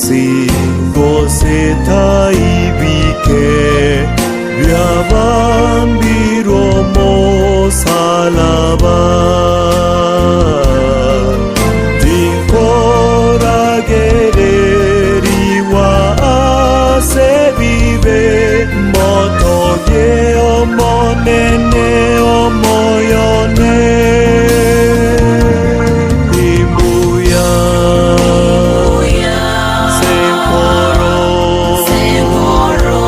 Yonsi gose taibike biabambirwe omosalaba. Tinkoragererigwa ase ebibe, motogie Omonene omoyo one. Imbuya senkoro,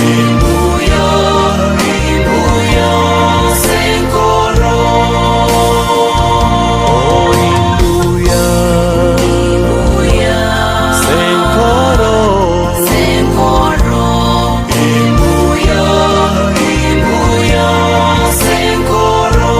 imbuya, imbuya senkoro, oh imbuya senkoro, imbuya, imbuya senkoro.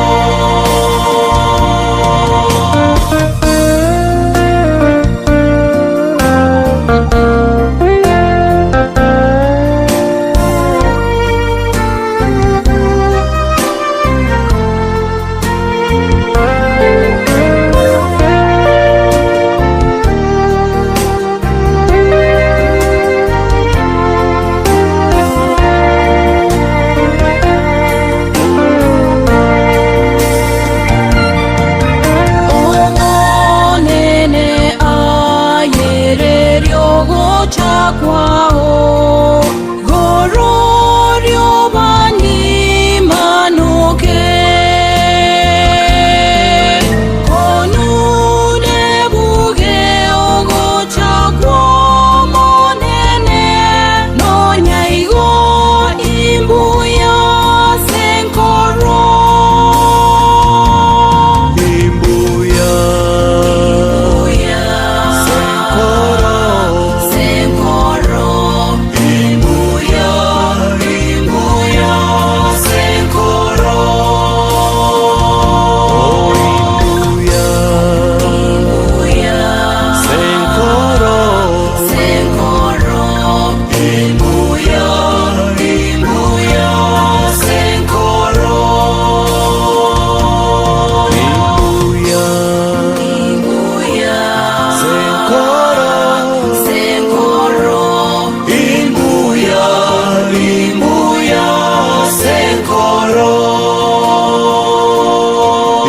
Omonene ayererie ogocha kwao, gororio banimanoke. Konune buge ogocha kw'Omonene, nonya igo imbuya ase enkoro. Imbuya senkoro, Senkoro, imbuya, imbuya senkoro, oh imbuya senkoro, Senkoro, imbuya, imbuya senkoro, imbuya Imbuya, senkoro. Senkoro, Imbuya, imbuya, senkoro.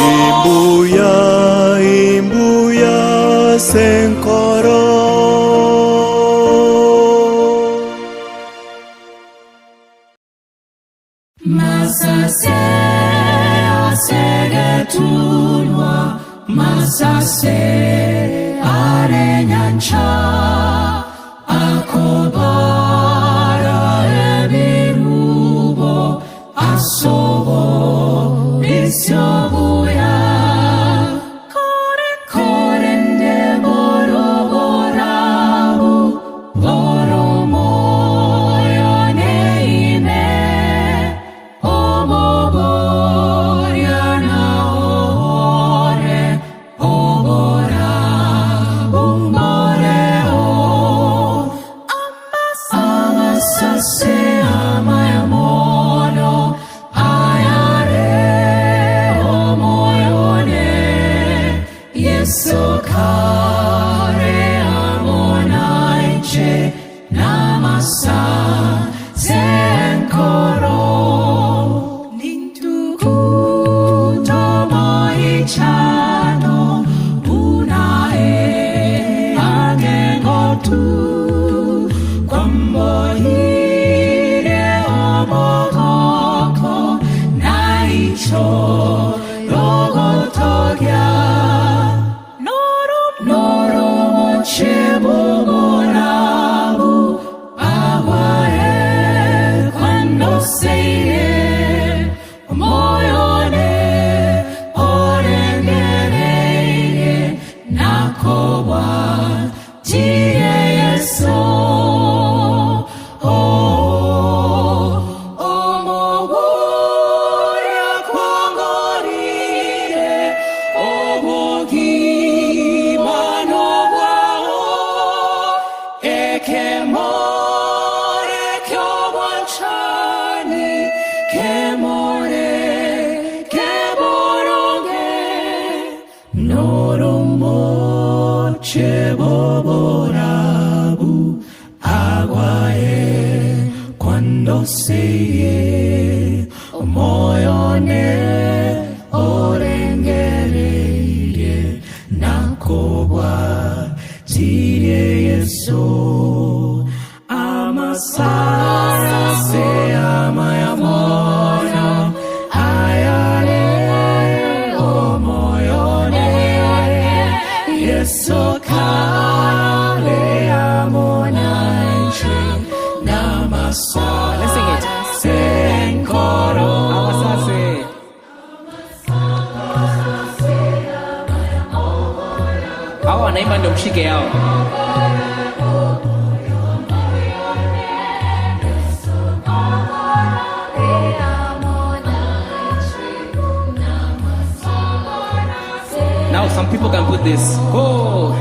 Imbuya, imbuya, senkoro. Masase asegetunwa, masase arenyancha, akobara ebirubo, asobo bisiobuya. Korende boroborabu, boromoyo neime, omoboria na ore, obora bumoreo. Amasase amayamono, Ndoseirie omoyo one orengereirie nakobwatirie Yeso. Amasara ase amaya mono ayare omoyo one Yeso kare amo nainche namasara Let's sing it. ase enkoro. Amasase. Hao wanaimba ndio mshike yao. Now some people can put this. Go.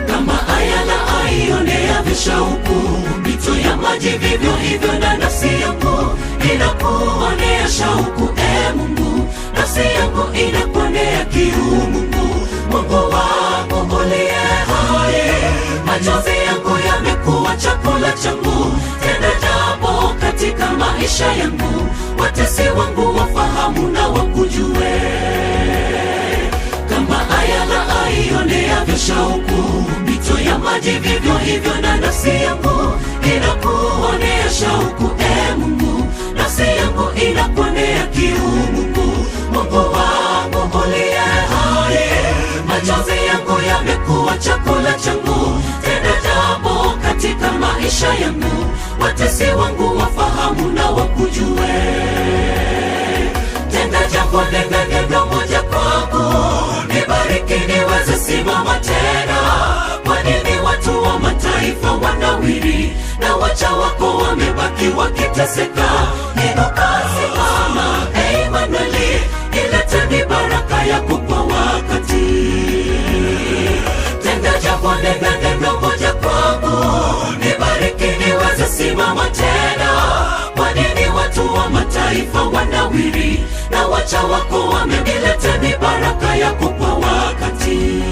Kama ayala aioneavyo shauku mito ya maji, vivyo hivyo na nafsi yangu inakuonea shauku, e Mungu, nafsi yangu inakuonea kiu, Mungu, Mungu wangu uliye hai. Machozi yangu yamekuwa chakula changu, tenda jambo katika maisha yangu, watesi wangu wafahamu na wakujue kama ayala aioneavyo shauku mito ya maji, vivyo hivyo na nafsi yangu inakuonea shauku, e Mungu, nafsi yangu inakuonea kiu, Mungu, Mungu wangu uliye hai. Machozi yangu yamekuwa chakula changu, tenda jambo katika maisha yangu, watesi wangu wafahamu na wakujue tenda jambo nenda neno moja kwangu, nibariki niweze simama tena. Kwa nini watu wa mataifa wanawiri na wacha wako wamebaki wakiteseka? Inuka, simama, e Emanueli, ilete baraka yako kwa wakati. Tenda jambo nenda neno moja kwangu, nibariki niweze simama tena. Kwa nini watu wa mataifa wanawiri na wacha wako wameileta ni baraka yako kwa wakati.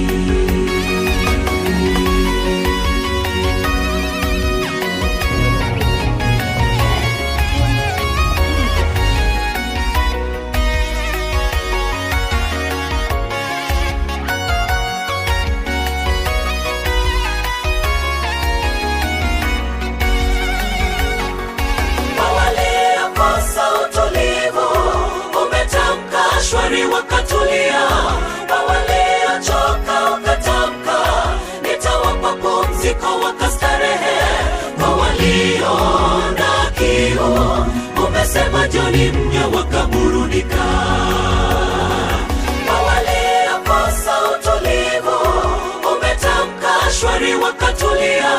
Kwa waliokosa utulivu, umetamka shwari wakatulia. Kwa waliochoka ukatamka, nitawapa pumziko wakastarehe. Kwa walio na kiu, umesema njoni mnywe wakaburudika. Kwa waliokosa utulivu, umetamka shwari wakatulia.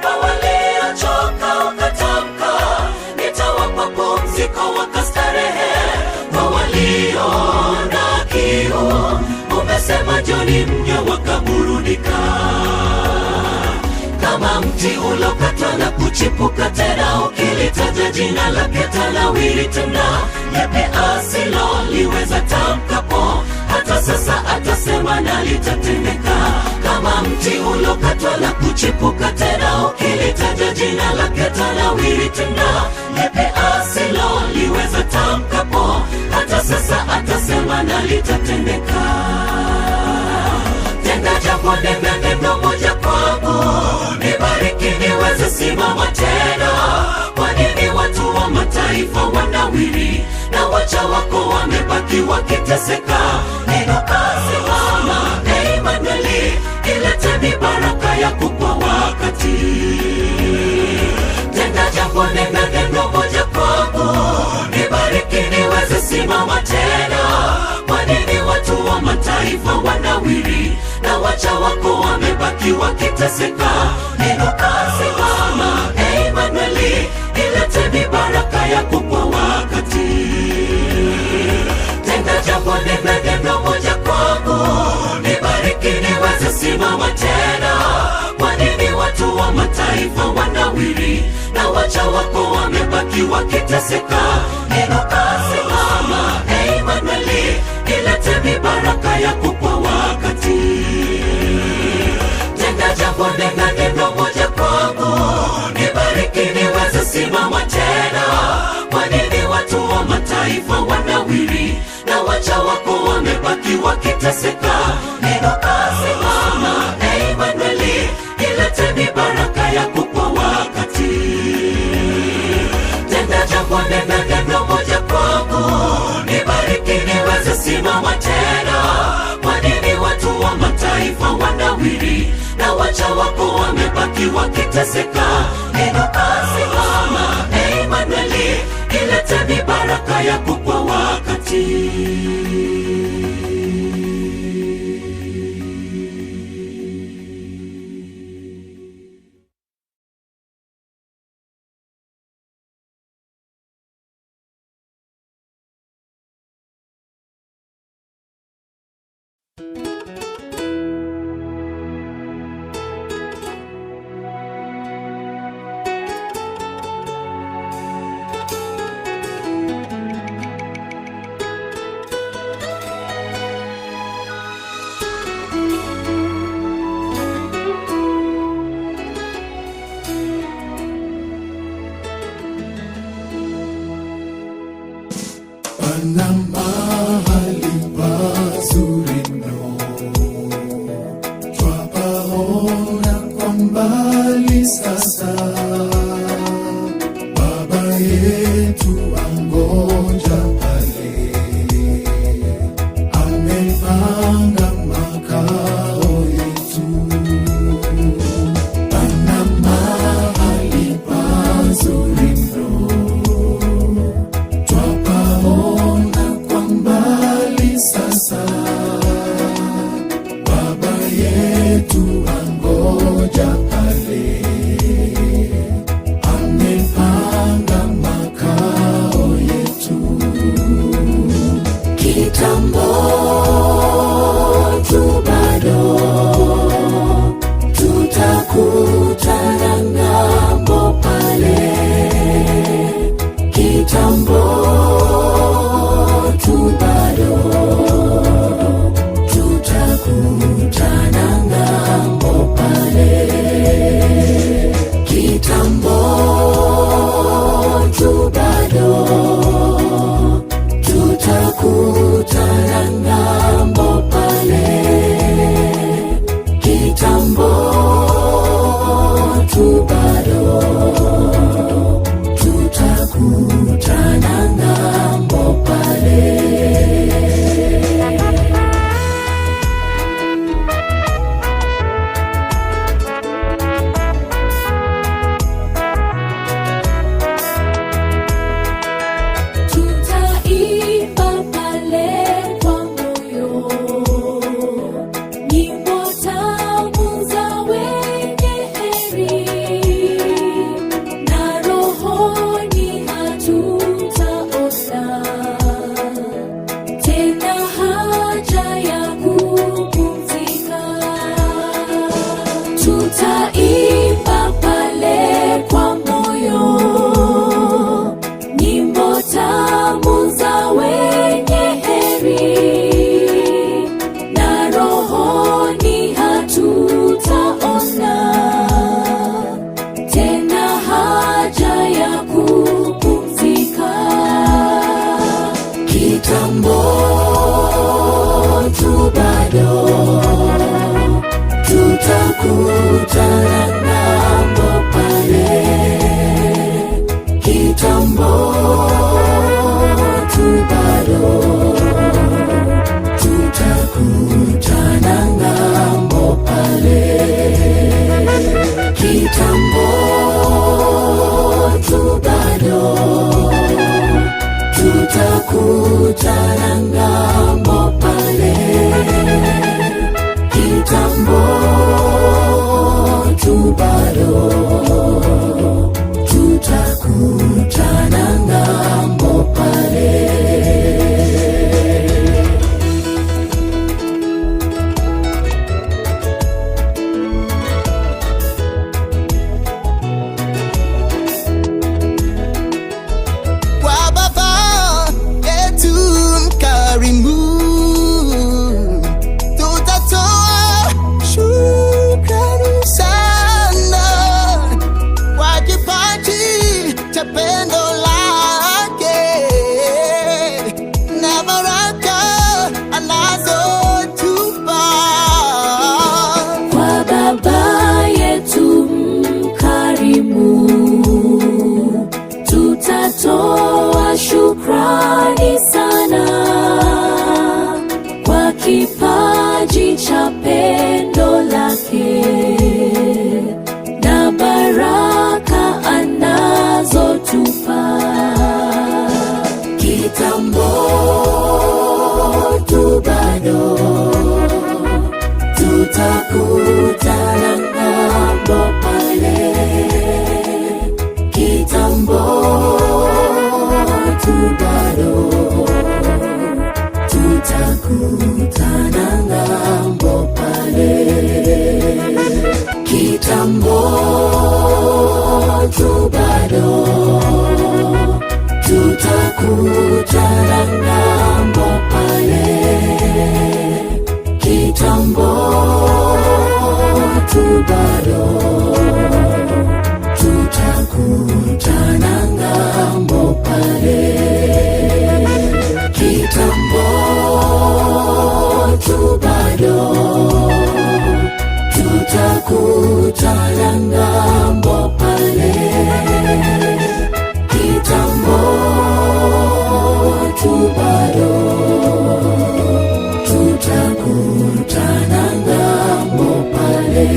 Kwa waliochoka ukatamka, nitawapa pumziko wakastarehe. Kwa walio na kiu, umesema njoni mnywe wakaburudika kama mti ulokatwa na kuchipuka tena, ukilitaja jina lake tanawiri tena. Lipi asiloliweza tamkapo, hata sasa atasema na litatendeka. Kama mti ulokatwa na kuchipuka tena, ukilitaja jina lake tanawiri tena. Lipi asiloliweza tamkapo, hata sasa atasema na litatendeka. Tenda jambo, nena neno moja kwangu, nibariki niweze simama tena. Kwa nini watu wa mataifa wanawiri na wacha wako wamebaki wakiteseka? Inuka, simama, Emanueli, ilete mibaraka yako kwa wakati. Tenda jambo, nena neno moja kwangu, nibariki niweze simama tena. Kwa nini watu wa mataifa wanawiri na wacha wako wamebaki wakiteseka? Inuka, simama, Emanueli, ilete mibaraka yako kwa wakati. Tenda jambo, nena neno moja kwangu, nibariki niweze simama tena. Kwa nini watu wa mataifa wanawiri na wacha wako wamebaki wakiteseka? Inuka, simama, Emanueli, ilete mibaraka yako kwa wakati. Tenda jambo, nena neno moja kwangu, nibariki niweze simama tena. Kwa nini watu wa mataifa wanawiri na wacha wako wamebaki wakiteseka? Inuka, simama, Emanueli, ilete mibaraka yako kwa wakati. Tenda jambo, nena neno moja kwangu, nibariki niweze simama tena. Kwa nini watu wa mataifa wanawiri na wacha wako wamebaki wakiteseka? Inuka, simama, Emanueli, ilete mibaraka yako kwa wakati. bado tutakutana ng'ambo pale. Kitambo tu bado tutakutana ng'ambo pale. Kitambo tu bado tutakutana ng'ambo pale. Kitambo tu bado tutakutana ng'ambo pale. Kwa Baba yetu mkarimu, tutatoa shukrani sana kwa kipaji cha pendo lake na baraka anazotupa. Kwa Baba yetu mkarimu, tutatoa shukrani sana kwa kipaji cha pendo lake na baraka anazotupa. Kitambo tu bado tutakutana ng'ambo pale. Kitambo tu bado tutakutana ng'ambo pale. Kitambo tu bado tutakutana ng'ambo pale. Kitambo tu bado tutakutana ng'ambo pale. Kitambo tu bado tutakutana ng'ambo pale. Kitambo tu bado tutakutana ng'ambo pale.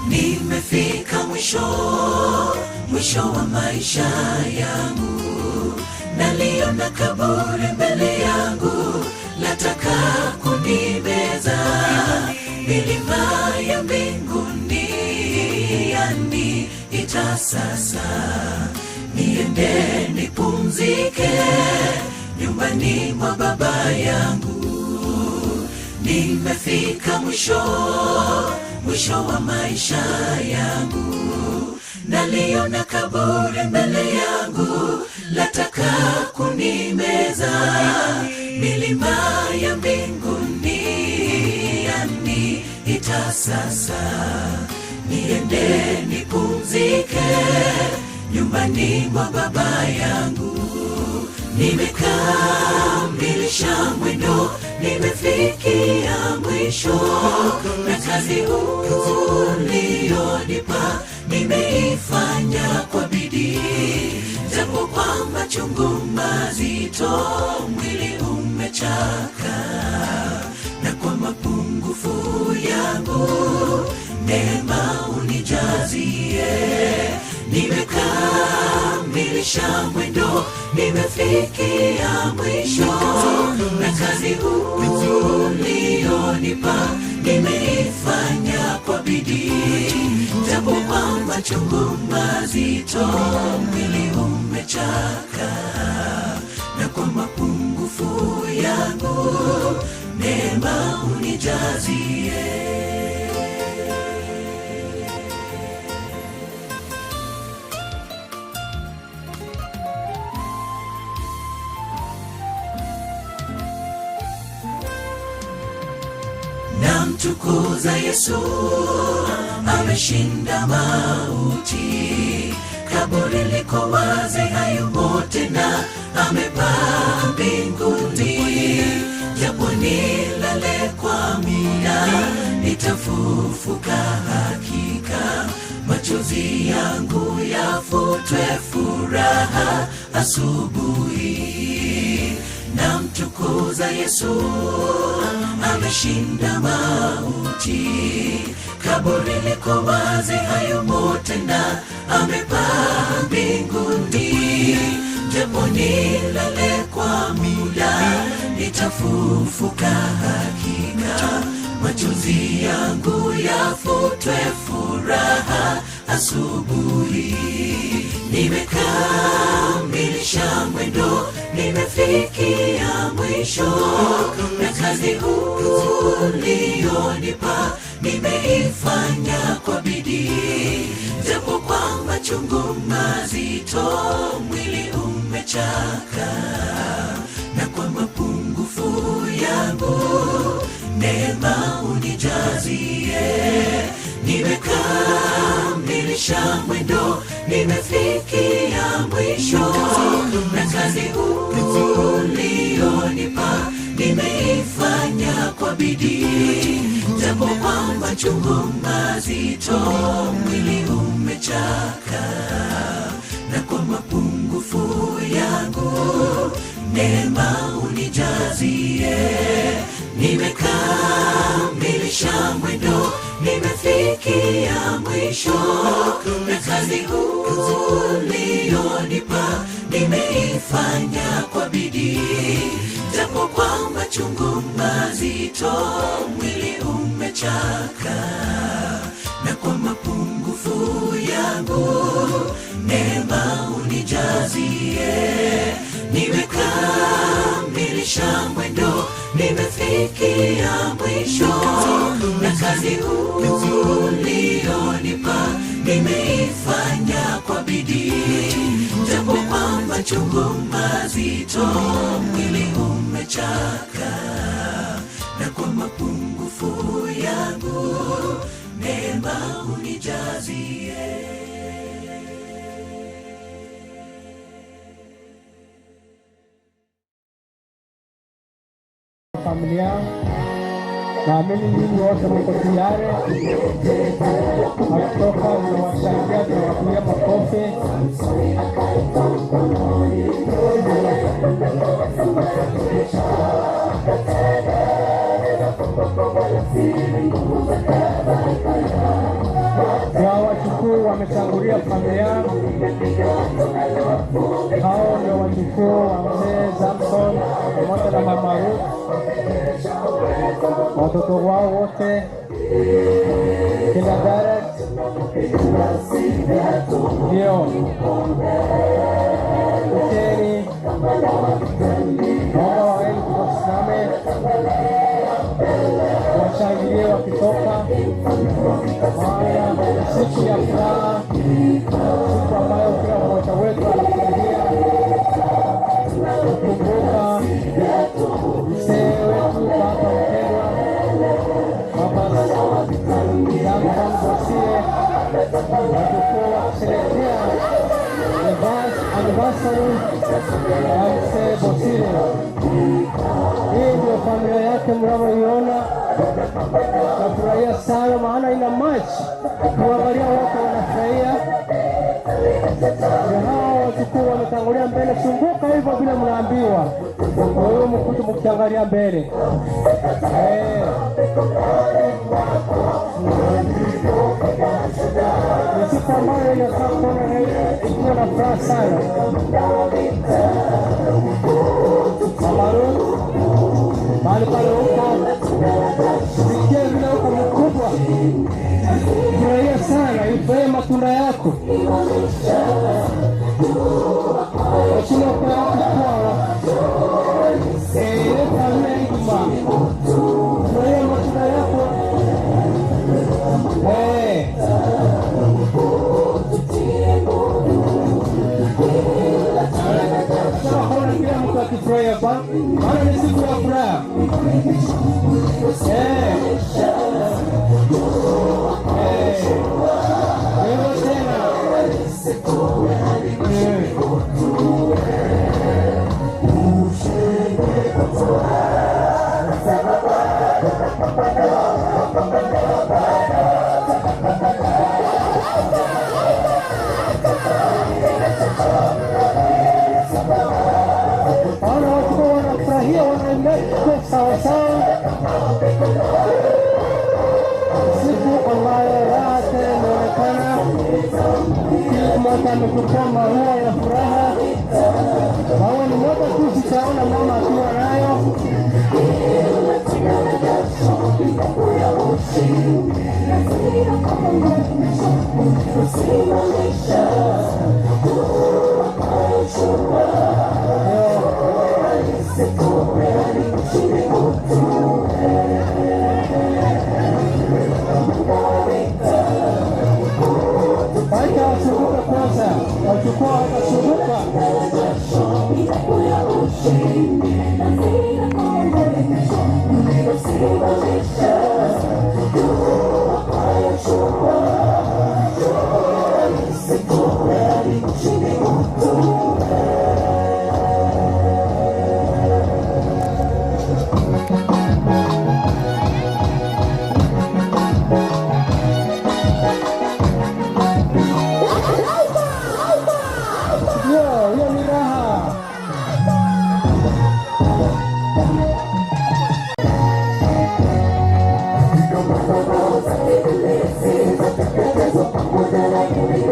Nimefika mwisho, mwisho wa maisha yangu, naliona kaburi mbele yangu, lataka kunimeza. Milima ya mbinguni yaniita sasa, niende nipumzike nyumbani mwa baba yangu. Nimefika mwisho, mwisho wa maisha yangu, naliona kaburi mbele yangu, lataka kunimeza. Milima ya mbinguni yaniita sasa, niende nipumzike nyumbani mwa baba yangu. Nimekamilisha mwendo, nimefikia mwisho, na kazi ulionipa nimeifanya kwa bidii, japo kwa machungu mazito mwili umechaka, na kwa mapungufu yangu neema unijazie. Nimekamilisha mwendo, nimefikia mwisho, na kazi ulionipa nimeifanya kwa bidii, japo kwa machungu mazito mwili umechaka, na kwa mapungufu yangu neema unijazie. Namtukuza Yesu, ameshinda mauti. Kaburi liko wazi, hayumo tena, amepaa mbinguni. Japo nilale kwa muda, nitafufuka hakika. Machozi yangu yafutwe, furaha asubuhi. Namtukuza Yesu, ameshinda mauti. Kaburi liko wazi, hayumo tena, amepaa mbinguni. Japo nilale kwa muda, nitafufuka hakika. Machozi yangu yafutwe, furaha asubuhi. Nimekamilisha mwendo, nimefikia mwisho, na kazi ulionipa nimeifanya kwa bidii, japo kwa machungu mazito, mwili umechaka, na kwa mapungufu yangu neema unijazie. Nimekamilisha mwendo, nimefikia mwisho, na kazi ulionipa nimeifanya kwa bidii, japo kwa machungu mazito, mwili umechaka, na kwa mapungufu yangu neema unijazie. Nimekamilisha mwendo, nimefikia mwisho, na kazi ulionipa nimeifanya kwa bidii, japo kwa machungu mazito, mwili umechaka, na kwa mapungufu yangu neema unijazie. Nimekamilisha mwendo, nimefikia mwisho, na kazi ulionipa nimeifanya kwa bidii, japo kwa machungu mazito, mwili umechaka, na kwa mapungufu yangu neema unijazie. Familia, naamini nyinyi wote mko tayari. Wakitoka tunawashangilia, tunawapigia makofi. Wao wachukuu wametangulia familia, hao ndio wachukuu wa mzee Samson pamoja na mama Ruth, watoto wao wote kina Gareth ndio Ukeni, naomba wawili wasimame washangilie wakitoka, maana ni siku ya furaha, siku ambayo kila mmoja wetu anafurahia kukumbuka mzee wetu, baba mpendwa, Baba Samson Bosire, wajukuu wakisherehekea anniversary ya mzee Bosire. Hii ndio familia yake mnavyoiona. Nafurahia sana maana ina match kuangalia, wote wanafurahia. Ndio hao wajukuu wametangulia mbele, sunguka hivyo bila mnaambiwa. Kwa hiyo mkutu mkiangalia mbele eh. Ni siku ambayo inafaa kuona na ikiwa na furaha sana. Mama Ruth, mahali pale huko, sikia vile uko mkubwa, furahia sana, ifurahie matunda yako. Heshima kwa yako eh, familia Iguma, furahia matunda yako eh. Nataka kuona kila mtu akifurahia hapa, maana ni siku ya furaha. Eh. mmoja amechukua maua ya furaha. Maua ni moja tu, sijaona mama akiwa nayo. Wacha wazunguke kwanza, wachukua watazunguka. Hiyo hiyo ni raha.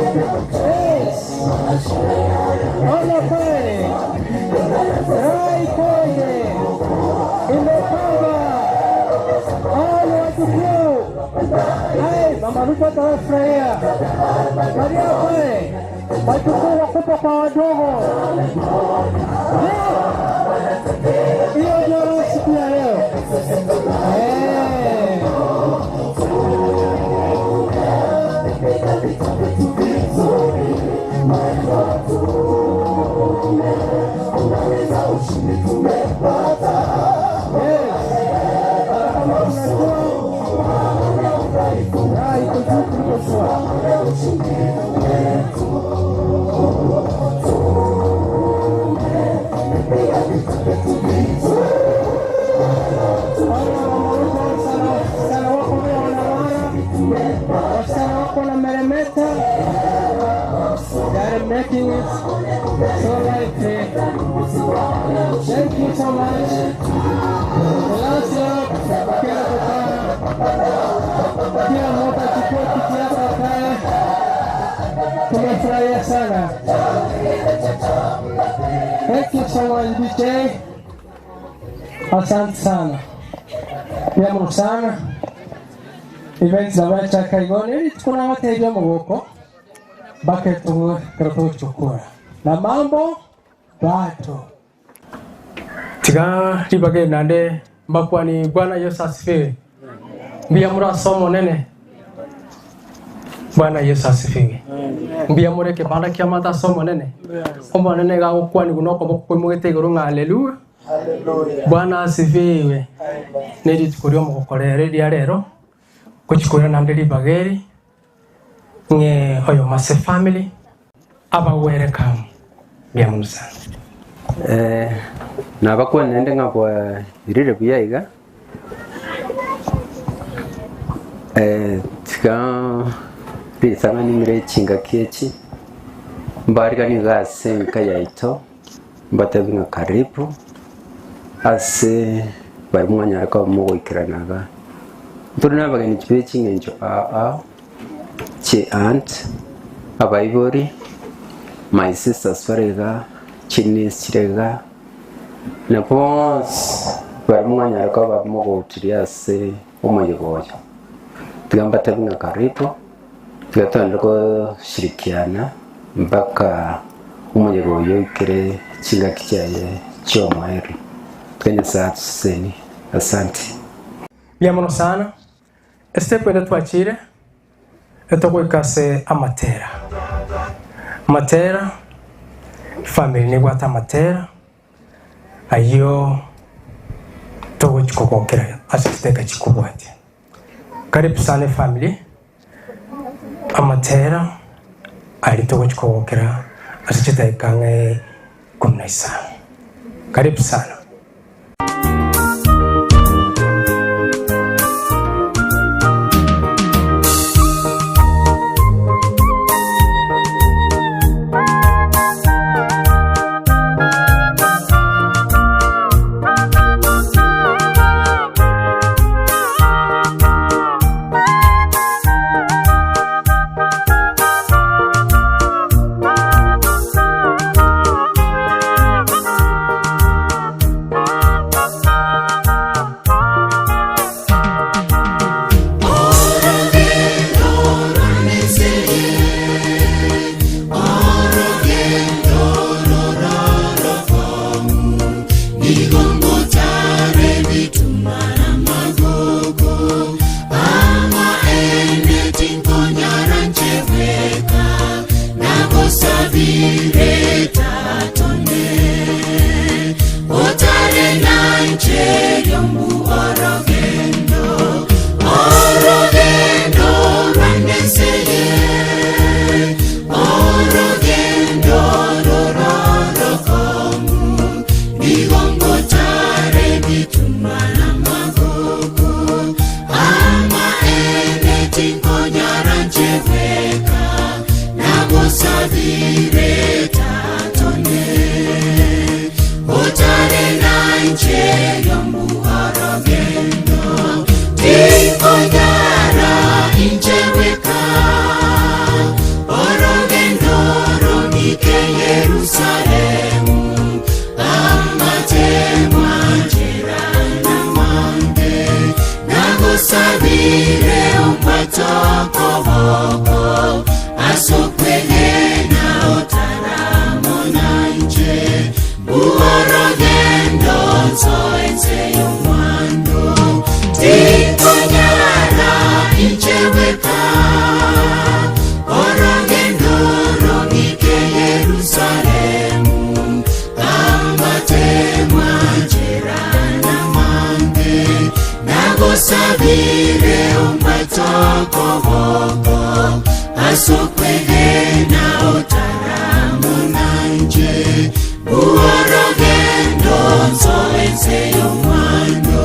Yes. Ona kweli. Raha ikoje? Imepamba. Hao ni wajukuu. Hai, mama Ruto atawafurahia. Maria pale. Wajukuu wakubwa kwa wadogo. Hiyo ndio raha siku ya leo. Eh. Yes. Hata kama kuna jua, raha iko juu kuliko jua. Wasichana wako vile wanang'ara, wasichana wako na meremeta. They are making it so lively. Thank you so much. The last lap, kila kukaa, kila mmoja achukue kiti yake akae. Tumefurahia sana. Thank you so much DJ. Asante sana. Byamu sana. Events za wacha kaigoni ili tukuna wateja mugoko bake tukuchukua na mambo bado tiga ribage nande mbakwani Bwana Yesu asifiwe. Mbia murasomo nene. Bwana Yesu asifiwe. Mbia mureke banda kia mata somo nene. Omo nene ga gukwani gunoko bokwimugete iguru ng'a haleluya. Bwana asifiwe. Nä rituko rĩa mũgũkorera rĩrĩa rero gũchikwĩra nande ribageri ng'e oyo mase family abawere kamu bya muno sana. Eh, nabakwana naende ng'a bwairire buya iga eh, tiga risang'animire chingaki echi mbarigani iga ase enka yaito mbatebi ng'a karibu ase bari mwanyare koba mogoikerana iga. Ntore na abageni be ching'encho ao ao, chi aunt, abaibori, my sisters bare iga, chiniece chire iga, na bonsi bari mwanyare koba mogoutiria ase omoyega oyo. Tiga mbatebi ng'a karibu, tiga togende goshirikiana mpaka omoyega oyo oikere chingaki chiaye chia omoerio. Tiga Nyasaye atusesenie. Asante. Mbuya mono sana. Estep ende twachire etogoika ase amatera. Amatera, efamiri nebwate amatera ayio togochi kogokera ase chidakika chikobwatia. Karibu sana efamiri, amatera aria togochi kogokera ase chidakika ang'e ikomi na isano. Karibu sana. Buorogendo nsoense y'omwando Tinkonyara incheweka Orogendo rong'ike Yerusalemu Amatemwa njerana mange Nagosabire umbatokoboko Asokwegena otaramunanje Buorogendo nsoense y'omwando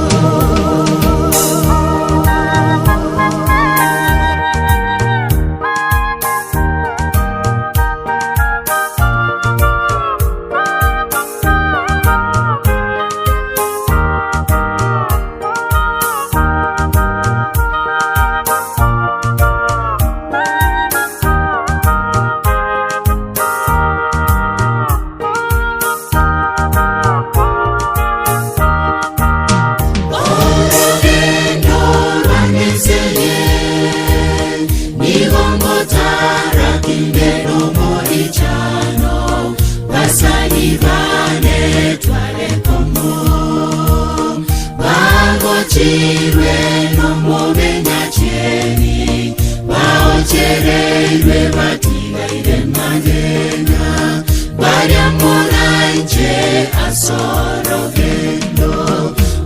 Orugendo rwaneseye Nigongotara kindeno morichano Basalibane twale komo Bagochirwe nomomenya cheni Baochereirwe batigaire magena Barya asorogendo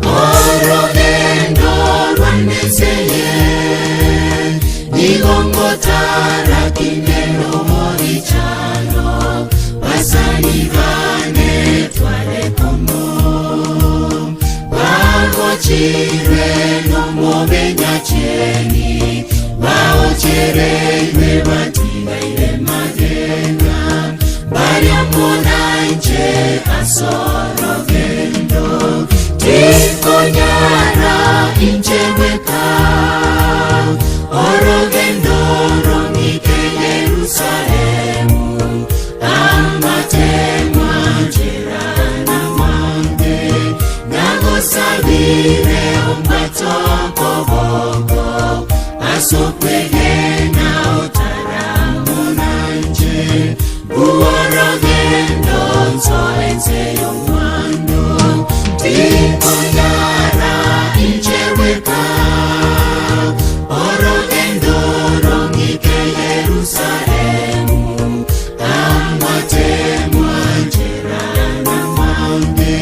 Orogendo rwaneseye Nigongotara kineno morichano Basalibane twale komo Bagochirwe nomomenya cheni Baochereirwe batigaire magena Barya monanje asorogendo Tikonyara incheweka Orogendo rong'ike Yerusalemu Amatemwa njerana mange Nagosabire umbatokoboko Asokwegena otaramunanje Buorogendo nsoense y'omwando Tikonyara incheweka Orogendo rong'ike Yerusalemu Amatemwa njerana mange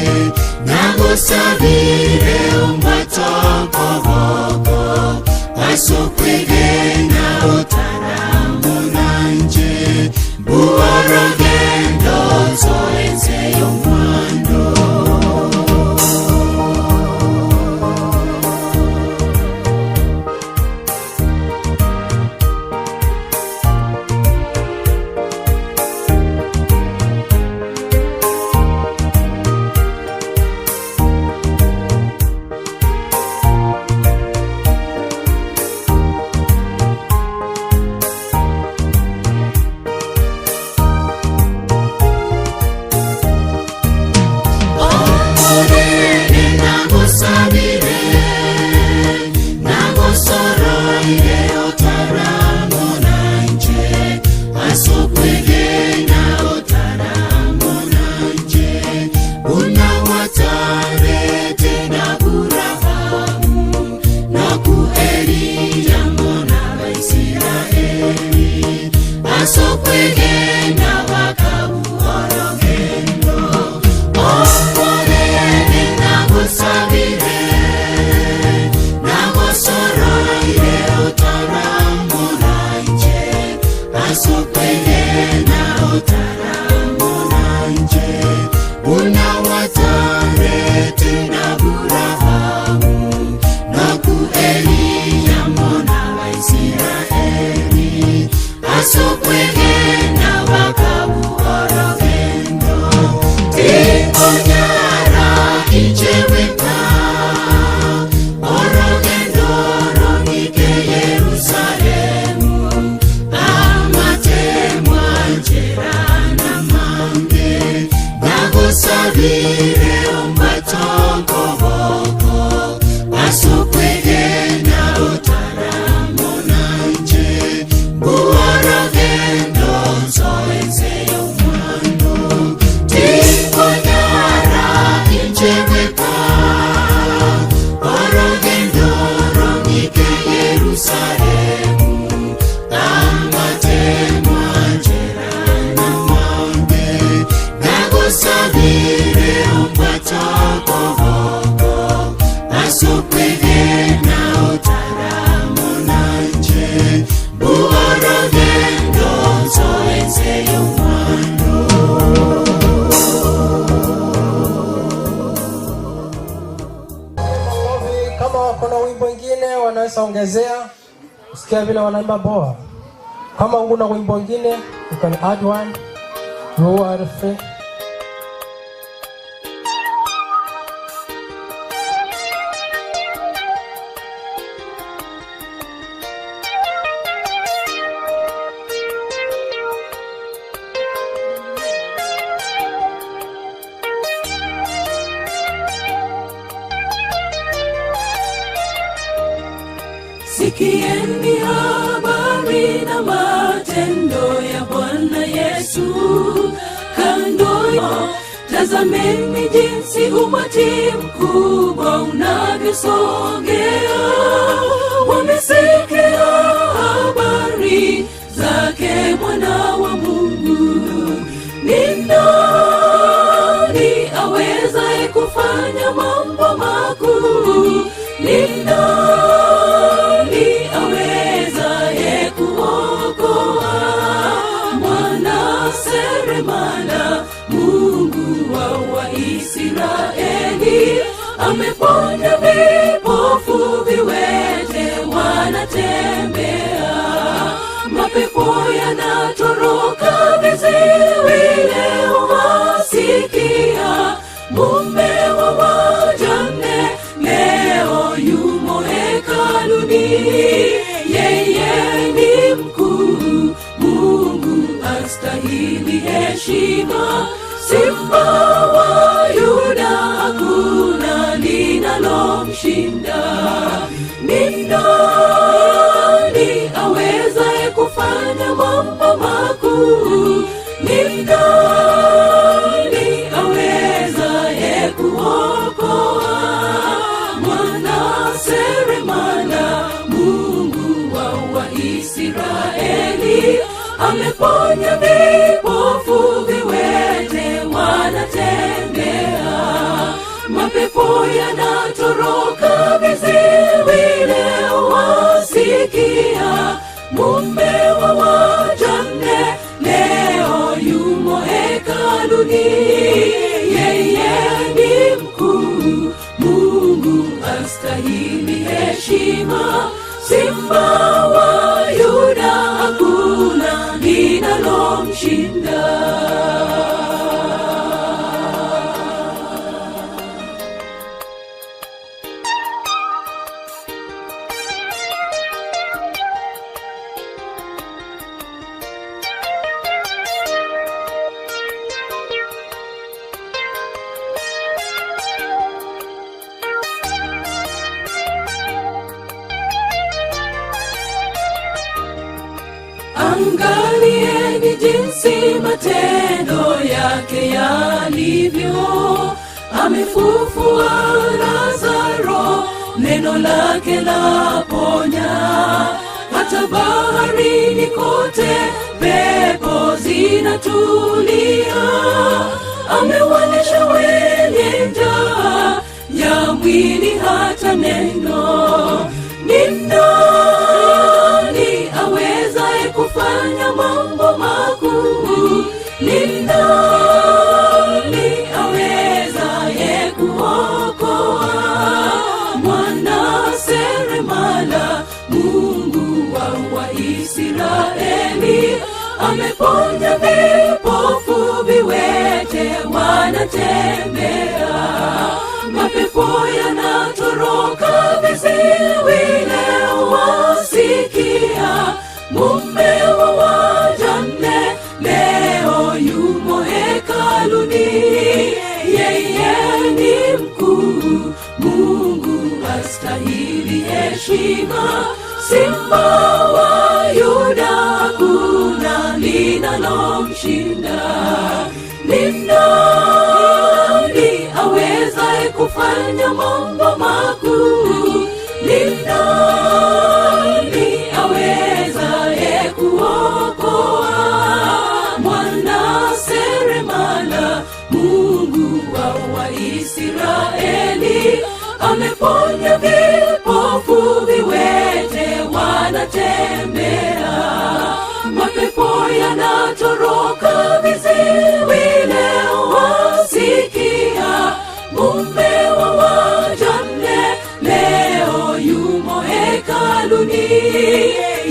Nagosabire umbatokoboko Asokwegena otaramunanje Buorogendo nsoense y'omwando Omonene nagosabire nagosoroire otaramonanje asokwegena otaramonanje una watarete na Aburahamu na ku Eliya mona Baisiraeli asokwegena bakabuorogendo Omonene nagosabire nagosoroire otaramonanje asokwegena otaramonanje una watarete na Aburahamu na ku Eliya mona Baisiraeli asokwegena bakabuorogendo Tikonyara icheweka Orogendo rong'ike Yerusalemu Amatemwa njerana mange Nagosabire umbatokoboko Asokwegena otaramonanje Buorogendo nsoense y'omwando Tikonyara Nagosabire ombwate okoboko, ase okwegena otaramona inche, mbuga orogendo nsoe ense y'omwando. Kama wako na wimbo ingine wanaweza ongezea, usikia vile wanaimba boa. Kama una wimbo ingine, you can add one. You are free. Sikieni habari na matendo ya Bwana Yesu kando ya tazameni jinsi umati mkubwa unavyosogea. Wamesikia habari zake mwana wa Mungu. Ni nani awezaye kufanya mambo makuu? Ni nani awezaye kuokoa? Mwana seremala, Mungu wa Waisraeli, ameponya vipofu, viwete wanatembea, mapepo yanatoroka, viziwi leo wasikia. Mume wa wajane leo yumo hekaluni, yeye ni mkuu, Mungu astahili heshima. Simba wa Yuda, hakuna linalomshinda. Ni nani awezaye kufanya mambo makuu? Ni nani awezaye kuokoa? Mwana seremala, Mungu wa Waisraeli, ameponya vipofu, viwete wanatembea, mapepo yanatoroka, viziwi leo wasikia. Mume wa wajane leo yumo hekaluni, yeye ni mkuu, Mungu astahili heshima. Simba wa Yuda, hakuna linalomshinda. Angalieni jinsi matendo yake yalivyo, amefufua Lazaro, neno lake laponya. Hata baharini kote pepo zinatulia, amewalisha wenye njaa ya mwili hata neno. Ni nani awezaye kufanya mambo makuu? Ni nani awezaye kuokoa? Mwana seremala, Mungu wa Waisraeli, ameponya vipofu, viwete wanatembea, mapepo yanatoroka, viziwi leo wasikia. Mume wa wajane leo yumo hekaluni, yeye ni mkuu, Mungu astahili heshima. Simba wa Yuda, hakuna linalomshinda. Ni nani awezaye kufanya mambo makuu? Ni nani awezaye kuokoa? Mwana seremala, Mungu wa Waisraeli ameponya vipofu, viwete wanatembea, mapepo yanatoroka, viziwi leo wasikia. Mume wa wajane leo yumo hekaluni,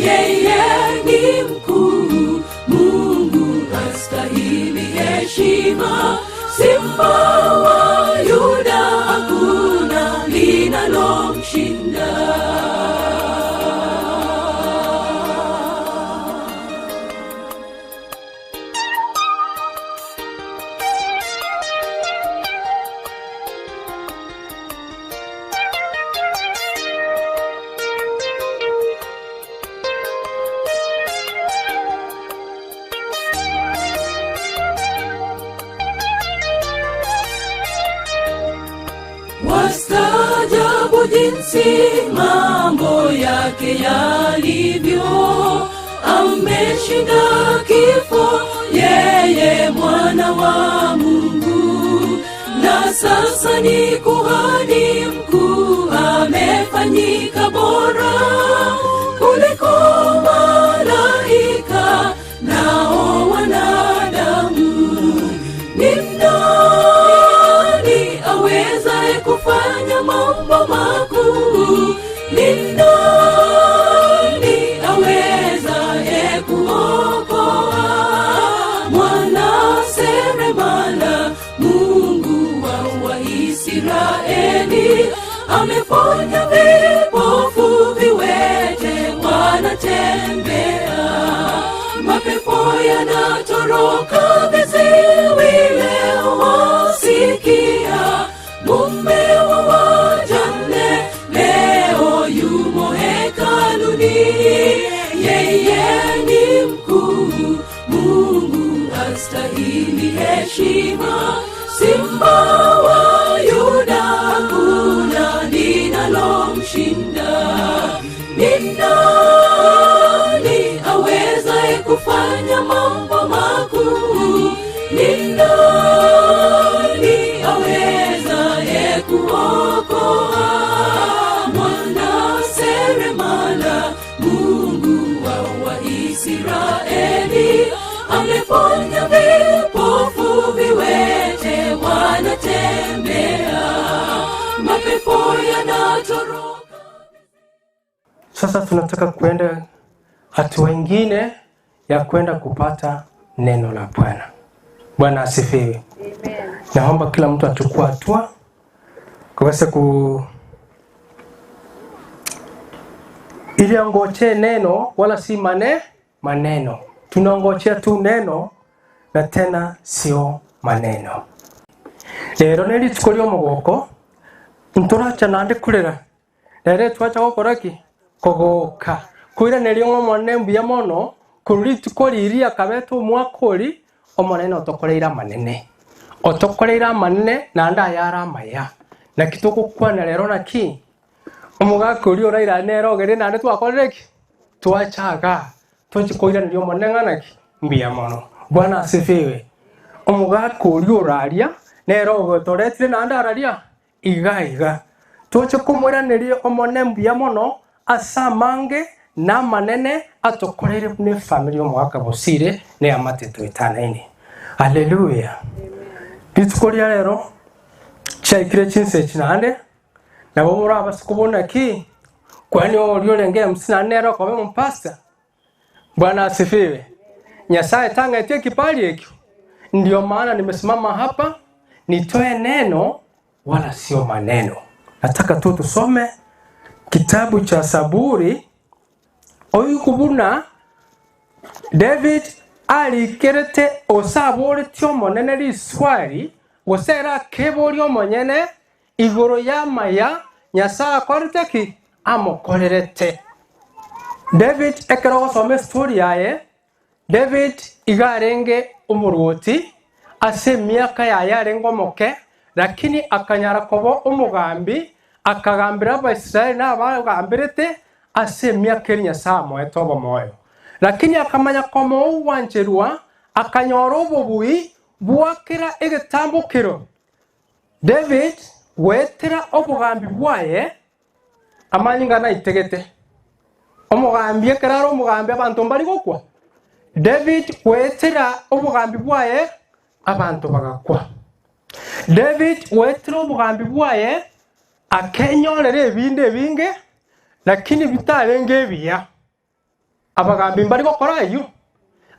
yeye ni mkuu, Mungu astahili heshima. Simba wa Yuda hakuna linalomshinda. Wastaajabu jinsi mambo yake yalivyo, ameshinda kifo, yeye mwana wa Mungu, na sasa ni kuhani mkuu, amefanyika bora kuliko malaika nao wanadamu. Ni nani awezaye kufanya mambo makuu? Ni nani awezaye kuokoa? Mwana seremala, Mungu wa Waisraeli, ameponya vipofu, viwete wanatembea, mapepo yanatoroka, viziwi leo wasikia. Mume wa wajane leo yumo hekaluni, yeye ni mkuu, Mungu astahili heshima. Simba wa Yuda hakuna linalomshinda. Ni nani awezaye kufanya mambo makuu? Ni nani awezaye kuokoa? Mwana seremala, Mungu wa Waisraeli, ameponya vipofu, viwete wanatembea, mapepo yanatoroka. Sasa tunataka kuenda hatua ingine ya kwenda kupata neno la Bwana. Bwana asifiwe. Naomba kila mtu achukue hatua kuweza ku ili angojee neno wala si mane maneno. Tunangojea tu neno na tena sio maneno. Rero nĩ rituko rĩa omogoko ntoracha naende kurera rero twacha gokora ki kogoka koiraneria ng'a omonene mbuya mono korwa rituko riria akabeta omwaka ori omonene otokoreire amanene otokoreire amanene naende ayare amaya naki togokwana rero naki omogaka oria oraira nere ogere naende twakorire ki twachaga tochikoiraneria omonene ng'a naki mbuya mono bwana asifiwe omogaka oria oraria nere ogotoretire naende araria iga iga toche komwiraneria omone mbuya mono ase amange na amanene atokoreire buna efamiri omogaka bosire na eamate toetanaine haleluya rituko ria rero chiaikire chinsa echi naende nabo morabase kobona ki kwani oria orenge MC naende nere okoba omopastor Bwana asifiwe. Nyasaye tang'etie kipali ekio. Ndio maana nimesimama hapa nitoe neno wala sio maneno. Nataka tu tusome kitabu cha Saburi oikubuna David arikerete osaboretie omonene riswali gose ere akeboria omonyene igoro y'amaya Nyasaye akorete ki amokorerete. David ekero ogosoma estori yaye David iga arenge omorwoti ase emiaka yaye arenge omoke lakini akanyara koba omogambi akagambera Abaisraeli na abagambirete ase emiaka eri Nyasaye amoete obomoyo. Lakini akamanya komoa ogwancherwa akanyora obobui bwakera egetambokero David goetera obogambi bwaye amanyinga naitegete. Omogambi ekero are omogambi abanto mbari gokwa. David goetera obogambi bwaye abanto bagakwa. David goetera obogambi bwaye akenyorera ebinde ebinge lakini bitarenge ebiya. Abagambi mbari gokora ayio,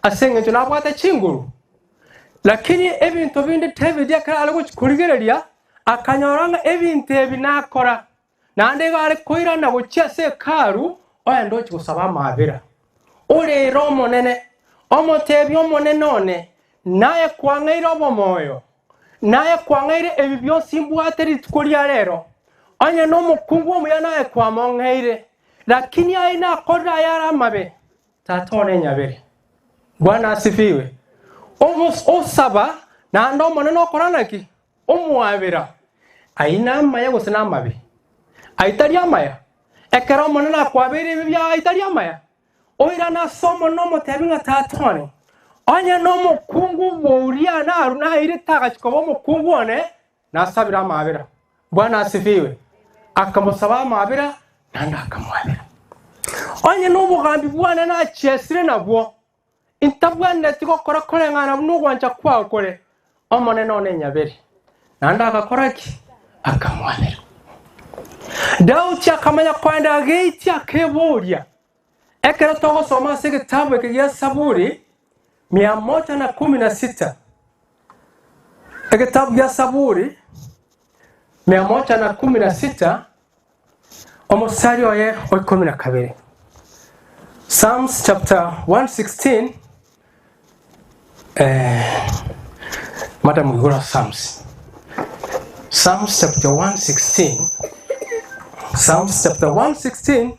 ase engencho nabwate chinguru. Lakini ebinto binde David ekero are gochia korigereria, akanyora ng'a ebinto ebi nakora, naende igo are koirana gochia ase Hekalu, ogende ochia gosaba amaabera. Orere Omonene, omoteebie Omonene one, naye kwang'eire obomoyo, naye kwang'eire ebi bionsi mbwate rituko ria rero. Onye nomokungu omuya naye kwamong'eire, Lakini aye nakorire ayare amabe, Tata one nyabere. Bwana asifiwe. Obos osaba, naende Omonene okora naki? Omwabera. Ayio namaya gose namabe? Ayio tari amaya? Ekero Omonene akwabeire ebibe biao ayio tari amaya? Oirane ase Omonene omotebi ng'a Tata one, onye nomokungu bw'Uria nairete agachia koba omokungu one, Nasabire amaabera. Bwana asifiwe. Akamosaba amaabera, naende akamwabera. Onye nobogambi bwane nachiesire nabwo, intabwenereti gokora koreng'ana buna ogwancha kwao kore, Omonene one nyabere. Naende agakora ki? Akamwabera. Daudi akamanya koenda ageitia akeboria, ekero togosoma ase egetabu eke gia Saburi mia moja na kumi na sita, Egetabu gia Saburi 116, omosari oye o 12. Psalms chapter 116, eh, madam igora Psalms. Psalms chapter 116, Psalms chapter 116,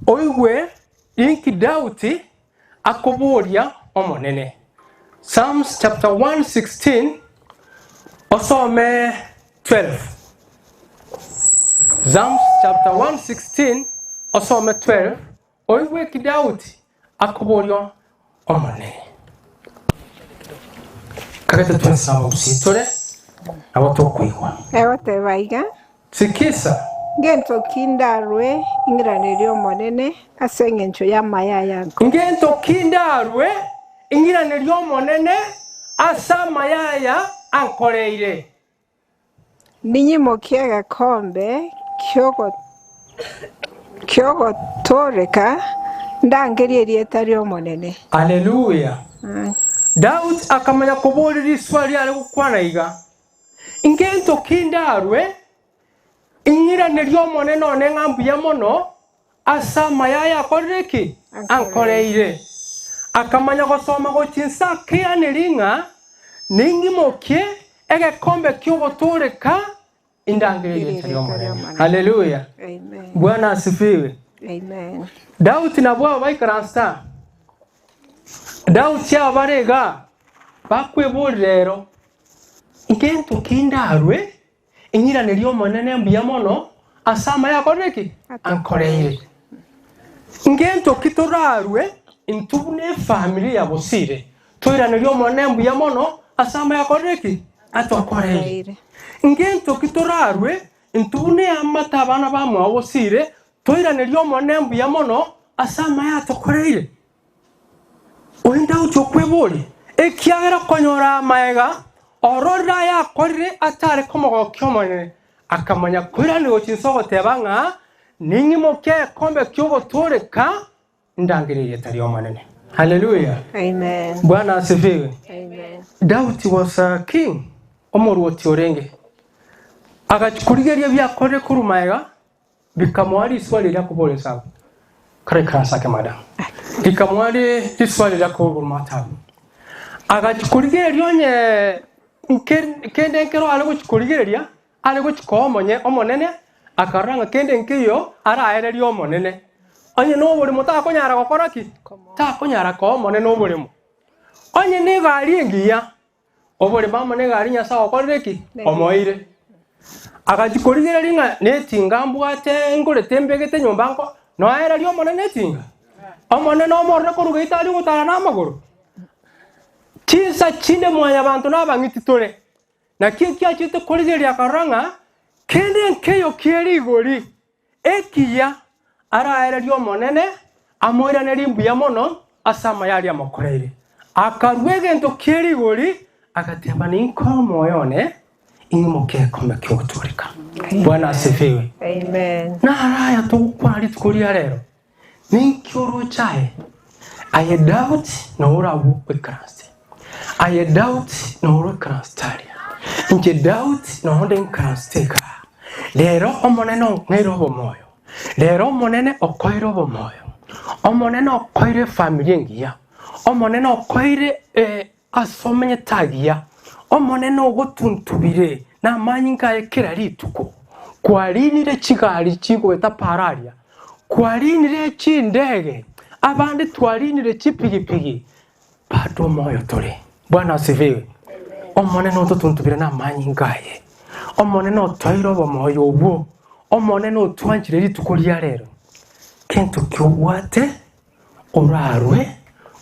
oigwe inki Daudi akoboria Omonene. Psalms chapter 116 osome 12. Psalms chapter 116 osome 12 oigwe eki Daudi akoboria Omonene. Kagete twensi nabagusii tore nabo tokoigwa. Egoteba iga. Sikisa. Ngento ki ndarue ing'iranerie Omonene ase engencho y'amaya aya ankora? Ngento ki ndarue ing'iranerie Omonene ase amaya aya ankoreire? Ninyimokie egekombe ki'ogotooreka, ndangerie erieta ri'Omonene. Haleluya! Daudi akamanya koboria riswali riare gokwana iga, Ngento ki ndarue ing'iranerie Omonene one ng'a mbuya mono ase amaya aya akorire ki? Ankoreire. Akamanya gosoma gochia inse akeanerie ng'a ning'imokie egekombe ki'ogotooreka indangererie erieta ri'Omonene. Haleluya! Bwana asifiwe. Daudi nabwo aba baikaransete aa. Daudi aba bare igaa bakweboria rero, Ngento ki ndarue ing'iranerie Omonene mbuya mono ase amaya akorire ki? Ankoreire. Ngento ki torarue intwe buna efamiri ya Bosire toiranerie Omonene mbuya mono ase amaya akorire ki? Atokoreire. Ngento ki torarue intwe buna eamate abana bamwabo Bosire toiranerie Omonene mbuya mono ase amaya atokoreire? Oyo Daudi okweboria, ekiagera konyora amaega ororire ayakorire atare komogokia Omonene, akamanya koiraneria gochia inse ogoteba ng'a ning'imokie egekombe ki'ogotooreka ndangerie erieta ri'Omonene. Haleluya! Amen. Bwana asifiwe. Amen. Daudi was a king, omoruoti orenge. Agachia korigereria ebiakorire korwa magega, Rikamoa riswali riria akobora esabu. Karaikaranse ake madam. Rikamoa riswali riria akobora matabu. Agachia korigereria onye nke kende nkero are gochia korigereria, are gochia koa omonye omonene, akarora ng'a kende nkeiyo araererie omonene. Onye na oboremo takonyara gokora ki? Takonyara koa omonene oboremo. Onye na egari engiya, Oborimo amo negari Nyasae okorire ki? Omoeire. Agachia korigereria ng'a netinga mbwate ngorete mbegete nyomba nko noererie Omonene etinga? Omonene omorore korwa geita aria ogotara namagoro. Chinsa chinde mwanyabanto nabang'iti tore. Naki ekiachete korigereria akarora ng'a kende nkeiyo kie rigori ekiya araererie Omonene amoiranerie mbuya mono ase amaya aria amokoreire. Akarua egento kie rigori, agateba, Ninkoe omoyo one, ing'imoke egekombe ki'ogotooreka. Bwana asifiwe. Amen. Naro aya togokwana rituko ria rero, ninki oroche aye? Aye Daudi noo oragwe oikaranse, aye Daudi noo oroikaranse aria, inche Daudi noo nde nkaranse igaa. Rero Omonene ong'eire obomoyo, rero Omonene okoeire obomoyo, Omonene okoeire efamiri engiya, Omonene okoeire eh, ase omenyete agiya, Omonene ogotuntubire namanyinga aye kera rituko, kwarinire chigari chigoeta para aria, kwarinire chindege, abande twarinire chipigipigi, bado omoyo tore. Bwana asifiwe. Omonene ototuntubire namanyinga aye, Omonene otoire obomoyo obwo, Omonene otwanchire rituko ria rero. Kento ki obwate? Orarwe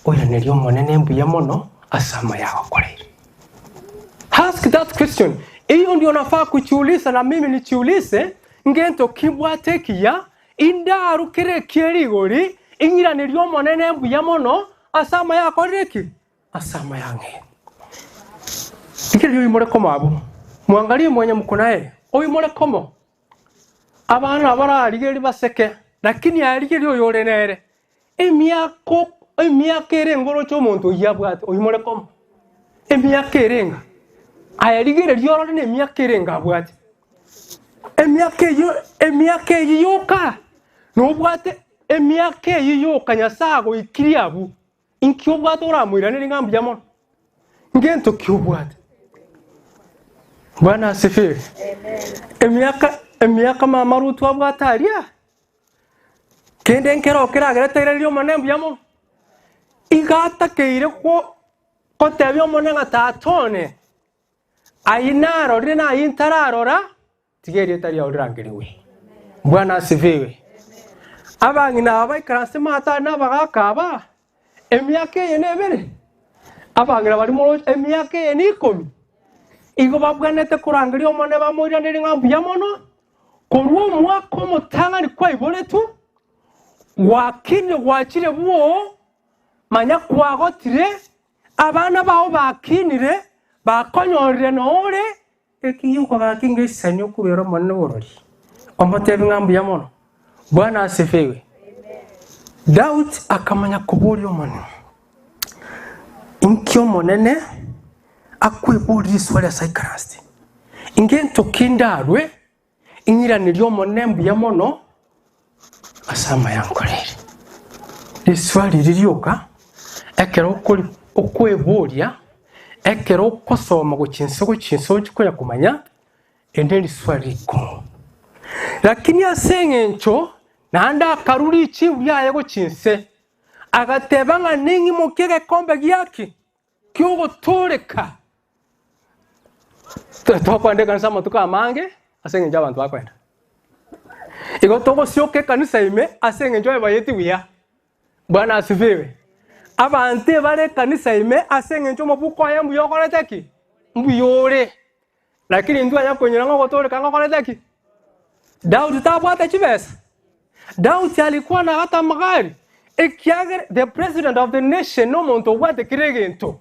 oiranerie Omonene mbuya mono ase amaya agokoreire. Ask that question. Hiyo ndio nafaa kujiuliza na mimi nijiulize, ngento ki mbwate ekiya, indaru kere ekie rigori, ing'iranerie Omonene mbuya mono ase amaya akorire ki? Ase amaya ang'e. Rigereria oimore komo abwo. Mwangarie mwenye mkonaye, oimore komo. Abana abararigereria baseke, lakini arigererie oyore nere. Emiaka emiaka ere engoroche omonto oyio abwate, oyio more komo. Emiaka ere enga, aye rigereria orore na emiaka ere enga abwate. Emiaka eyio emiaka eyio yoka, nobwate emiaka eyio yoka Nyasae agoikirie abwo, inki obwate oramoiranerie ng'a mbuya mono? Ngento ki obwate? Bwana asifiwe. Emiaka emiaka mama Rutu abwate aria, kende nkero keragere tairaneria Omonene mbuya mono. Iga atakeire go gotebia Omonene ng'a tata one, ayio narorire na ayio ntararora, tiga erieta riao rirangerigwe. Bwana asifiwe. Abang'ina aba baikaranse mato na abagaaka aba, emiaka eye nebere, abang'ina baria moroche emiaka eye na ikomi, igo babwenerete korangeria Omonene bamoiranerie ng'a mbuya mono, korwa omwaka omotang'ani kwaiboretwe, gwakinire gwachire bwoo, manya kwagotire, abana bao bakinire, bakonyorire nore Ekiya okogaka engesanio okoruera Omonene oborori, omotebi ng'a mbuya mono. Bwana asifiwe. Daudi akamanya koboria Omonene, Inki Omonene akweboria riswali ase aikaransete? Ngento ki ndarue ing'iranerie Omonene mbuya mono ase amaya ankoreire? Riswali eri rioka ekero okori okweboria, ekero okosoma gochia inse gochia inse ochi konya komanya, eri neriswali rikong'u. Lakini ase eng'encho naende akarua richibu riaye gochia inse, agateba ng'a ning'imokie egekombe giaki ki'ogotooreka. Tokoenda ekanisa amatuko amange ase eng'encho abanto bakoenda. Igo togosioka ekanisa ime ase eng'encho ebayeti buya. Bwana asifiwe. Abanto ebare ekanisa ime ase eng'encho omobuko oye mbuya okorete ki? Mbuya ore. Lakini intwe aya konyora ng'a ogotooreka ngokorete ki? Daudi tabwate chibesa. Daudi alikuwa na hata amagari, ekiagera the president of the nation nomonto obwate kera egento.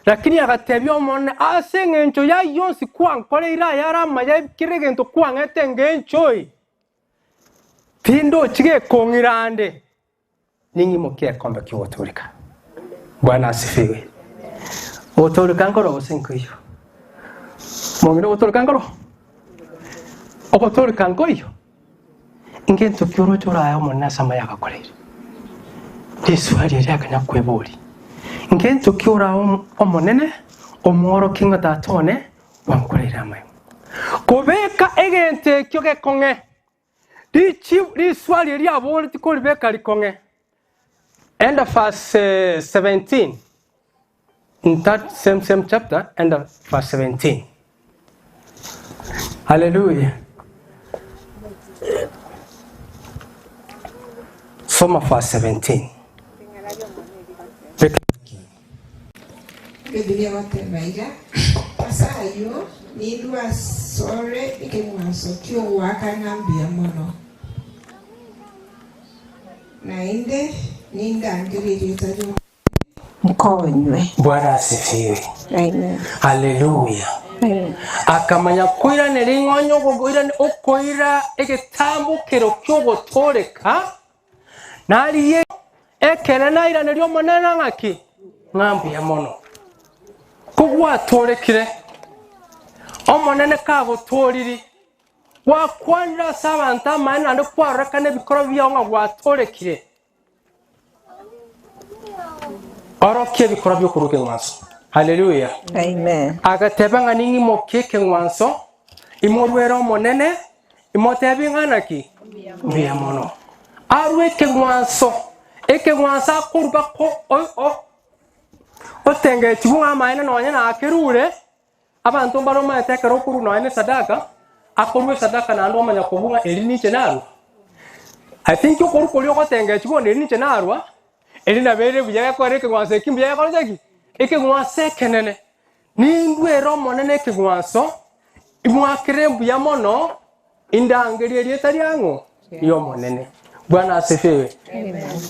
Lakini agatebia Omonene, ase eng'encho y'ayio onsi kwankoreire ayare amaya kera egento kwang'ete engencho eye, tindochi gekong'ira ande, ning'imokie egekombe ki'ogotooreka. Bwana asifiwe. Ogotooreka nkoro gose nkoiyo? Mong'ina ogotooreka nkoro? Ogotooreka nkoiyo? Ngento ki oroche orae Omonene ase amaya agakoreire? Riswali eria akanya kweboria. Ngento ki orae Omonene omworokie ng'a Tata one gwankoreire amaya? Kobeka egento ekio gekong'e. Richibu, riswali eria aboreti koribeka rikong'e. Enda verse 17. In that same same chapter, enda verse 17. Hallelujah. Soma verse 17. Ebibilia egoteba iga, Ase ayio nindue asore ekeng'wanso ki'ogoaka ng'a mbuya mono, naende nindangerie erieta ri'Omonene nkonywe. Bwana asifiwe. Amen. Haleluya. Amen. Akamanya koiraneria ing'onye okoirane okoira egetambokero ki'ogotooreka, narigie ekere nairaneria Omonene ng'aki? Ng'a mbuya mono. Kogwatoorekire, Omonene kagotooriri, gwakwanire ase abanto amaene naende kwarorekana ebikoro biao ng'a gwatoorekire. Orokia ebikorwa bi'okorua ekeng'wanso. Haleluya. Amen. Agateba ng'a ning'imokie ekeng'wanso, imoruere Omonene, imotebie ng'a naki? Mbuya mono. Arue ekeng'wanso, ekeng'wanso akorua ko o- o- otengetigwe ng'a amaene nonye nakerure, abanto mbare omanyete ekero okorua nonye na esadaka, akorua esadaka naende omanya kobua ng'a eri ninche narua. I think okorua koria ogotengechigwa bono eri ninche narua, eri nabo ere buya gekore ekeng'wanso eki mbuya gekorete ki? Ekeng'wanso ekenene. Nindwere Omonene ekeng'wanso, imwakere mbuya mono, indangerie erieta riang'o? Ri'Omonene. Bwana asifiwe.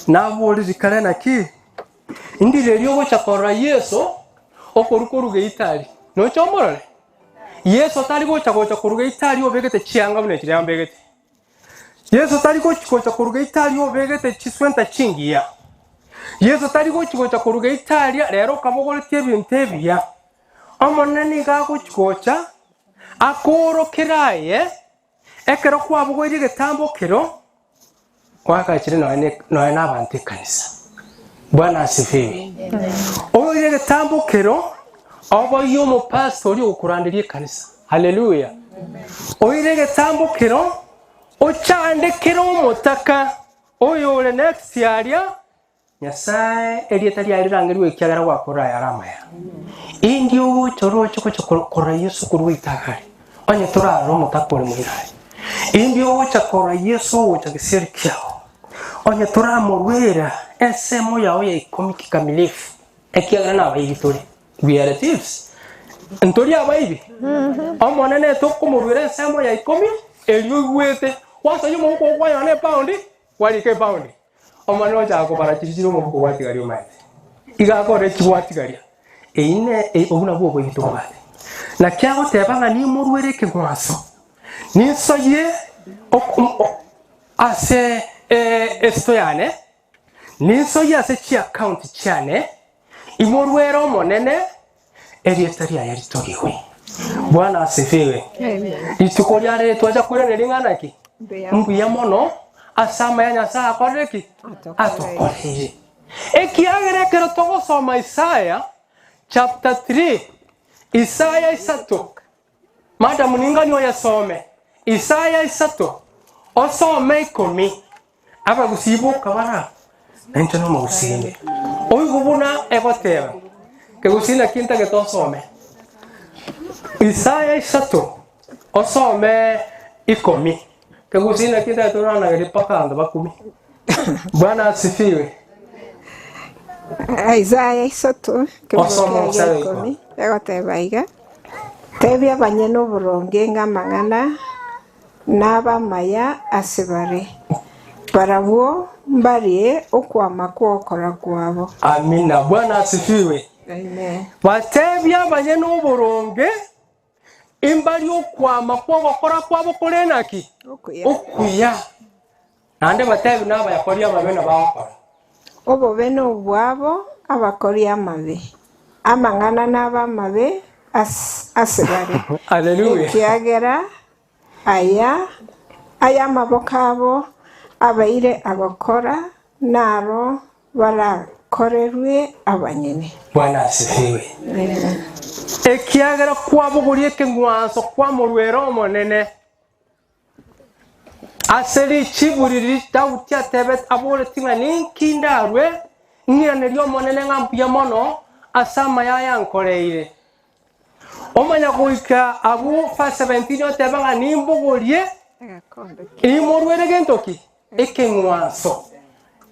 Naboriri kare naki? Ndire erio ogocha korora Yeso okorwa koruga eitari. Noche omorore? Yeso tari gocha gocha koruga eitari obegete chianga buna echiria mbegete. Yeso tari gochi gocha koruga eitari obegete chiswenta chingiya. Yeso tari gochi gocha koruga eitari rero okabogoretie ebinto ebiya. Omonene nigo agochi gocha akoorokere aye ekero kwabogoirie egetambo kero kwagachire nonya nonya na abanto ekanisa. Bwana asifiwe. Oire egetambo kero oboyie omopastor oria ogokoranderia ekanisa. Haleluya. Oire egetambo kero ochandekere omotaka oyore next aria Nyasae, erieta riaye rirangerigwe ekiagera gwakorire ayare amaya. Indi ogocha oroche gocha korora Yeso korwa goita agare, onye torarore omotaka ore moino aye. Indi ogocha korora Yeso ogocha gesieri kiao, onye toramorwera ensemo yao ya ikomi kikamilifu, ekiagera nabaibi tore. We are thieves. Ntori abaibi? Omonene tokomorwera ensemo ya ikomi, erio oigwete, gwasoyia omoboko oo kwanyora na epaundi, kwarika epaundi. Omonene ochaka kobara chiria chire omobuko gwatigaria omaete. Iga akore echi gwatigaria. Eyio ne e- obwo nabwo oboibi tobwate. Naki agoteba ng'a nimorwere ekeng'wanso, ninsoyie ok- o- o- ase esito yane, ninsoyie ase chiakaunti chiane, imorwere Omonene, erieta riaye ritogigwe. Bwana asifiwe. Rituko riare twacha koiraneria ring'ana ki? Mbuya mono ase amaya Nyasae akorire ki? Atokoreire. Ekiagera ekero togosoma Isaya chapter 3, Isaya isato, madam ningani oyesome, Isaya isato, osome ikomi, Abagusii boka bara, na inche nomogusii inde. Oigwe buna egoteba, Kegusii naki ntagete osome. Isaya isato, osome ikomi. Kegusii naki ntagete oranagerie mpaka abanto bakumi. Bwana asifiwe. Isaya isato, ekebugo Osome kiaye omosae gia ikomi, egoteba iga, Tebia abanyene oboronge ng'a amang'ana Nabe amaya ase bare, barabwo mbarie okwama kw'ogokora kwabo. Amina. Bwana asifiwe. Amen. Batebie abanyene oboronge, imbarie okwama kw'ogokora kwabo kore naki? Okuya. Okuya. Naende batebie nabayakori amabe na bagokora. Obobe nobwabo abakori amabe, amang'ana nabe amabe ase bare, Haleluya. ekiagera Aya ay'amaboko abo abaire agokora, naro barakorerwe abanyene. Bwana asifiwe. Ekiagera kwabogoria ekeng'wanso kwamorwera Omonene. Ase richibu riria Daudi atebete aboreti ng'a ninki ndarue ng'iranerie Omonene ng'a mbuya mono ase amaya ayankoreire. Omanya goika abwo verse 17 oteba ng'a nimbogorie imorwere gento ki? Ekeng'wanso.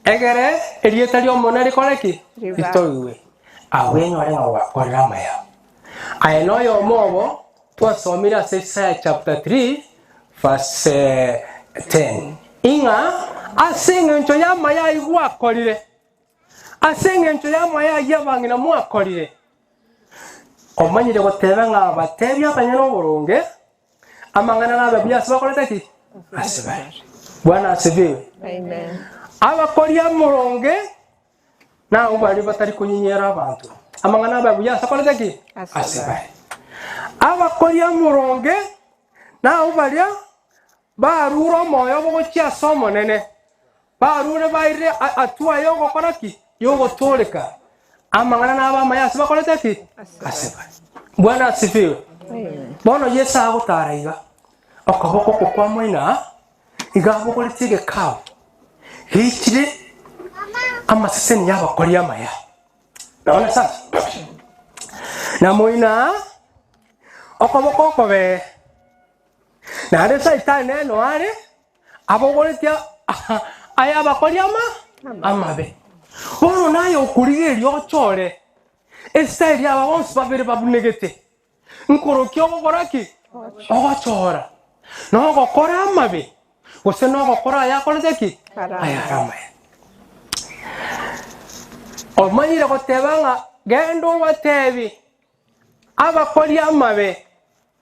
Egere erieta ri'Omonene rikore ki? Ritoigwe. Abwo enyore ng'a gwakorire amaya. Aye noyomo obo twasomire ase Isaya chapter 3 verse 10, ing'a ase engencho y'amaya ayio gwakorire, ase engencho y'amaya ayio abang'ina mwakorire, omanyire goteba ng'a abatebi abanyene oboronge, amang'ana nabe buya ase bakorete ki? Ase bare. Bwana asifiwe. Amen. Abakori amoronge Nabwo baria batari konyinyera abanto amang'ana abe buya ase akorete ki? Ase bare. Abakori amoronge nabwo baria barure omoyo obo gochia ase Omonene, barure bairire hatua y'ogokora ki? Y'ogotooreka. Amang'ana nabe amaya ase bakorete ki? Ase bare. Bwana asifiwe. Bono Yeso agotara iga, okoboko okwo kwa moino aa, Iga abogoretie egekabu geichire amaseseni y'abakori amaya. Naona sasa? Na moina okoboko okobee, naende Saitani nere noyo are abogoretie ay'abakori ama amabe. Bono naye okorigereria ochore esitayeri aba bonsi babere babunegete. Nkorokia ogokora ki? Ogochora. Nogokora amabe, gose nogokora ayakorete ki? Ayare amaya. Omanyire goteba ng'a genda obatebi abakori amabe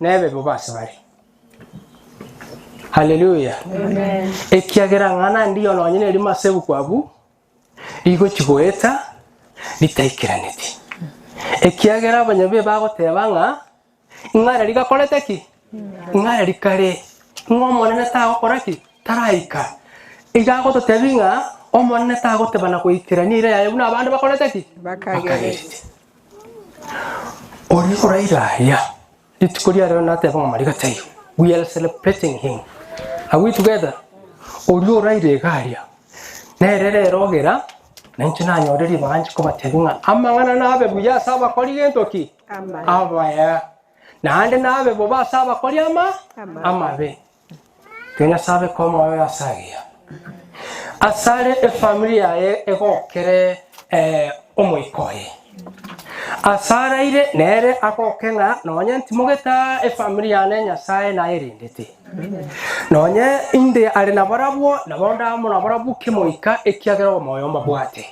nebe bobe ase bare. Haleluya. Ekiagera ng'a ndiyo nonye nerimo ase ebuku abwo, rigochia goeta ritaikeraneti, ekiagera abanyabibe bagoteba ng'a ing'ana rigakorete ki? Ing'ana rikare, ng'a Omonene tagokora ki? Taraika. Iga agototebia ng'a Omonene tagoteba na goikerania eira yaye buna abande bakorete ki? Bakagerete. Oria oraire aria, rituko ria rero nateba ng'a mariga taiyo, we are celebrating him. Are we together? Oria oraire iga aria, nere rero ogera, nainche nanyore ribaga nche kobatebia ng'a amang'ana nabe buya ase abakori gento ki? Abaya. Naende nabe bobe ase abakori ama? Amabe. Tiga Nyasae abeke omoyo oye ase agiya. Asare efamiri yaye egokere omoika oye. Asaraire nere agoke ng'a nonye ntimogete aa efamiri yane Nyasae nayerendete. Nonye inde are nabarabwo nabo nde amo nabarabwo kemoika ekiagera omoyo mbabwate.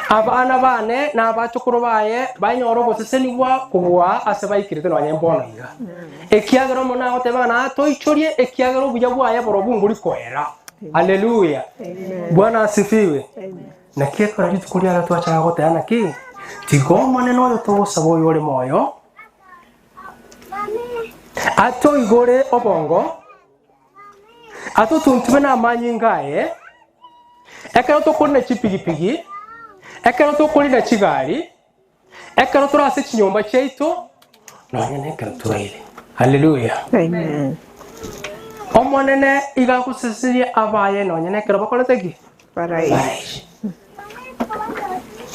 Abana bane na abachokoro baye banyore ogosesenigwa kobua ase baikirete nonye mbono iga. Ekiagera Omonene agoteba ng'a natoichorie, ekiagera obuya bwaye borobwo mbori koera. Haleluya! Bwana asifiwe. Naki ekero rituko riaye twachaka goteba naki, tiga Omonene oyo togosaba oyo ore moyo, atoigore obongo, atotuntube namanyinga aye, ekero tokorina chipigipigi, ekero tokorina chigari, Ekero tore ase chinyomba chiaito, nonya nekero toraire. Haleluya! Amen. Omonene iga agoseseria abaye nonya nekero bakorete ki? Baraire. Baraire.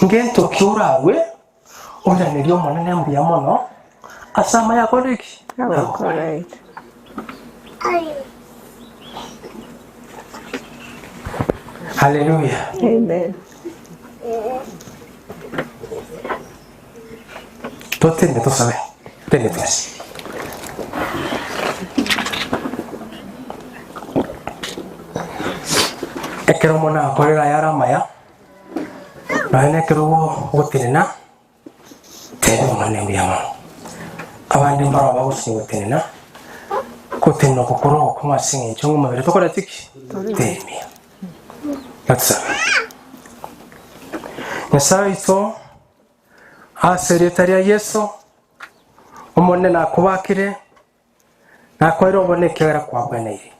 Ngento ki orarwe oiranerie Omonene mbuya mono ase amaya akorire ki? Agokoraire. Haleluya! Amen. Totende tosabe, tende twensi. Ekero omonto akorire ayare amaya, nonya na ekero ogotenena, teba Omonene mbuya mono. Abande mbarabwo bagosinya gotenena, gotenena oko kore ogokong'u ase eng'encho ng'a omobere tokoreti ki? Temia. Gatosabe. Nyasae oito, ase erieta ria Yeso, Omonene nakobakire, nakoeire obonene ekiagera kwabweneire.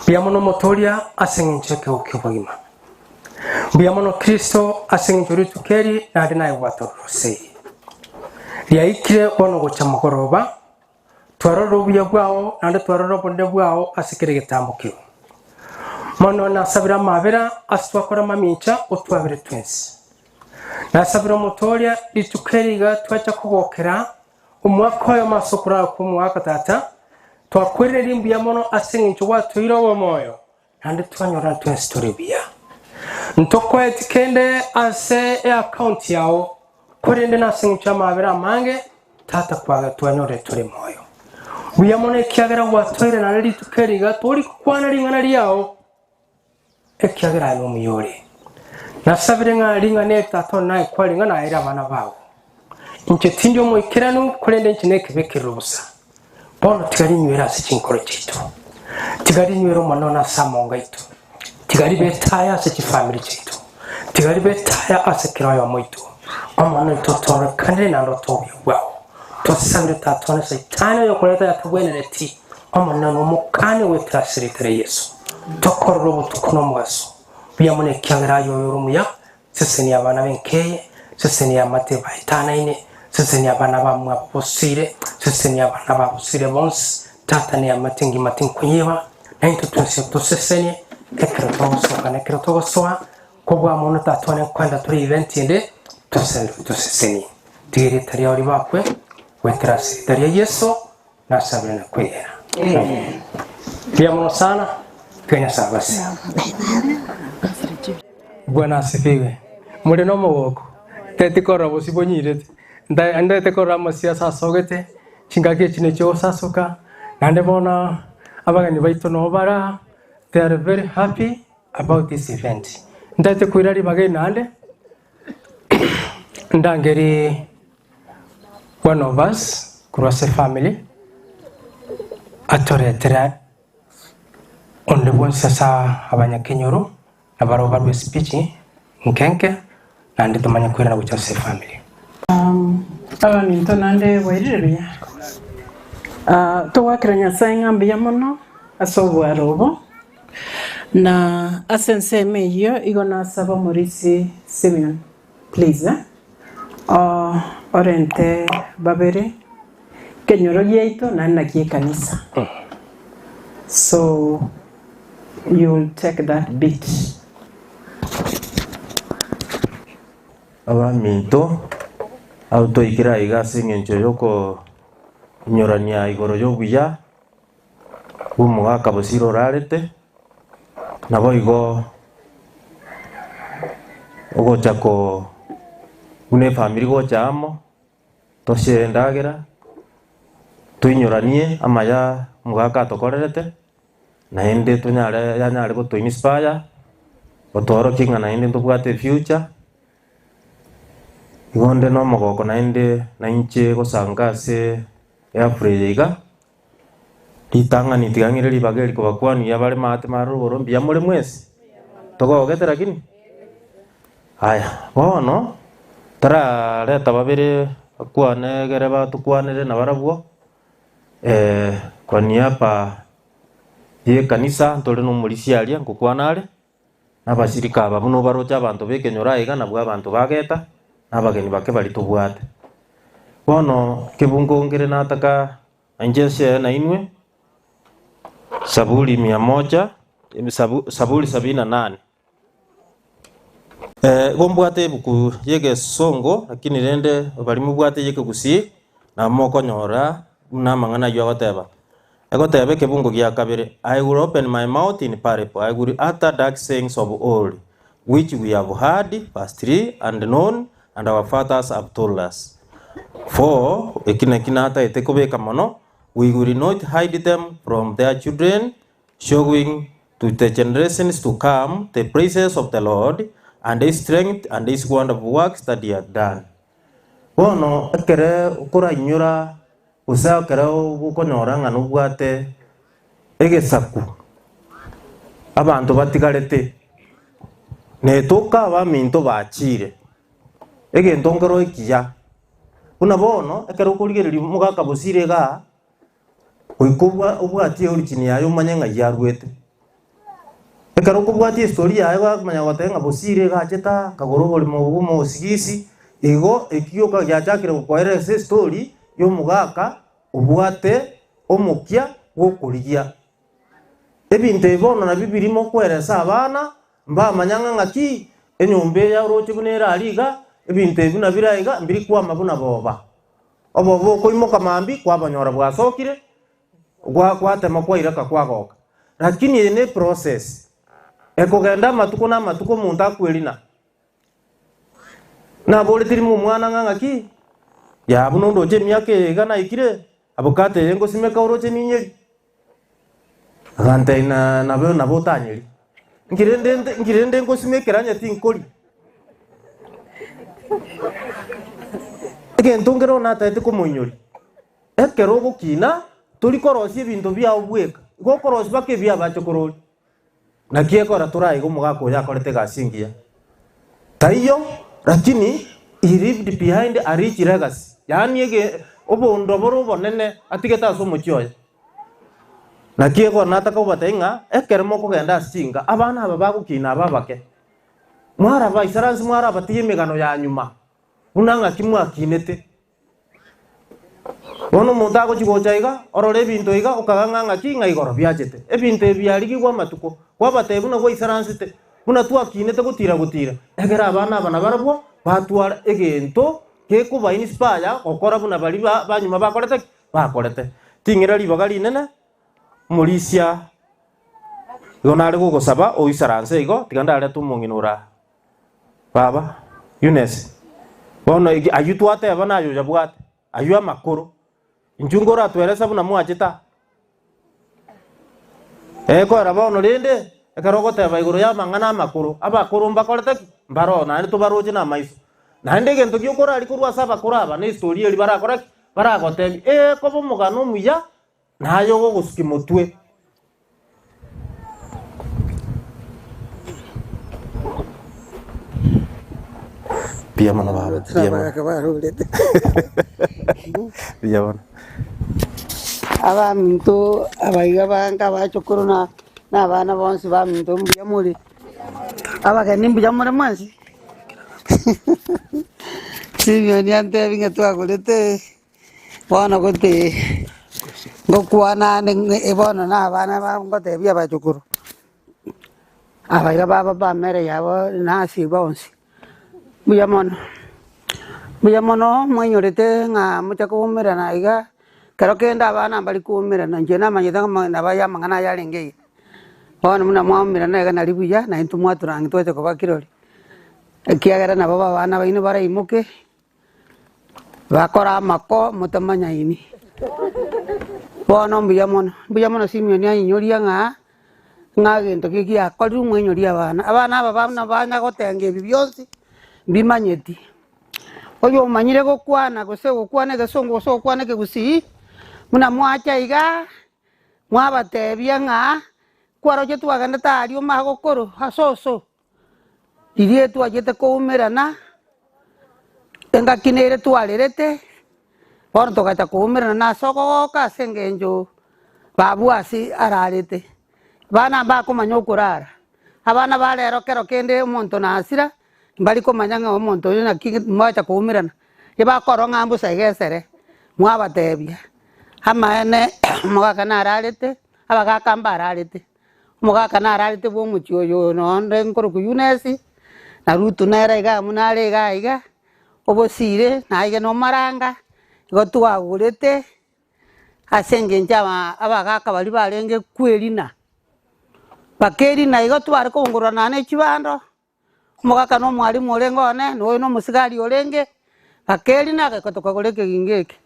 Mbuya mono Omotoria ase eng'encho y'ekegogo ki'obogima. Mbuya mono Kristo ase eng'encho rituko eri naende naye gwatororoseirie. Riaikire bono gocha mogoroba, Twarorire obuya bwao, naende twarorire obonene bwao ase kera egetambo kiao. Mono nasabire amabera ase twakora mamincha otwabere twensi. Nasabire Omotooria rituko eri iga twacha kogokera omwaka oyomo ase okorara kw'omogaka tata, twakwerereria mbuya mono ase engencho gwatoire obomoyo naende twanyorana twensi tore buya. Ntokoeti kende ase eakaunti yao. Korende nase engencho y'amabera amange, Tata kwagera twanyorire tore moyo. Buya mono ekiagera gwatoeire naende rituko eri iga tori gokwana ring'ana riao, ekiagera aye nomuya ore. Nasabire ng'a ring'ana eri Tata one naye kwarenge naere abana bao. Inche tindi omoikeranu, korende inche nekebekerero bosa. Bono tiga rinywere ase chinkoro chiaito, tiga rinywere Omonene one ase amongo aito, tiga ribe etaya ase chifamiri chiaito, tiga ribe etaya ase kera oyomo oito. Omonene oito otororekanire naende otoe obuya bwao. Tosabire Tata one Saitani oyokoreta ayatabwenereti, Omonene one omokanie goetera ase erieta ria Yeso. Tokorore obotuko na omogaso, buya mono ekiagera aye oyore omuya Sesenia abana b'enkeye, sesenia amate baetanaine, sesenia abana bamwabo bosire, sesenia abana babosire bonsi, Tata neamate engima tinkoyeba, naintwe twensi otosesenie, ekero togosoka na ekero togosoa, kobua mono Tata one nkoenda tore event ende, tosabere otosesenie. Tiga erieta riao ribakwe, goetera ase erieta ria Yeso, nasabire na kwegena. Amen. Mbuya mono sana, tiga Nyasae abase. Bwana asifiwe. More nomogoko? Ntagete korora bosio bonyirete, nta ntagete korora amasio ase asogete, chingaki echi nechiogosasoka, naende bono abageni baito nabo bare aa, they are very happy about this event. Ntagete koira ribaga eri naende, ndangeri one of us korwa ase efamily, atoretere onde bwensi ase abanyakenyoro. Na barabwo barue speech nkenke, naende tomanye koirana gochia ase efamiri. Abaminto naende bwairire buya? Togoakera Nyasae ng'a mbuya mono ase obwaro obo, na ase ensemo eyio igo nasaba omorisia Simeon please orente babere ekenyoro giaito naende naki ekanisa so. You'll take that bit. Abaminto, abwo twaikire aiga ase engencho y'okoinyorania igoro y'obuya bw'omogaka bosire orarete, naboigo ogocha ko buna efamiri gocha amo, Tosie endagera, toinyoranie amaya omogaka atokorerete, naende tonyare yanyare goto inspire, gotoorokia ng'a naende ntobwate efuture, igo onde na omogoko naende nainche gosanga ase eafura eye iga, ritang'ani tiga ng'ire ribaga eri kobakwania abare maate mare rogoro mbuya more mwensi? Togogete lakini? Aya, bono tarareta babere bakwane egere batokwanere nabarabwo, kwa niaba y'ekanisa ntore nomorisia aria nkokwana are, na abashirika aba buna obaroche abanto b'ekenyoro aiga nabwo abanto bageta, na abageni bake baria tobwate. Bono kebungo nkere nataka inche nshare nainwe, Saburi mia moja, Saburi sabini na nane. Igo mbwate ebuku y'egesongo, lakini rende baria mobwate ey'ekegusii, nabo mokonyora buna amang'ana ayio agoteba. Egoteba ekebungo gia kabere, I will open my mouth in parable, I will utter dark sayings of old, which we have heard, verse 3, and known, and our fathers have told us. 4, eki naki nataete kobeka mono, we will not hide them from their children, Showing to the generations to come the praises of the Lord, and his strength, and his wonderful works that he hath done. Bono ekere okorainyora gose ekere okonyora ng'a nobwate egesaku, abanto batigarete, netoka abaminto bachiire, egento nkero ekiya, buna bono ekero okorigereria omogaka bosire igaa, Goika obwatie eorigin yaye omanye ng'ai yarwete. Ekero okobwatia estory yaye gwamanya goteba ng'a Bosire iga achete aa, akagora oboremo obo bwa omosigisi, igo ekio gioka giachakire gokoerera ase estory ya omogaka obwate omokia bw'okorigia. Ebinto ebi bono nabio birimo okweresa abana, mbamanya ng'a ng'aki enyomba eye oroche buna ere aria iga, ebinto ebi buna bire aiga mbiri kwama buna boba. Obobe okoimoka mambia kwabonyora bwasokire, gwa gwatema kwaireka kwagoka. Lakini eye ne process, ekogenda amatuko na amatuko omonto akwerina. Naboreti rimo omwana ng'a ng'aki, Yaa buna ondoche emiaka eye iga naikire, avocado eye ngosimeka oroche ninyeri? Agantebia na nabo nabo otanyeri. Nki rende nte nki rende ngosimekera onye tinkori? Egento nkere bono natagete komoinyoria, ekero ogokina, tori korosia ebinto biago bweka, igo okorosia mpaka ebia abachokorori. Naki ekora toraiga omogaka oyo akorete egasi engiya? Taiyo, lakini he leaved behind a rich legacy, yaani ege obondo bore obonene atigete ase omochie oye. Naki ekora nataka kobatebia ng'a ekero mokogenda ase chinka, abana aba bagokina aba abake, mwarabaisaransi mwarabatige emegano ya nyuma, buna ng'aki mwakinete. Bono omonto agochia gocha iga, orore ebinto iga, okaga ng'a ng'aki ng'a igoro biachete. Ebinto ebi biarigigwe amatuko, kwabatebia buna gwaisaransete, buna twakinete gotira gotira, ekero abana aba nabarabwo batwara egento gekoba inspire gokora buna baria ba banyuma bakorete ki? Bakorete. Ting'ira ribaga rinene, omorisia igo nare gogosaba oisaranse igo, tiga ndarete omong'ina ore aa. Baba, Eunice, bono eki ayio twateba naye oyabwate, ayio amakoro. Inchuo nkoratweresa buna mwachete aa. Ekoera bono rende, ekero ogoteba igoro y'amang'ana amakoro, abakoro mbakorete ki? Mbaroo, naende tobaroche namaiso. Naende egento giokoraria korwa ase abakoro aba, na estory eria barakore ki? Baragotebie, ee koba omogano omuya, Naye ogogosukia motwe. Mbuya mono baba, mbuya mono. Mbuya mono. Abaminto abaiga bange abachokoro na na abana bonsi baminto mbuya more, abageni mbuya more mwensi? Simeon antebi ng'a twagorete. Bono gose ngokwana ande ng'a bono na abana babo ngotebia abachukuru, aba iga baba bamere yabo nase bonsi, mbuya mono, mbuya mono mwainyorete ng'a mocha koumerana iga, ekero kende abana mbari koumerana inche namanyete ng'a nabo aya amang'ana aya arenge iga. Bono buna mwaumerana iga nari buya, naintwe mwatorang'e twacha koba kirori, ekiagera nabo abana baino baraimoke. Bakora amako motamanyaini. Bono mbuya mono, mbuya mono Simeon ainyoria ng'a ng'a egento ki giakorirwe mwainyoria abana. Abana aba buna banya gotenga ebi bionsi, mbimanyeti. Oyo omanyire gokwana gose gokwana egesongo gose gokwana ekegusii, buna mwacha igaa, mwabatebia ng'a, kwaroche twagendete aria omagokoro ase oso. Riria twachete koumerana, engaki nere twarerete, bono togacha koumerana nase okogoka ase engencho babwo ase ararete. Abana mbakomanya okorara, abana ba rero kero kende omonto nasira, mbari komanya ng'a omonto oyo naki mwacha koumerana, ebakorora ng'a mbosa iga esere, mwabatebia, amaene omogaka nararete, abagaka mbararete. Omogaka nararete bw'omochie oyo nonde nkorokwa Yunesi, na Rutu nere iga amo nare iga iga, obosire naiga nomaranga, igo twagorete ase engencho aba abagaka baria barenge kwerina. Bakerina igo tware kobongorora nonya ne chibando, omogaka na omwalimu orenge one, na oyo na omosigari orenge, bakerina ageka tokagora ekegingo eke.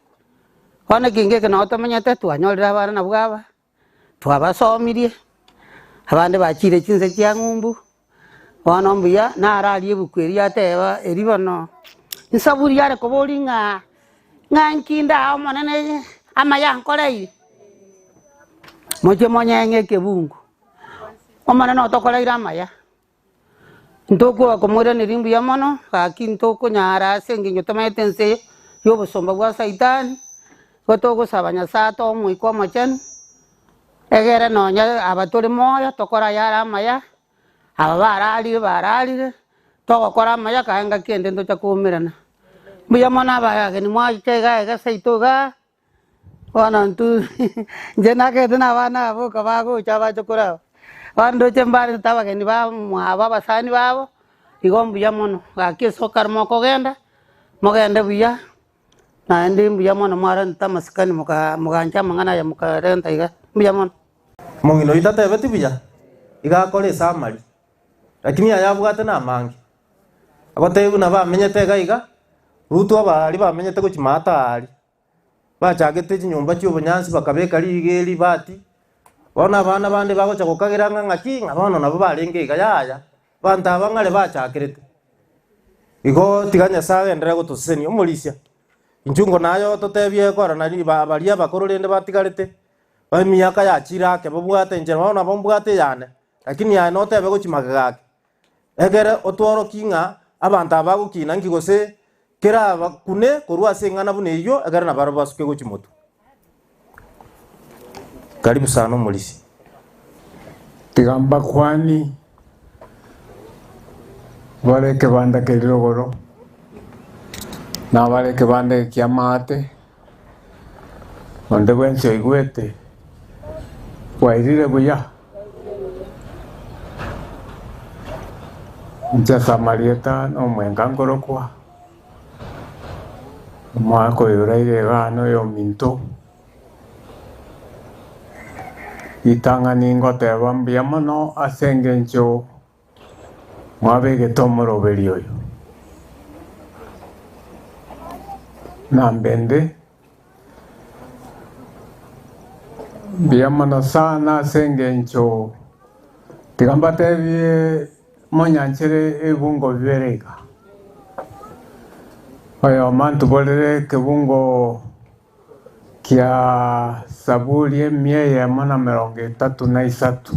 Bono ekegingo eke nabo tomenyete twanyorire abana nabwo aba. Twabasomirie, abande bachire chinse chia ng'umbu, bono mbuya nararie ebuku eria yateba eri bono, ensaburi yare koboria ng'a ng'a nki ndaa omonene amaya ankoreire? Mochie monyeng'e ekebungo, omonene otokoreire amaya. Ntokwoba komoiraneria mbuya mono, gaki ntokonyara ase engencho tomaete ense eye y'obosomba bwa Saitani, igo togosaba Nyasae atoe Omoika Omochenu, egere nonya aba tore moyo tokore ayare amaya, aba bararire bararire, togokora amaya kae engaki ende ntocha koumerana. Mbuya mono abageni mwacha iga iga seito igaa. Bono intwe inche nakete na abana aba boka bagocha abachokoro aba, bono ndoche mbarente abageni bamwabo abasani babo, igo mbuya mono, gaki ase ekero mokogenda, mogende buya, naende mbuya mono mwarentete amasikani moka mogancha amang'ana aya mokarenta iga, mbuya mono. Omong'ina oyio tatebeti buya, iga akore esamari, lakini aya abwate namange. Agotebi buna bamenyete iga iga, Rutu abaari bamenyete gochia maata aria, bachagete chinyomba chi'obonyansi bakabeka riiga eri ribati, bono abana bande bagocha gokagera ng'a ng'aki, ng'a bono nabo barenge iga, yaya, abanto aba ng'are bachakerete. Igo tiga Nyasae agenderere gotosesenia. Omorisia, inchuo ngo naye ototebie korana riba baria abakoro rende batigarete, emiaka yachire ake babwate inche bono nabo mbwate eyane, lakini aye notebe gochia magega ake. Ekere otworokie ng'a abanto aba bagokina nki gose kerabakune korwa ase eng'ana buna eyio, ekero nabarabwo basuke gochia motwe. Karibu sana omorisia. Tiga mbakwani bare ekebanda keria rogoro, na abare ekebanda eke ki'amaate, onde bwensi oigwete, bwairire buya. Inche ase amarieta na omwenga nkorokwa, omwaka oyo oraire igaa na oyominto, ritang'ani ngoteba mbuya mono ase engencho mwabegete omoroberi oyo. Nambende. Mbuya mono sana ase engencho tiga mbatebie monyanchere ebibungo bibere iga. Oyomo antuborere ekebungo kia Saburi emia eyemo na emerongo etato na isato.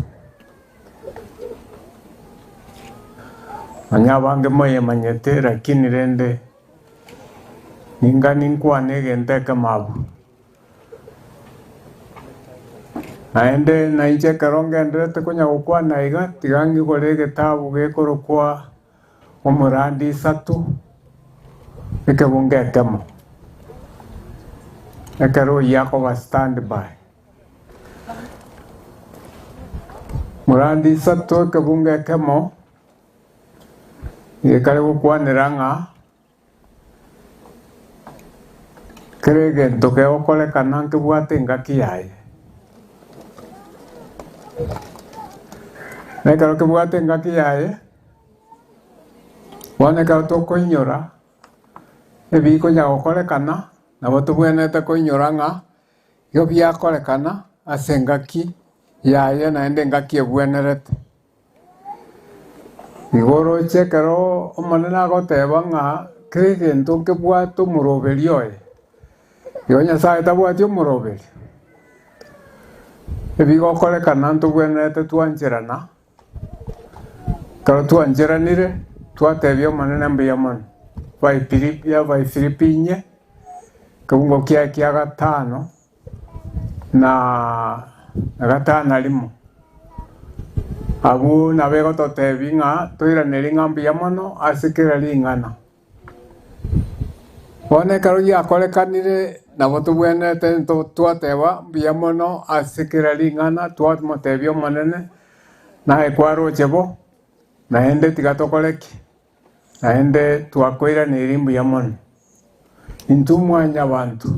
Nonya abange moyemanyete lakini rende. Ninga ninkwane egento ekemo abwo. Naende nainche ekero ngenderete konya gokwana iga, tiga ngigore egetabu gekorokwa Omorandi Isato, ekebungo ekemo, ekero oyio akoba stand by. Morandi Isato ekebungo ekemo. Gekare gokwanera ng'a kera egento kegokorekana nkebwate engaki yaye. Na ekero kebwate engaki yaye, bono ekero tokoinyora ebikonya gokorekana, nabo tobwenerete koinyora ng'a igo biakorekana ase engaki yaye naende engaki ebwenerete. Igo oroche ekero Omonene agoteba ng'a kera egento nkebwate omoroberio oye, igo Nyasae tabwati omoroberio. Ebigokorekana ntobwenerete twancherana, ekero twancheranire, twatebia Omonene mbuya mono. Abaifilipi inye, ekebungo kiaye kia gatano. Na gatano na rimo, abwo nabo egototebia ng'a toiranerie ng'a mbuya mono ase kera ring'ana. Bono ekero giakorekanire nabo tobwenerete twateba mbuya mono ase kera ring'ana, twamotebia Omonene, naye kwaroche bo, naende tiga tokore ki? Naende twakoiraneire mbuya mono, intwe mwanyabanto,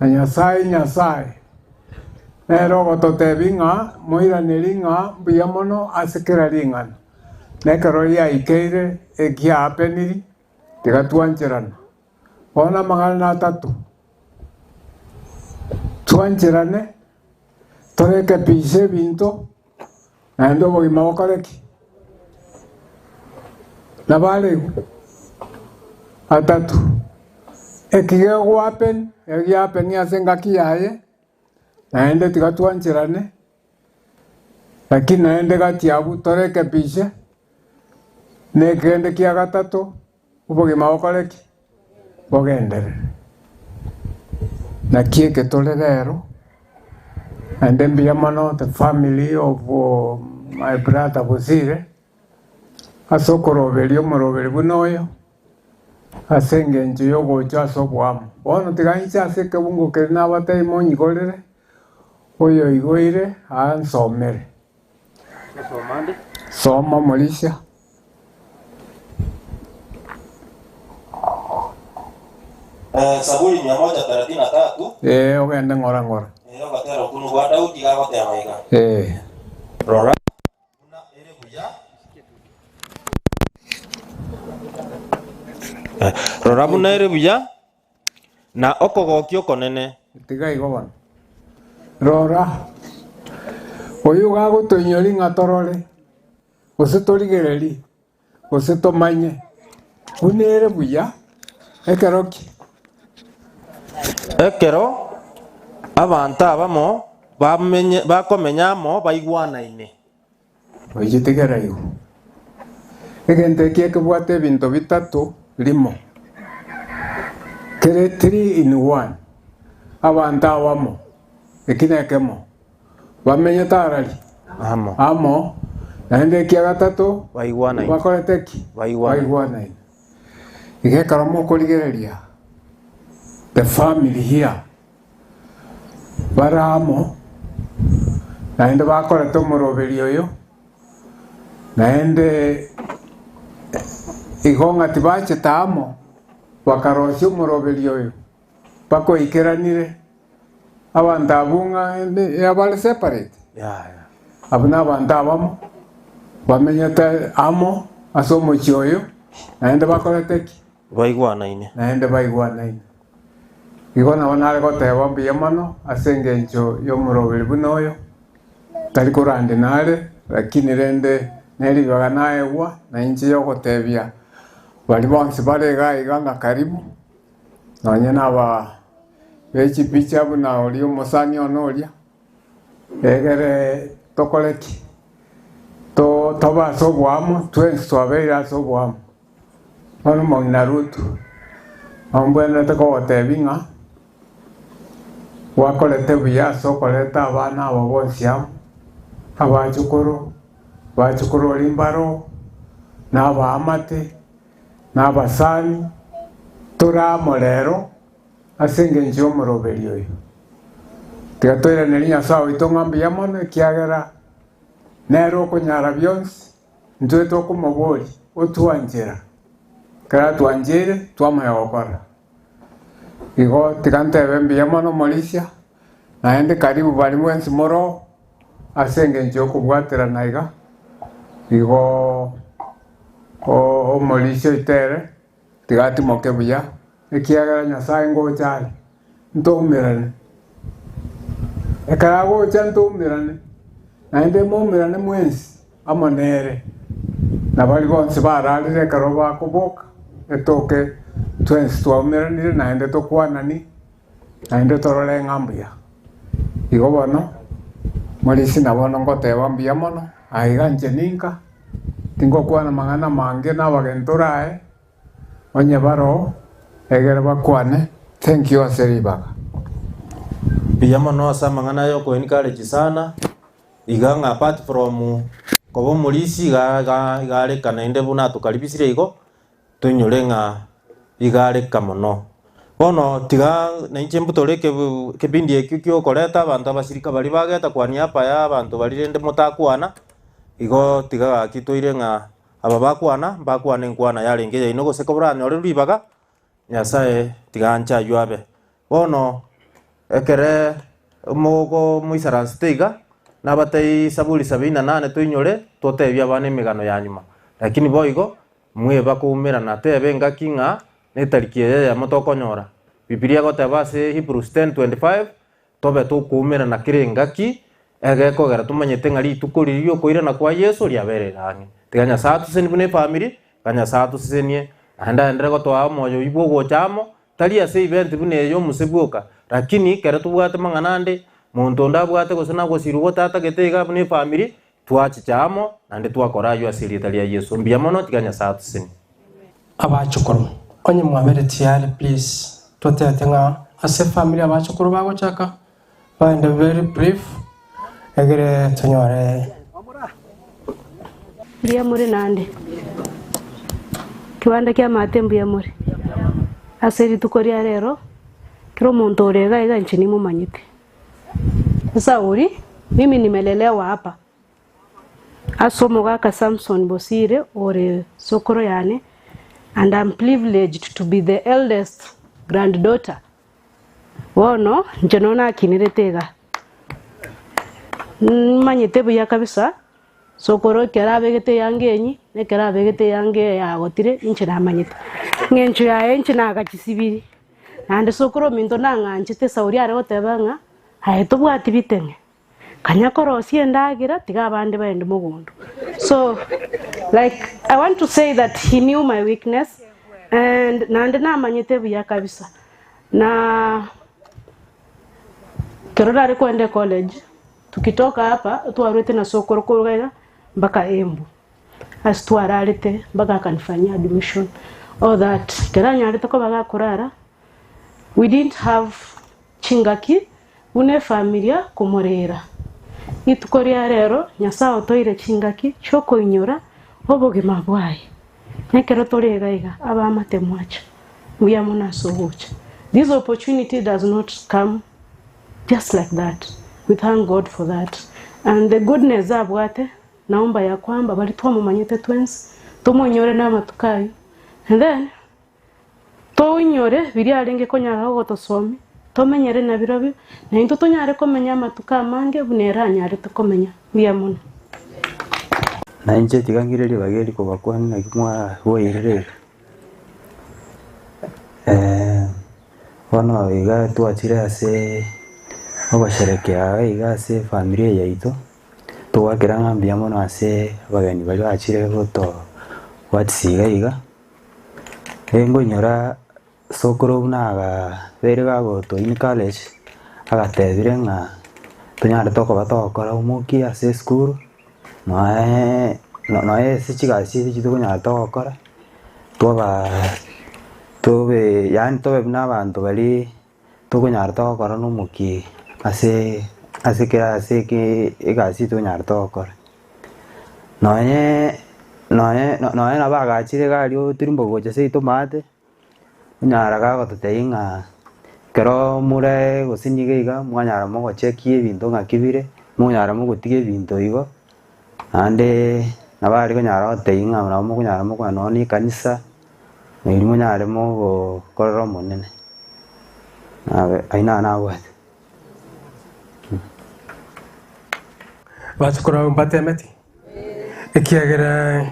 na Nyasae Nyasae nere ogototebia ng'a moiranerie ng'a mbuya mono ase kera ring'ana, na ekero riaikeire ekiahapeniri, tiga twancherana. Bono amang'ana natato, twancherane, torekebishe ebinto, Naende obogima bokore ki? Nabaregwe atato. Eki gegohappen, egihappen ase engaki yaye, naende tiga twancherane, lakini naende gati abwo torekebishe, na ekende kia gatato, obogima bokore ki? Bogenderere. Naki eke tore rero, naende mbuya mono the family of my brother Bosire, ase okoroberia omoroberi buna oyo, ase engencho ya ogocha ase oboamo. Bono tiga inche ase ekebungo keria nabatebie monyigorere, oyo oigoire ansomere. Soma omorisia. Saburi mia moja thelathini na tatu. Ee, ogende ng'ora ng'ora. Ee, ogotera okwo nokwa Daudi gagoteba iga. Ee. Rora, buna ere buya. Rora buna ere buya, na okogokia okonene. Tiga igo bono. Rora, oyio iga agotoinyoria ng'a torore, gose torigererie, gose tomanye, buna ere buya, ekero ki? Ekero abanto abamo bamenye, bakomenya amo baigwanaine. Oyio tigera igo. Egento eki ekebwate ebinto bitato rimo, kere three in one, abanto abamo, eki nekemo, bamenyete arari? Amo. Amo, naende ekia gatato, Baigwanaine. bakorete ki? Baigwanaine. Baigwanaine. Iga ekero mokorigereria the family here, Bare amo, naende bakorete omoroberio oyo, naende igo ng'a tibachete amo, bakarosia omoroberio oyo, bakoikeranire, abanto abwo ng'a bare separate, abwo na abanto abamo, bamenyete amo ase omochie oyo, naende bakorete ki? Baigwanaine. Naende baigwanaine. Igo nabo nare goteba mbuya mono ase engencho y'omoroberi buna oyo, tari korande nare, lakini rende neribaga naegwa na inche y'ogotebia baria bonsi bare iga iga ng'a karibu, nonye naba be chipicha buna oria omosani one oria, egere tokore ki? To tobe ase oboamo, twensi twabeire ase oboamo. Bono omong'ina Rutu nombwenerete kogotebia ng'a gwakorete buya ase okoreta abana aba bonsi amo, abachukuru, bachukuru oria mbaro, na abaamate, na abasani, tore amo rero ase engencho y'omoroberio oyo. Tiga toiranerie Nyasae oito ng'a mbuya mono ekiagera nere okonyara bionsi. Intwe tokomoboria, Otwanchera? Ekero atwancheire, twamanya gokora. Igo tiga ntebe mbuya mono omorisia, naende karibu baria mwensi more oo, ase engencho y'okobwaterana iga, igo omorisia oito ere, tiga atimoke buya, ekiagera Nyasae ngocha are, ntoumerane. Ekero agocha ntoumerane, naende moumerane mwensi amo nere, na baria bonsi bararire ekero bakoboka, etoke twensi twaumeranire naende tokwanani, naende torore ng'a mbuya. Igo bono, morisia na bono ngoteba mbuya mono, aiga inche ninka, tingokwana mang'ana mange na abageni torae, Onye baroo, egere bakwane, Thank you ase ribaga. Mbuya mono ase amang'ana aya oko encourage sana, iga ng'a apart from koba omorisia iga iga iga areka naende buna atokaribisire igo, toinyore ng'a iga areka mono. Bono tiga nainche mbutore ekebu ekebindi ekio kia okoreta abanto abasirika baria bageta kwania apa ya abanto baria rende motakwana, igo tiga gaki toire ng'a Aba bakwana, mbakwane enkwana yarenge yaino, gose koboranyore ribaga, Nyasae tiga anche ayio abe. Bono ekere omogoko moisaransete iga, nabatebie Saburi sabini na nane toinyore, totebie abana emegano ya nyuma. Lakini boigo, mweba koumerana, teba engaki ng'a netariki eye eyemo tokonyora. Bibilia egoteba ase Hebrews 10:25, Tobe tokoumerana kera engaki, egekogera tomanyete ng'a rituko riria ri'okoirana kwa Yeso riabereire ang'e. Tiga Nyasae atosesenie buna efamiri, tiga Nyasae atosesenie naende aenderere gotoa omoyo oyio bw'ogocha amo, tari ase event buna eye y'omose bwoka, lakini ekero tobwate mang'ana ande, monto onde abwate gose nagosirwa gotatagete iga buna efamiri, twachicha amo naende twakora ayio ase erieta ria Yeso. Mbuya mono, tiga Nyasae atosesenie. Abachukuru, onye mwabere tiyari please totete ng'a ase efamiri abachukuru bagochaka bagende very brief egere tonyore. Mbuya more naende? Kebanda kia amaate mbuya more? Ase rituko ria rero, kera omonto ore iga iga inche nimomanyete. Sasa ori, mimi nimelelewa hapa. Ase omogaka Samson Bosire ore sokoro yane and am privileged to be the eldest granddaughter. Bono inche nonya nakinerete iga. Nimanyete buya kabisa sokoro ekero abegete eyanga enyi. Nekero abegete eyanga eye yagotire, inche namanyete. Ng'encho yaye inche nagachisibirie. Naende sokoro ominto nang'anchete Sauli are goteba ng'a aye tobwati biteng'e, kanya korosia endagera tiga abande baende mogondo. So like I want to say that he knew my weakness and naende namanyete buya kabisa. Na ekero nare kogenda ecollege, tukitoka hapa twarwete na sokoro korwa iga mpaka Embu. Ase twararete mpaka akanifanyia admission all that ekero anyarete koba gakorara we didn't have chingaki buna efamilia komorera. Rituko ria rero Nyasaye otoire chingaki chiokoinyora obogima bwaye. Nekero tore iga iga abamate mwacha mbuya mono ase ogocha. This opportunity does not come just like that we thank God for that and the goodness abwate Naomba ya kwamba baria twamomanyete twensi tomoinyore namatuko ayio, and then toinyore biria arenge konyara gotosomia, tomenyere nabirobio, na intwe tonyare komenya amatuko amange buna ere anyarete komenya. Mbuya mono. Na inche tiga ng'ire ribaga eri kobakwania naki mwaboirire iga. Bono iga twachire ase ogosherekea iga ase efamiri eye yaito. Togwakera ng'a mbuya mono ase abageni baria bachire gotobwatisia iga iga, ngoinyora sokoro buna agabeire gagotoa encourage, agatebire ng'a tonyare tokoba togokora omokia ase esukuru, noeee noe ase chigasi echi tokonyara togokora, twabaa tobe yaani tobe buna abanto baria. Tokonyara togokora nomokia ase ase kera ase eke egasi tokonyara togokora. Nonye nonye nonye nabo agachire iga aria otirimboka gocha seito maate, onyara gagototebia ng'a ekero more gose nigo iga mwanyara mogochekia ebinto ng'aki bire, monyara mogotiga ebinto igo, naende nabo aria konyara gototebia ng'a nabo mokonyara mokogenda nonye na ekanisa, erio monyare mogokorera omonene. Nabe ayio naro nabwate. Bachukuru abwo mbatemeti, ekiagera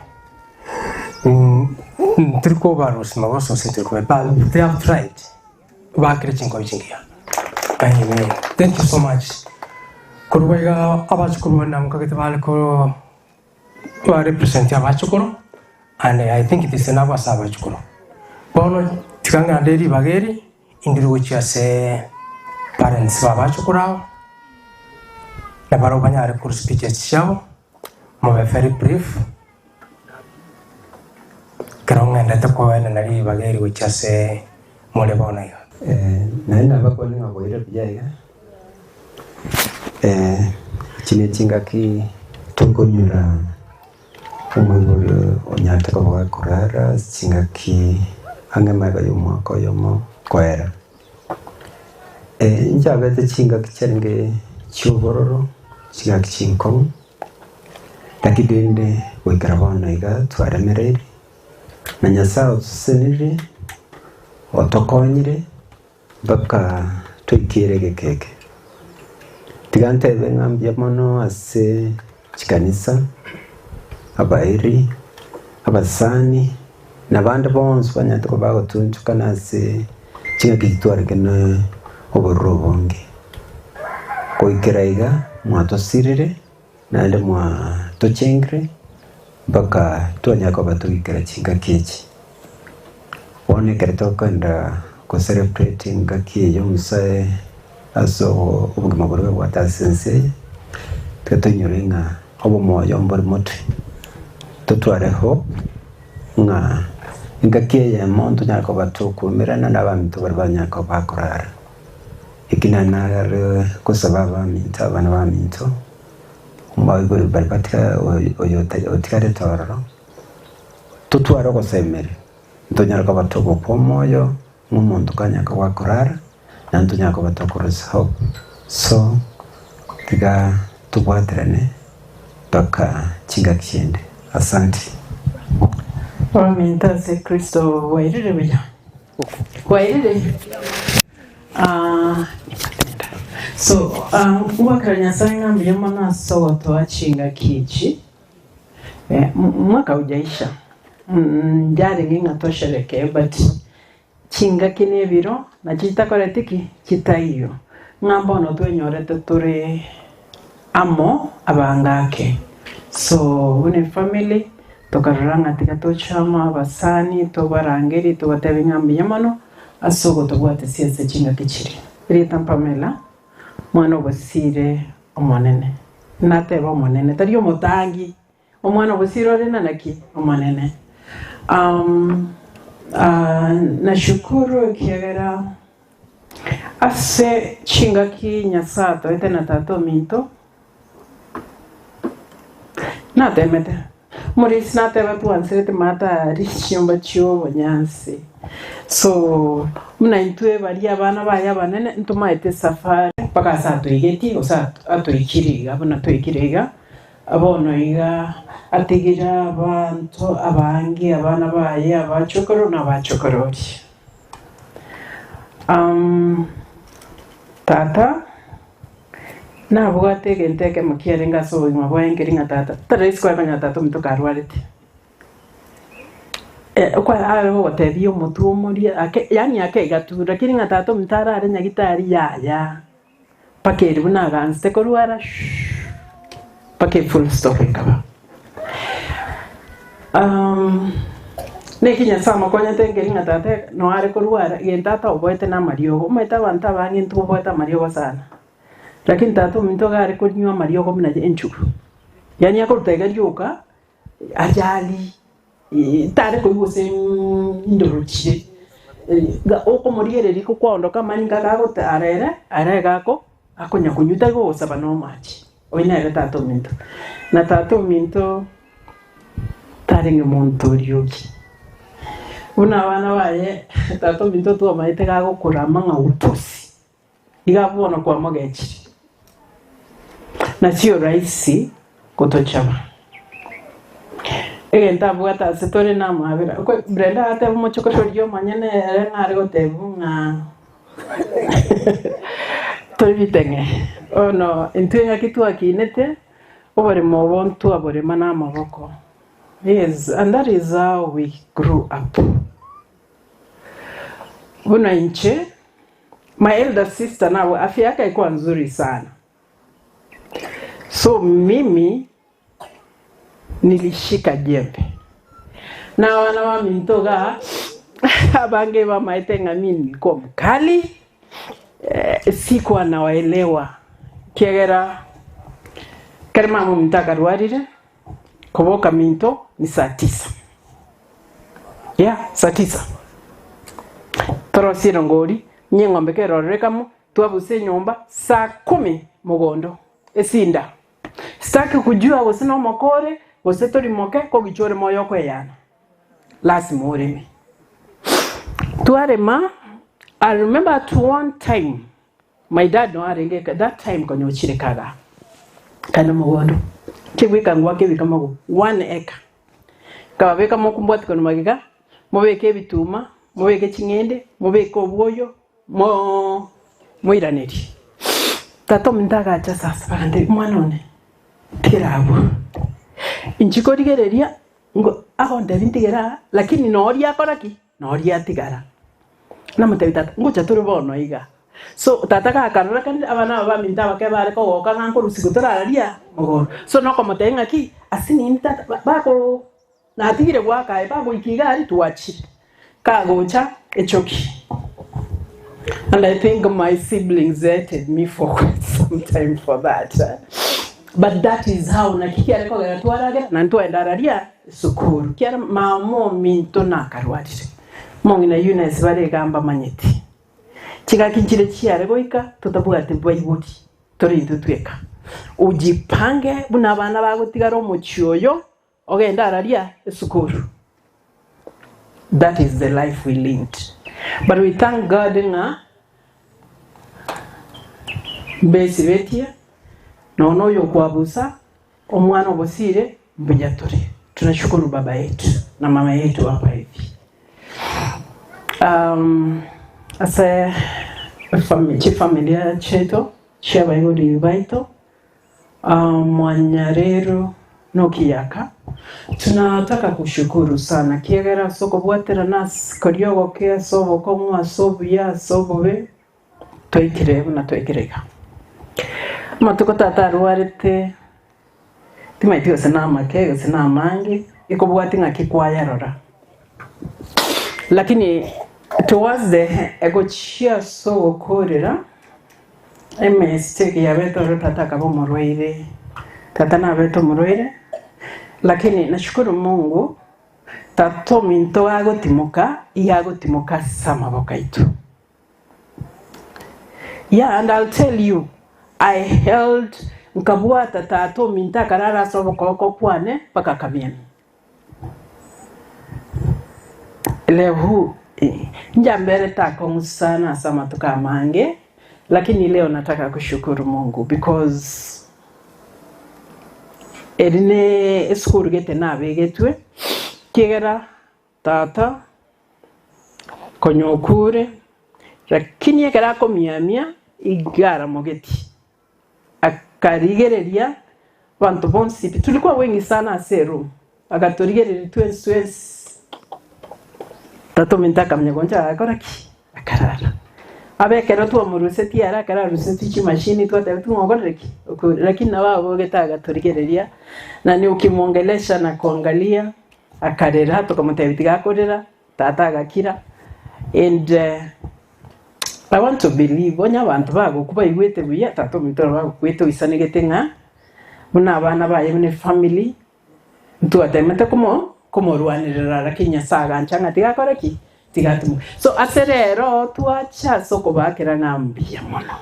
ntiri kobarusia magoso gose ntiri koba but they have tried, bakire chinkobi chingiya. Amen. Thank you so much. Korwa iga abachukuru bane nabo nkagete bare ko ba represent abachukuru and I think it is enough ase abachukuru. Bono tiga ng'ande ribaga eri indire gochia ase parents ba abachukuru aba, na barabwo banyare korwa speeches chiabo, mobe very brief, ekero ng'endete koenena ribaga eri gochia ase more bono iga. Naende nabakwane ng'a boire buya iga, echi ne chingaki tokonyora omoibori onyarete koba gakorara ase chingaki ang'e magega ya omwaka oyomo koera. Nchabete chingaki chiarenge chiobororo, chingaki chinkong'u, lakini rende goikera bono iga twaremereire, na Nyasaye otosesenirie, otokonyire. Mpaka toikere egeka eke. Tiga ntebe ng'a mbuya mono ase chikanisa, abairi, abasani, na abande bonsi banyarete koba bagotunchukana ase chingaki chitwareke na obororo obonge. Goikera iga mwatosirire, naende mwatochengire mpaka twanyara koba togoikera chingaki echi. Bono ekero tokogenda go celebrate engaki eye omosae ase obogima boria babwate ase ense eye, tiga toinyore ng'a obomoyo mbore motwe, totware hope ng'a engaki eyemo ntonyare koba tokomerana na abanto baria banyare koba bakorara. Eki nare gosaba abaminto abana baminto, omoibori baria batiga oyo otigarete ororo, totware ogosemeria, ntonyare koba togokwa omoyo ng'a omonto kanyare koba akorara, naende ntonyare koba tokorosia hope. So, tiga tobwaterane mpaka chingaki chinde. Asante. Abaminto ase Kristo bwairire buya? Bwairire? Ah, so, ah, ngwakera Nyasaye ng'a mbuya mono ase ogotoa chingaki echi. Mwaka haujaisha, njarenge ng'a tosherekee but chingaki na ebiro nachi chitakoreti ki? Chitaiyo. Ng'a mbono twenyorete tore amo abange ake. So buna efamily tokarora ng'a tiga toche amo abasani tobarangerie tobatebi ng'a mbuya mono ase ogotobwatesia ase chingaki chiria. Erieta Pamela, mwana obosire Omonene. Natebe Omonene, tari omotangi, omwana obosire ore na naki? Omonene. Nashukuru ekiagera ase chingaki Nyasae atoete na tata ominto, natemete. Omorisia nateba twanserete maata aria chinyomba chi'obonyansi. So, buna intwe baria abana baye abanene ntomaete esafari mpaka ase atoigetie gose atoikire iga buna toikire iga, bono iga atigire abanto abange abana baye abachokoro na abachokorori. Tata. Nabwate egento ekemo kiarenge ase obogima bwaye nkeri ng'a tata, tari rahisi kware konya tata ominto karwarete. Are gogotebia omotwe omoria ake yaani ake iga tu, lakini ng'a tata ominto arare nyagitari yaya, mpaka eri buna agansete korwara shhh mpaka efull stop ekaba. Naki Nyasae amokonyete nkeri ng'a tata noo are korwara, egento ataoboete namariogo. Omanyete abanto abange ntioboete amariogo sana, lakini tata ominto iga are konywa amariogo buna enchugu. Yaani akoruta iga rioka, ajali, tare koigwa gose indoro chire, okomorigereria kokwaondoka amanyinga iga agotara ere, ere iga ako akonya konywa tari gogosaba na amache. Oyio nere tata ominto. Na tata ominto tarenge monto orioki. Buna abana baye, tata ominto twamaete gagokorama ng'a utosi, iga abwo bono kwamogechire. Na sio rahisi gotochaba. Egento abwate ase tore namabera. Brenda agateba omochokoro oria omonyene ere nare gotebwa ng'a Tori biteng'e. Bono intwe engaki twakinete, oboremo obo ntwaborema namaboko. Yes, and that is how we grew up. Buna inche, my elder sister nabo afya yake haikuwa nzuri sana. So mimi nilishika jembe. Na abana baminto iga abange bamaete ng'a mimi nilikuwa mkali, eh, sikuwa nawaelewa ekiagera ekero mama ominto akarwarire, koboka minto ni saa tisa, yeah, saa tisa. Torosie erongori, onye eng'ombe kerorire kamo, twabuse enyomba saa kumi mogondo, esinda. Sitaki kujua gose nomoke ore, gose tori moke, kogicha ore moyo okoeyana, lasima oreme. Twarema, I remember at one time, my dad no arenge that time konya ochire kagaa, kane mogondo, kegweka ngwake ebika mago, one acre. Nkababeka mokumbwati korwa magega, mobeke ebituma, mobeke ching'ende, mobeke obwoyo, Mo, moiranerie. Tata ominto agacha sasa bagantebia, Omwana one, tigera abwo. Inche korigereria, ngo agontebia ntigere aa, lakini noria akora ki? Noria atigara. Namotebia tata, ngocha tore bono iga. So tata gakarora kande abana aba baminto abake bare kogoka ng'a nkorusigwa torararia mogondo. So nokomotebia ng'aki, ase nini tata ba bako Natigire goaka aye bagoika iga aria twachire. Kagocha echoki. And I think my siblings hated me for quite some time for that. But that is how naki kiare kogera twaragera na ntwaenda araria esukuru. Kiara mama ominto nakarwarire. Omong'ina Eunice bare iga mbamanyeti. Chigaki nchire chiare goika totabwati baibori tore intwe tweka. Ujipange buna abana bagotigara omochie oyo Ogende araria esukuru. That is the life we lived. But we thank God ng'a mbesibetie nonya oyo okwabusa omwana obosire mbuya tore. Tunashukuru baba yetu na mama yetu hapa hivi. Um, ase chifamilia chiaito chiabaibori baito Mwanyarero nokiyaka. Tunataka kushukuru sana kiagera ase okobwaterana ase koria ogoke ase obokong'u ase obuya ase obobe twaikire buna twaikire iga. Amatuko tata arwarete timaeti gose namake gose namange ekobwati ng'aki kwayarora lakini towards the egochia ase ogokorera Emistake yabete oro tata akaba omorwaire, tata nabete omorwaire, lakini nashukuru Mungu tata ominto agotimoka iga agotimoka ase amaboko aito. Yeah and I'll tell you I held nkabwata tata ominto akarara ase obokoko kwane mpaka akamiamia. Leo njamberete akong'u sana ase amatuko amange, lakini leo nataka kushukuru Mungu because eri ne esukuru gete nabegetwe, ekiagera tata konya okure, lakini ekero akomiamia iga aramogeti. Akarigereria abanto bonsi pi, tulikuwa wengi sana ase eroom, agatorigereria twensi twensi, tata ominto akamanya goncha agakora ki? Akarara. Abe ekero twamorusetie are ekero arusetie chimashini twateba ting'okorire ki? Okure. Lakini nabo abogete agatorigereria, na ni ukimwongelesha na kuangalia, akarera tokamotebia tiga akorera, tata agakira and I want to believe onye abanto bagokwa baigwete buya, tata ominto nabo agokwete oisanegete ng'a buna abana baye buna efamily, ntwatemete komo komorwanerera lakini Nyasaye agancha ng'a tiga akore ki? Tiga atimoke. So ase rero twacha ase okobakera ng'a mbuya mono,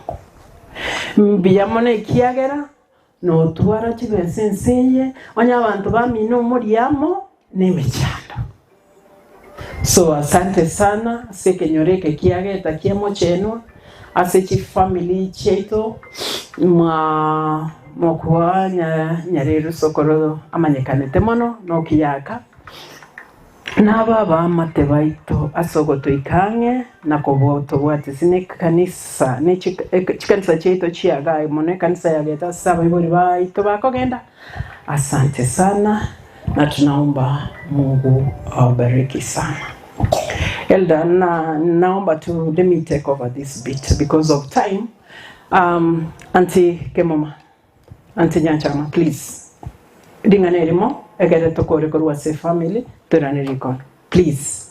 mbuya mono ekiagera notwara chibesa ense eye, onye abanto bamino omoria amo nemechando. So asante sana ase ekenyoro eke kiageta kia mochenwa ase chifamily chiaito mwa mokwa nyareru sokoro amanyekanete mono nokiyaka naba abaamate baito ase ogotoika ang'e na kobotobwatisi ne ekanisa ne chikanisa chiaito chiagaye mono ekanisa yageta ase abaibori baito bakogenda. Asante sana na tunaomba Mungu awabariki sana. Elder, na, naomba tu let me take over this bit because of time. Um, Auntie Kemoma, Auntie Nyanchama, please. Ring'ana erimo ekere tokore korwa ase family toirane rikono. Please.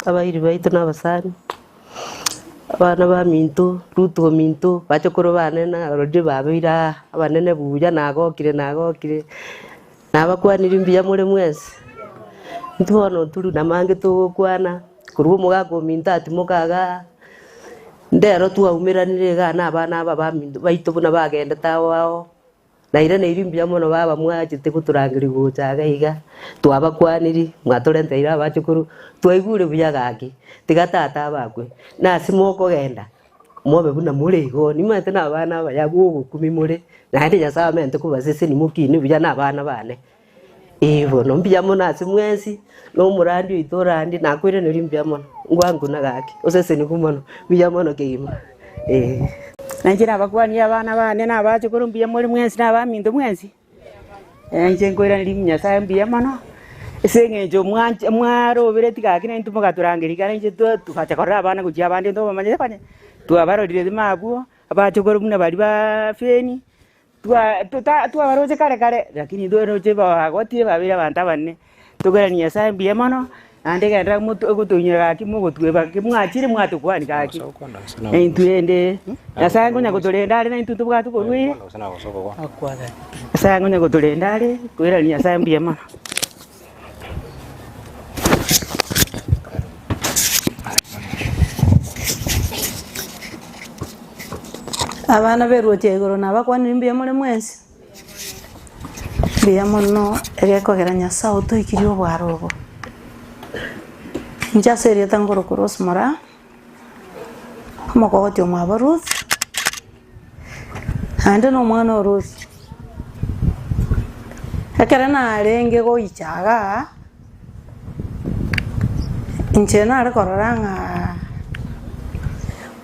Abairi baito na abasani, abana baminto, Ruth ominto, bachokoro bane narorire babeire aa, abanene buya nagokire nagokire, nabakwanirie mbuya more mwensi. Intwe bono nturi namange togokwana, korwa omogaka ominto atimoka igaa, ndero twaumeranire igaa na abana aba baminto baito buna bagendete ao ao. Nairaneirie mbuya mono baba mwachete gotorangeria gocha iga iga, twabakwaniri, mwatorenteire abachukuru, twaigure buya gaki, tiga tata abakwe, na ase mokogenda, mobe buna more igo, nimanyete na abana abaya b'ogokumia more, naende Nyasaye amente kobasesenia mokine buya na abana bane. Ee bono mbuya mono ase mwensi, na omorandi oito orandi, nakoiraneria mbuya mono, ngwanguna gaki, osesenigwe mono, mbuya mono kegima, ee. Nainche nabakwanie abana bane na abachokoro mbuya more mwensi na abaminto mwensi, inche nkoiraneria Nyasaye mbuya mono, ase eng'encho mwanche mwarobereti gaki naintwe mogatorangeria ekero inche twa togacha korora abana gochia abande ntobamanyete konya, twabarorire rimo abwo, abachokoro buna baria ba feni. Twabaroche kare kare, lakini intwe bagotire babeire abanto abanene. Tokoirania Nyasaye mbuya mono, naende egenderera gotoinyora gaki mogotweba ki mwachire mwatokwania gaki. Intwe ende Nyasaye nkonya gotorenda are naintwe ntobwate oborwaire, Nyasaye nkonya gotorenda are, koirania Nyasaye mbuya mono. Abana b'eruoti ya igoro nabakwanire mbuya more mwensi? Mbuya mono egekogera Nyasae otoikirie obwaro obo. Inche ase erieta nkorokwa Rose Moraa, omokogoti omwabo Ruth, naende na omwana o Ruth. Ekero narenge goicha igaa, inche nare korora ng'a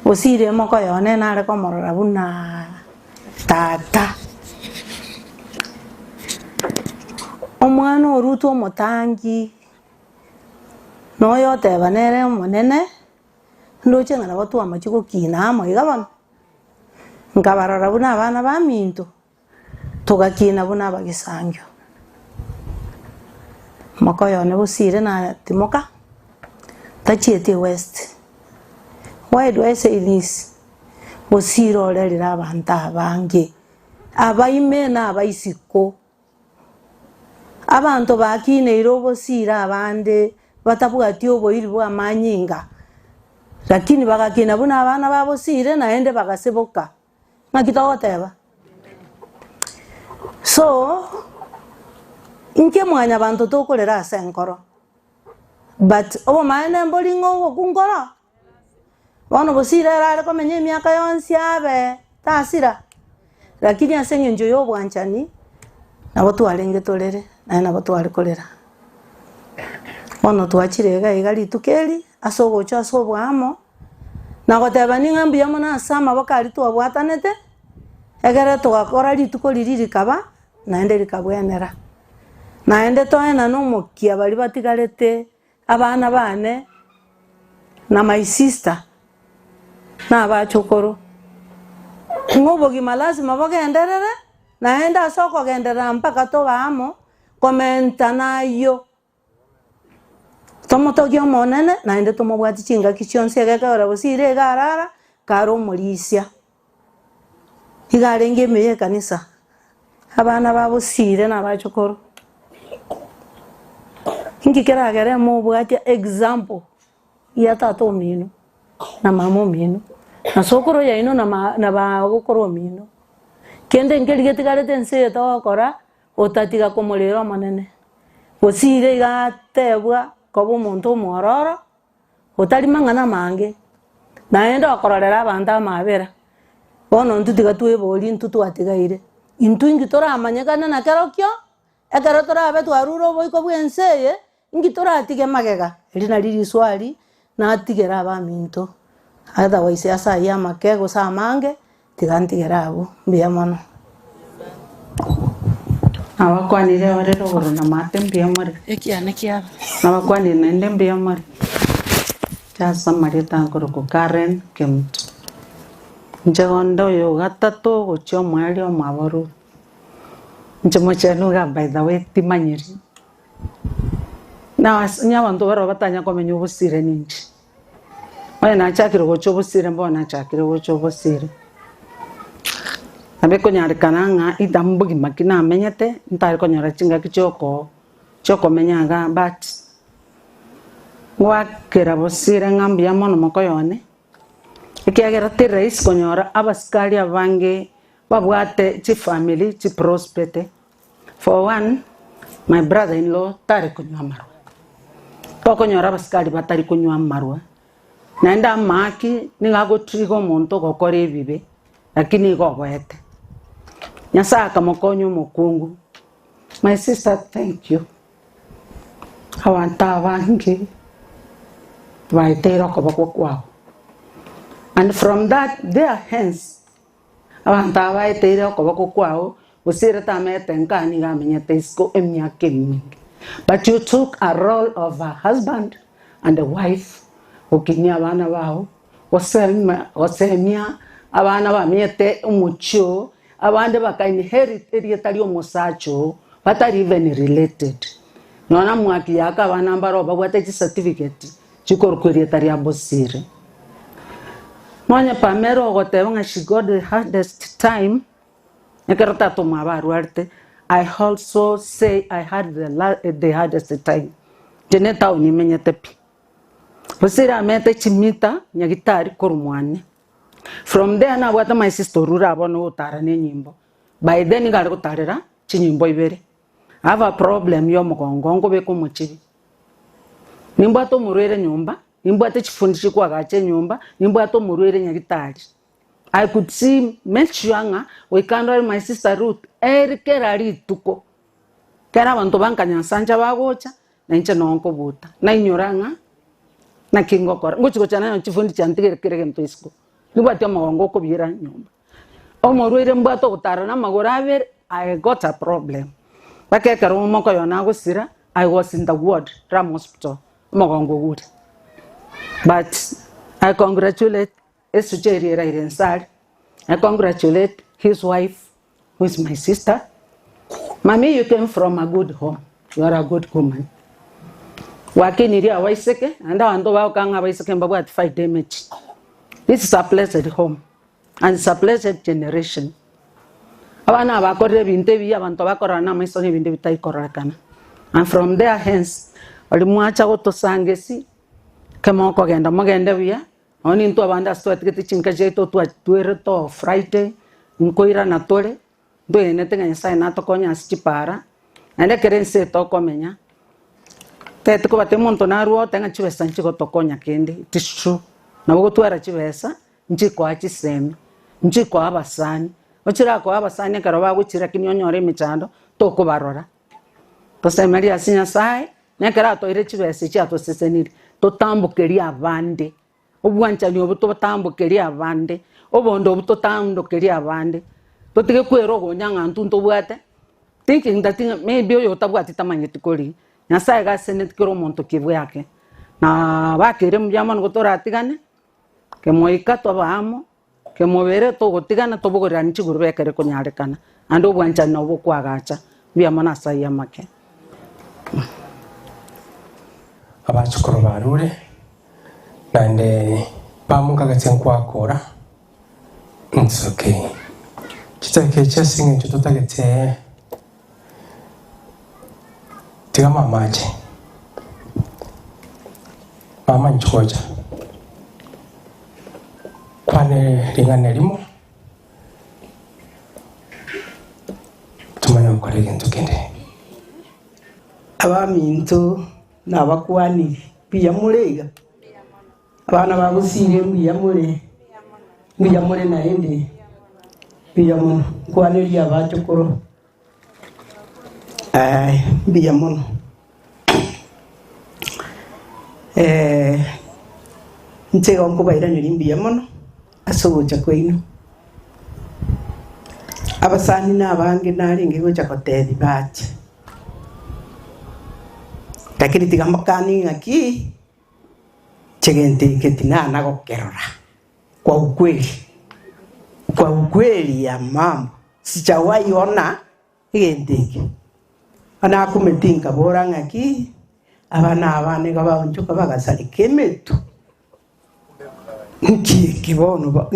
osire emoko yone nare komorora buna. Tata. Omwana orutwe omotangi, noyo oteba nere omonene, ndoche ng'a nabo twamachia gokina amo iga bono. Nkabarora buna abana baminto, togakina buna abagisangio. Moka one bosire natimoka, tachieti west. Why do I say this? Bosire orerire abanto abange, abaime na abaisiko. Abanto bakineire obosire abande batabwati oboiri bw'amanyinga, lakini bagakina buna abana ba bosire naende bagaseboka. Ng'aki togoteba? So, inche mwanyabanto tokorera ase enkoro, but obomaene mbori ng'a ogokwa nkoro. Bono bosire ere are komenya emiaka yonsi abe tasira, lakini ase eng'encho ya obwanchani, nabo twarenge torere, naende nabo tware korera. Bono twachire iga iga rituko eri, ase ogocha ase oboamo, na goteba ning'a mbuya mono ase amaboko aria twabwatanete, egere togakora rituko riria rikaba, naende rikabwenera. Naende toenane omokia baria batigarete. Abana bane, na my sister, na abachokoro, ng'a obogima lasima bogenderere, naende ase okogenderera mpaka tobe amo, komenta nayio, tomotogie Omonene naende tomobwatie chingaki chionsi egekogera gose ire iga arara, kare omorisia. Iga arenge ime y'ekanisa, abana babosiire na abachokoro. Inki keragere mobwatia example ya tata omino na mama omino, na sokoro yaino na ma na bagokoro omino. Kende nkeri getigarete ense eye togokora, otatiga komorera Omonene. Gose iga atebwa koba omonto omwororo. Otari mang'ana amange, naende okororera abanto amabera. Bono intwe tiga tweborie intwe twatigaire, intwe inki toramanyekane na kerokio, ekero torabe twarure oboiko bw'ense eye, inki toratige magega? Eri nari riswali natigere abaminto, otherwise ase ayio amake gose amange, tiga ntigere abwo, mbuya mono. Nabakwanire ore rogoro na maate mbuya more. Ekiane kiabo. Nabakwanire naende mbuya more. Ase amarieta nkorokwa Karen Kemunto. Inche onde oyo gatato gochia omoerio omwabo Ruth. Inche mochenu iga by the way timanyiri. Na onye abanto baroo batanya komenya obosire ninche. Onye nachakire gocha obosire mbono nachakire gocha obosire. Nabo ekonyarekana ng'a either mbogima ki namenyete, ntare konyora chingaki chioko chiokomenya igaa but, ngoakera bosire ng'a mbuya mono mokoyo one, ekiagera teri rahisi konyora abasikari abange babwate chifamiri chiprospete. For one, my brother in law tare konywa amarwa, tokonyora abasikari batari konywa amarwa, naende amaaki nigo agotriga omonto gokora ebibe, lakini igo oboete. Nyasaye akamokonya omokungu, my sister thank you, abanto abange baeteire okoboko kwao, and from that there hence. Abanto aba baeteire okoboko kwao, gose ere tamenyete nka nigo amenyete isiko emiaka eminge. But you took a role of a husband and a wife, gokinia abana bao, gosema gosemia abana bamenyete omochie oo, abande baka inherit erieta ria omosacha oo, batari even related. Nonya mwaki yaka abana mbaro babwate chicertificate chikorokwa erieta ria Bosire. Nonya Pamela ogoteba ng'a she got the hardest time, ekero tata omwabo arwarete, I also say I had the la the hardest time. Inche ne etown imenyete pi. Bosire amete chimita nyagitari korwa mwane. From there nabwate my sister orure abwo bono ogotara ne enyimbo. By then nigo are gotarera chinyimbo ibere. I have a problem ya omogongo nkobeka omochibi. Nimbwate omorwaire nyomba, nimbwate chifundi chikwagacha enyomba, nimbwate omorwaire nyagitari. I could see make sure ng'a goika ndore my sister Ruth ere kera rituko, kera abanto ba nkanyansancha bagocha, na inche noo nkobuta. Nainyora ng'a naki ngokora, ngochi gocha naye chifundi chiantigere kera egento isiko, nibwati omogongo okobiira nyomba. Omorwaire mbwate ogotara namagoro abere, I got a problem. Mpaka ekero omoka oyo nagosira, I was in the ward, Ram Hospital, omogongo ogure. But I congratulate esucha eria eraire inse aria, I congratulate his wife who is my sister, Mummy you came from a good home, you are a good woman. Gwakinirie abaiseke, naende abanto bagoka ng'a abaiseke mbabwati faida emechie. This is a blessed home. And it's a blessed generation. Abana aba bakorire ebinto ebiya abanto bakorora na amaiso na ebinto bitari kororekana. And from there hence, oria mwacha gotosanga esi, ekero mokogenda mogende buya, nonye nintwe abande ase twatigete chinka chiaito twatwerete oo Friday, nkoirana tore, ntwegenete ng'a Nyasaye natokonye ase chipara, naende ekero ense eye tokomenya, teti kobatebia omonto narwe ote ng'a chibesa nchigotokonya kende, it is true, nabo ogotwara chibesa. Nchikoa chisemi, nchikoa abasani, ochirakoa abasani ekero bagochira lakini onyore emechando tokobarora. Tosemerie ase Nyasaye, na ekero atoeire chibesa echi atosesenirie, totambokerie abande, obwanchani obo totambokerie abande, obonda obo totambokerie abande, totige kwera ogonya ng'a intwe ntobwate, thinking that maybe oyo otabwati tamanyeti korigia. Nyasaye iga asenetie kera omonto kibwake, na bakeire mbuya mono nigo toratigane. Kemoika tobe amo, kemobere togotigana tobogorerane chigurube ekere konyarekana, naende obwanchani nabo bokwagacha. Mbuya mono ase ayio amake. Abachukuru barure, naende bamonkagete nkwakora nsoke. Chidakika echi ase eng'encho totagete tiga mama ache. Mama inche gocha kwane ring'ana erimo tomanye gokora egento kende. Abaminto nabakwanire, mbuya more iga? Abana ba Gusii mbuya more? Mbuya more naende? Mbuya mono. Nkwanerie abachokoro. Aye, mbuya mono. Inche igo nkobairaneria mbuya mono ase ogocha kwaino. Abasani na abange narenge gocha gotebia bache, lakini tiga mbakanie ng'aki, inche gento eke tinana gokerora kwa ukweli, kwa ukweli ya mambo sijawahi ona Egento eke. Bono akumeti nkabora ng'aki, abana aba nigo baonchoka bagasareka emetwe. Nki eke bono ba-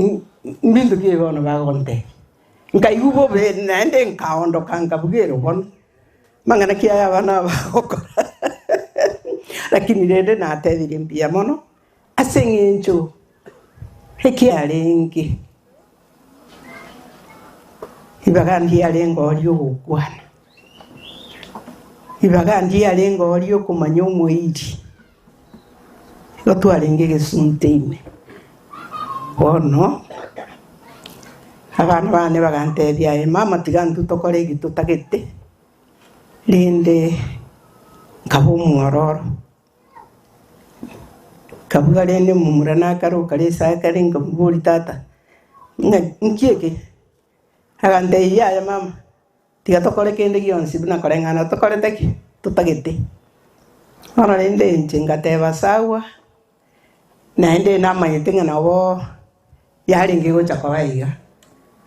mbinto ki bono bagontebia? Nkaigwa bobe naende nkaondoka nkabuga ero bono, mang'ana ki aya abana aba bagokora? Lakini rende natebirie mbuya mono, ase eng'encho ekiarenge. Ribaga ndiarenge oo ri'ogokwana, ribaga ndiarenge oo ri'okomanya omoiri, igo twarenge egesunte ime. Bono, abana bane bagantebia aye mama tiga intwe tokore eki totagete, rende nkaba omwororo. Nkabuga rende omomura nakaroka risaga kare nkamoboria tata, ng'a nki eke? Agantebia yaya mama, tiga tokore kende gionsi buna koreng'ana tokorete ki? Totagete. Bono rende inche ngateba sawa, naende namanyete ng'a nabo yarenge gocha koba iga,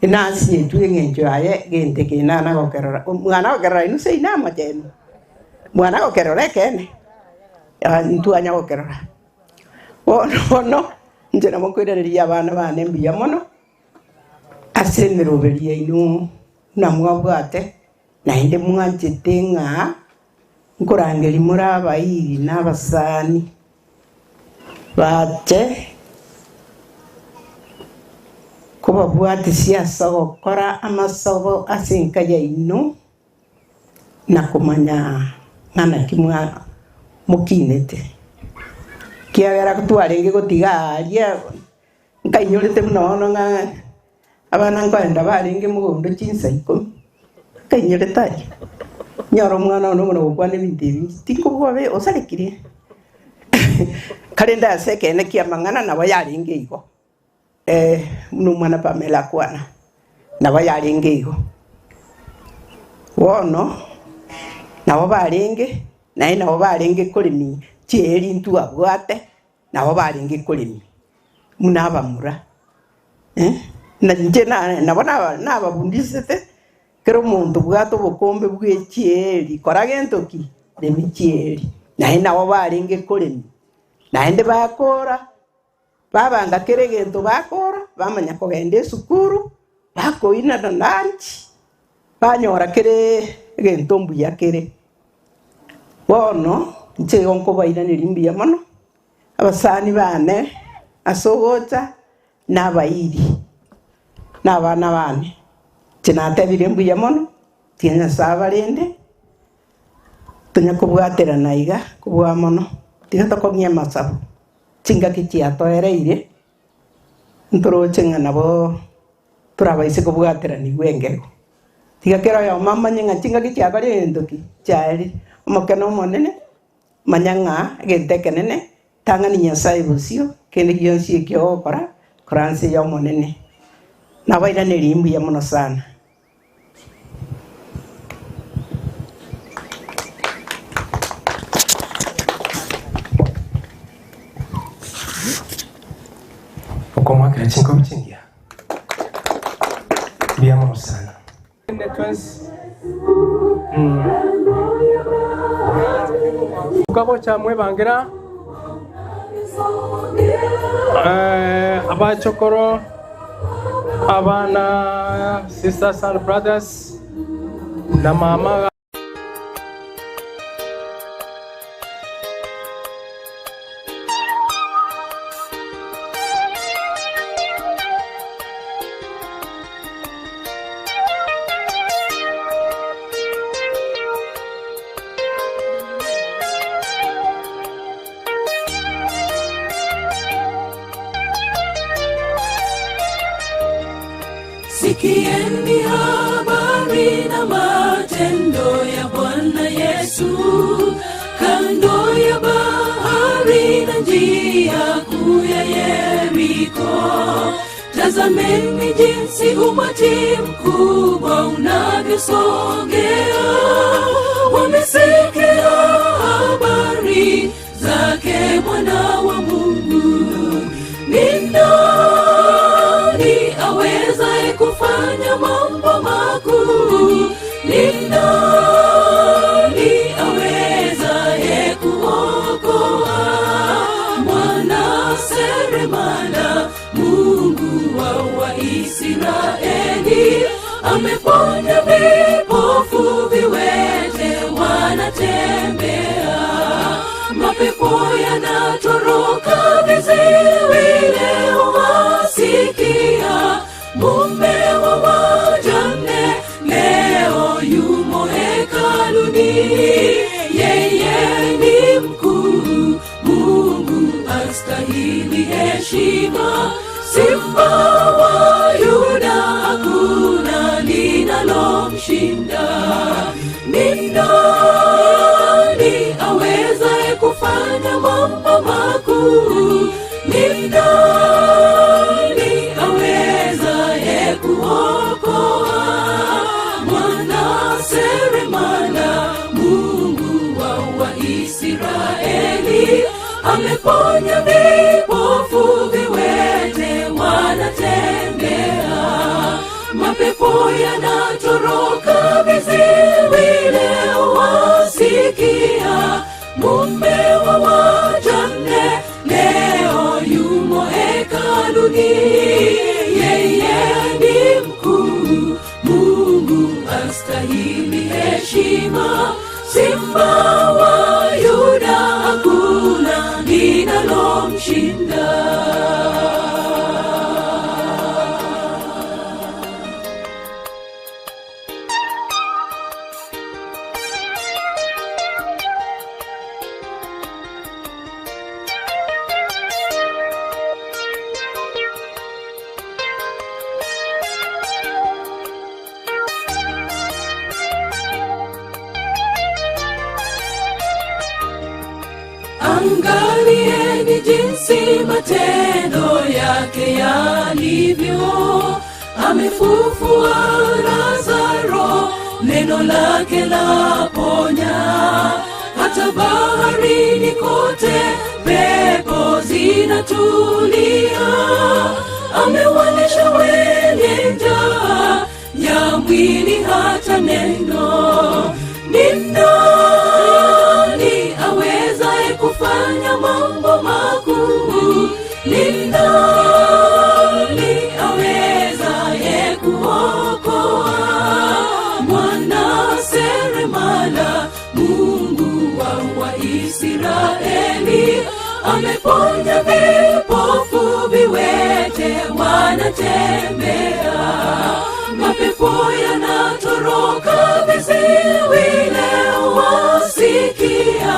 inasinyetwe eng'encho yaye egento eke nana gokerora, mwana gokerora inwe seino amache inwe, mwana gokerora ekeene, intwanya gokerora. Bono bono, inche nabo nkoiraneria abana bane mbuya mono, ase emeroberi yaino buna mwabwate, naende mwanchete ng'a nkorangeria more abairi na abasani. Bache kobabwatisia ase ogokora amasabo ase enka yaino, na komanya ng'a naki mokinete. Ekiagera twarenge gotiga aaria, nkainyorete buna bono ng'a abana nkoenda barenge mogondo chinsa ikomi, nkainyorete aria, nyore omwana one omona gokwana ebinto ebi, tinkobua bobe osarekirie. Korende ase ekeene ki'amang'ana nabo yarenge igo. Buna omwana Pamela akwana. Nabo yarenge igo. Bono nabo barenge, naende nabo barenge koremia chieri ntwabwate, nabo barenge koremia buna abamura. Na inche nabo nababundisete, kera omonto obwate obokombe bwe chieri, kora gento ki? Remia chieri. Naende nabo barenge koremia, naende bakora. Babanga kera egento bakora, bamanya kogenda esukuru, bakoinana lunch, banyora kera egento mbuya kere. Bono inche igo nkobairaneria mbuya mono, abasani bane ase ogocha, na abairi, na abana bane. Inche natebire mbuya mono, tiga Nyasae abarende, tonya kobwaterana iga kobua mono, tiga tokong'ie amasabo. Chingaki chiatoereire, ntoroche ng'a nabo torabaise kobwateranigwa engegu. Tiga kera oyomo amanye ng'a chingaki chiakorire egento ki? Chiaerire. Omokene omonene, manya ng'a egento ekenene, tang'ani Nyasae bosio, kende gionsi ekio ogokora, kora nse y'Omonene. Nabairanerie mbuya mono sana. Okomoakera chinkobi chingiya. Mbuya mono sana. Gocha mwebangera abachokoro abana sisters and brothers na mama. Sikieni habari na matendo ya Bwana Yesu, kando ya bahari na njia kuu ya Yeriko. Tazameni jinsi umati mkubwa unavyosogea, wamesikia habari zake Mwana wa Mungu. Ni nani awezaye kufanya mambo makuu? Ni nani awezaye kuokoa? Mwana seremala, Mungu wa Waisraeli, ameponya vipofu, viwete wanatembea, mapepo yanatoroka, viziwi leo wasikia. Mume wa wajane leo yumo hekaluni, yeye ni mkuu, Mungu astahili heshima. Simba wa Yuda hakuna linalomshinda. Ni nani awezaye kufanya mambo makuu? Ni nani awezaye kuokoa? Mwana seremala, Mungu wa Waisraeli, ameponya vipofu, viwete wanatembea, mapepo yanatoroka, viziwi leo wasikia. Mume wa wajane leo yumo hekaluni, yeye ni mkuu, Mungu astahili heshima. Simba wa Yuda hakuna linalomshinda. Amefufua Lazaro, neno lake laponya. Hata baharini kote pepo zinatulia. Amewalisha wenye njaa ya mwili hata neno. Ni nani awezaye kufanya mambo makuu? Ni nani awezaye kuokoa? Mwana seremala, Mungu wa Waisraeli, ameponya vipofu, viwete wanatembea, mapepo yanatoroka, viziwi leo wasikia.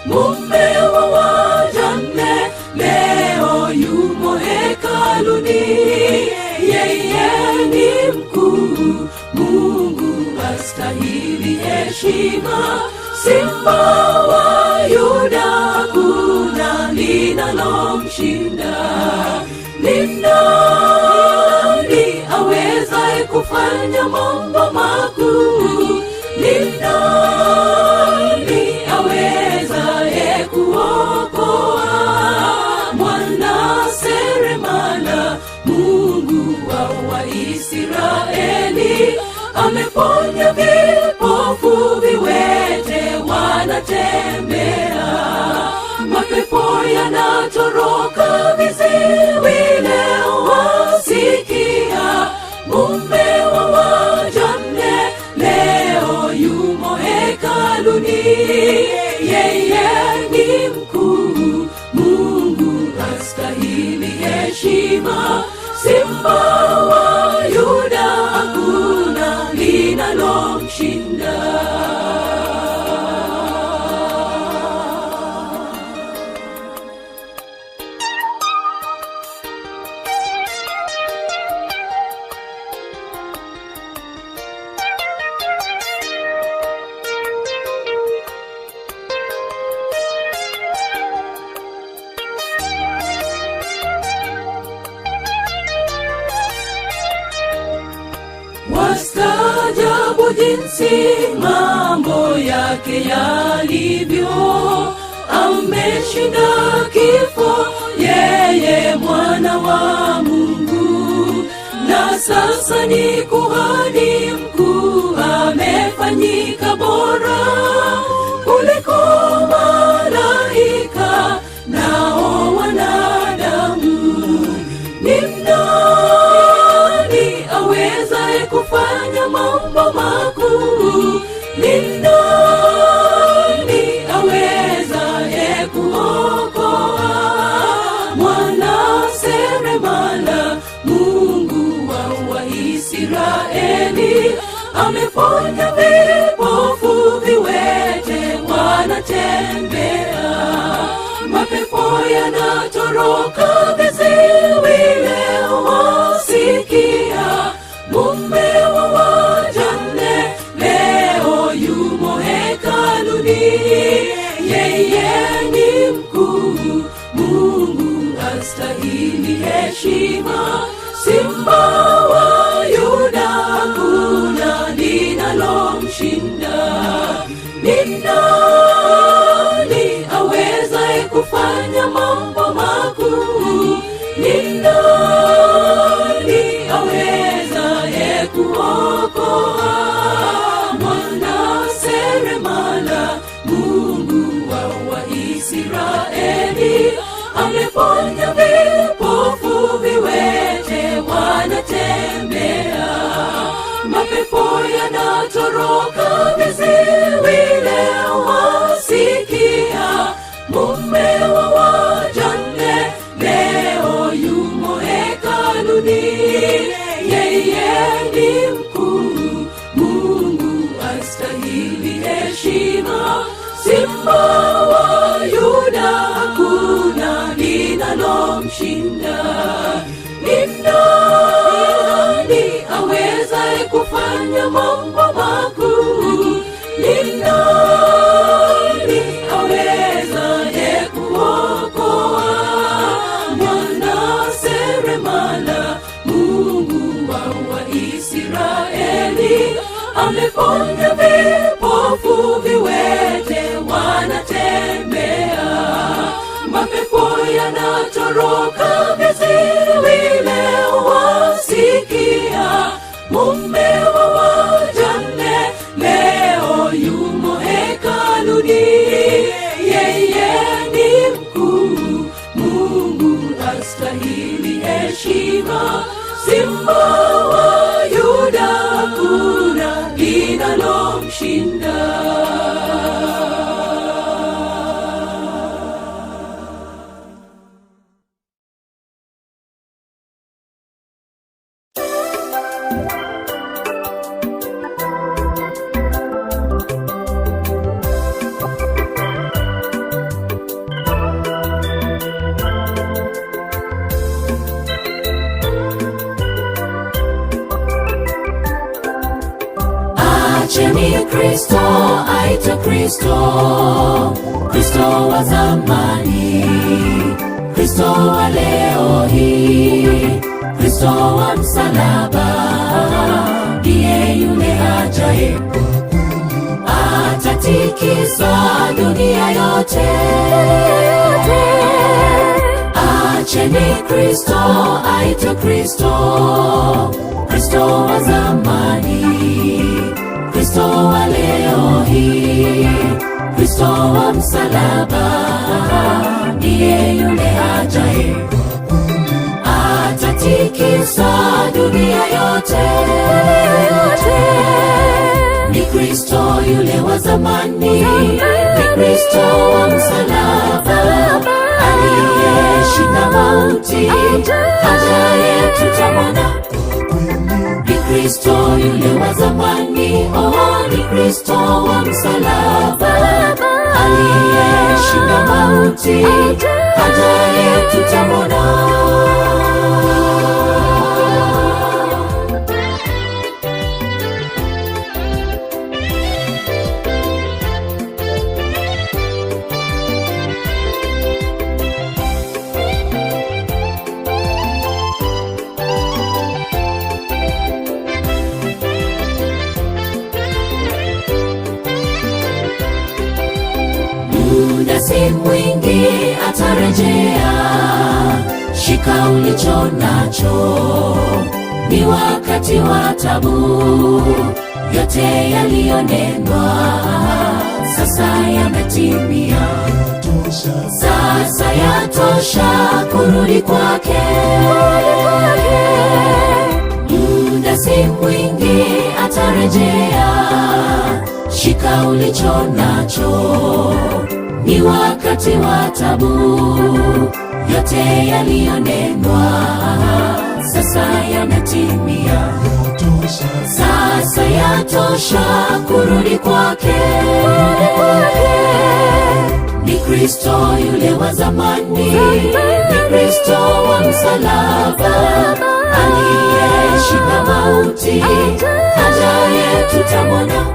Mume wa wajane leo yumo hekaluni, yeye ni mkuu, Mungu astahili heshima. Simba wa Yuda, hakuna linalomshinda. Ni nani awezaye kufanya mambo makuu? Ni nani awezaye kuokoa? Mwana seremala, Mungu wa Waisraeli, ameponya vipofu, viwete wanatembea, mapepo yanatoroka, viziwi leo wasikia. Mume wa wajane leo yumo hekaluni, yeye ni mkuu, Mungu astahili heshima. Simba wa Yuda, hakuna linalomshinda. Wastaajabu jinsi mambo yake yalivyo, ameshinda kifo, yeye mwana wa Mungu, na sasa ni kuhani mkuu, amefanyika bora kuliko malaika nao wanadamu. Ni nani awezaye kufanya mambo makuu? Ni nani awezaye kuokoa? Mwana seremala, Mungu wa Waisraeli, ameponya vipofu, viwete wanatembea, mapepo yanatoroka, viziwi leo wasikia. Mume wa wajane leo yumo hekaluni, yeye ni mkuu, Mungu astahili heshima. Simba wa Yuda, hakuna linalomshinda. Ni nani awezaye kufanya mambo makuu? Ni nani awezaye kuokoa? Mwana seremala, Mungu wa Waisraeli, ameponya vipofu, viwete wanatembea, mapepo yanatoroka, viziwi leo wasikia. Mume wa wajane leo yumo hekaluni, yeye ni mkuu, Mungu astahili heshima. Simba wa Yuda, hakuna linalomshinda. Ni nani awezaye kufanya mambo makuu? Ni nani awezaye kuokoa? Mwana seremala, Mungu wa Ameponya vipofu, viwete wanatembea, mapepo yanatoroka, viziwi leo wasikia. Mume wa wajane leo yumo hekaluni, yeye ni mkuu, Mungu astahili heshima. Simba wa Yuda, hakuna linalomshinda. Acheni Kristo aitwe Kristo, Kristo wa zamani, Kristo wa leo hii, Kristo wa msalaba, ndiye yule ajaye atatikisa dunia yote. Acheni Kristo aitwe Kristo, Kristo wa zamani, Kristo wa leo hii, Kristo wa msalaba, ndiye yule ajaye atatikisa dunia yote. Ni Kristo yule wa zamani, ni Kristo wa msalaba, aliyeshinda mauti, ajaye tutamwona. Ni Kristo yule wa zamani, oh, ni Kristo wa msalaba, aliyeshinda mauti, ajaye tutamwona. Muda si mwingi atarejea, shika ulicho nacho, ni wakati wa tabu. Yote yaliyonenwa sasa yametimia, sasa yatosha kurudi kwake. Muda si mwingi atarejea, shika ulicho nacho, ni wakati wa tabu. Yote yaliyonenwa sasa yametimia, sasa yatosha kurudi kwake. Ni Kristo yule wa zamani, ni Kristo wa msalaba, aliyeshinda mauti, ajaye tutamwona.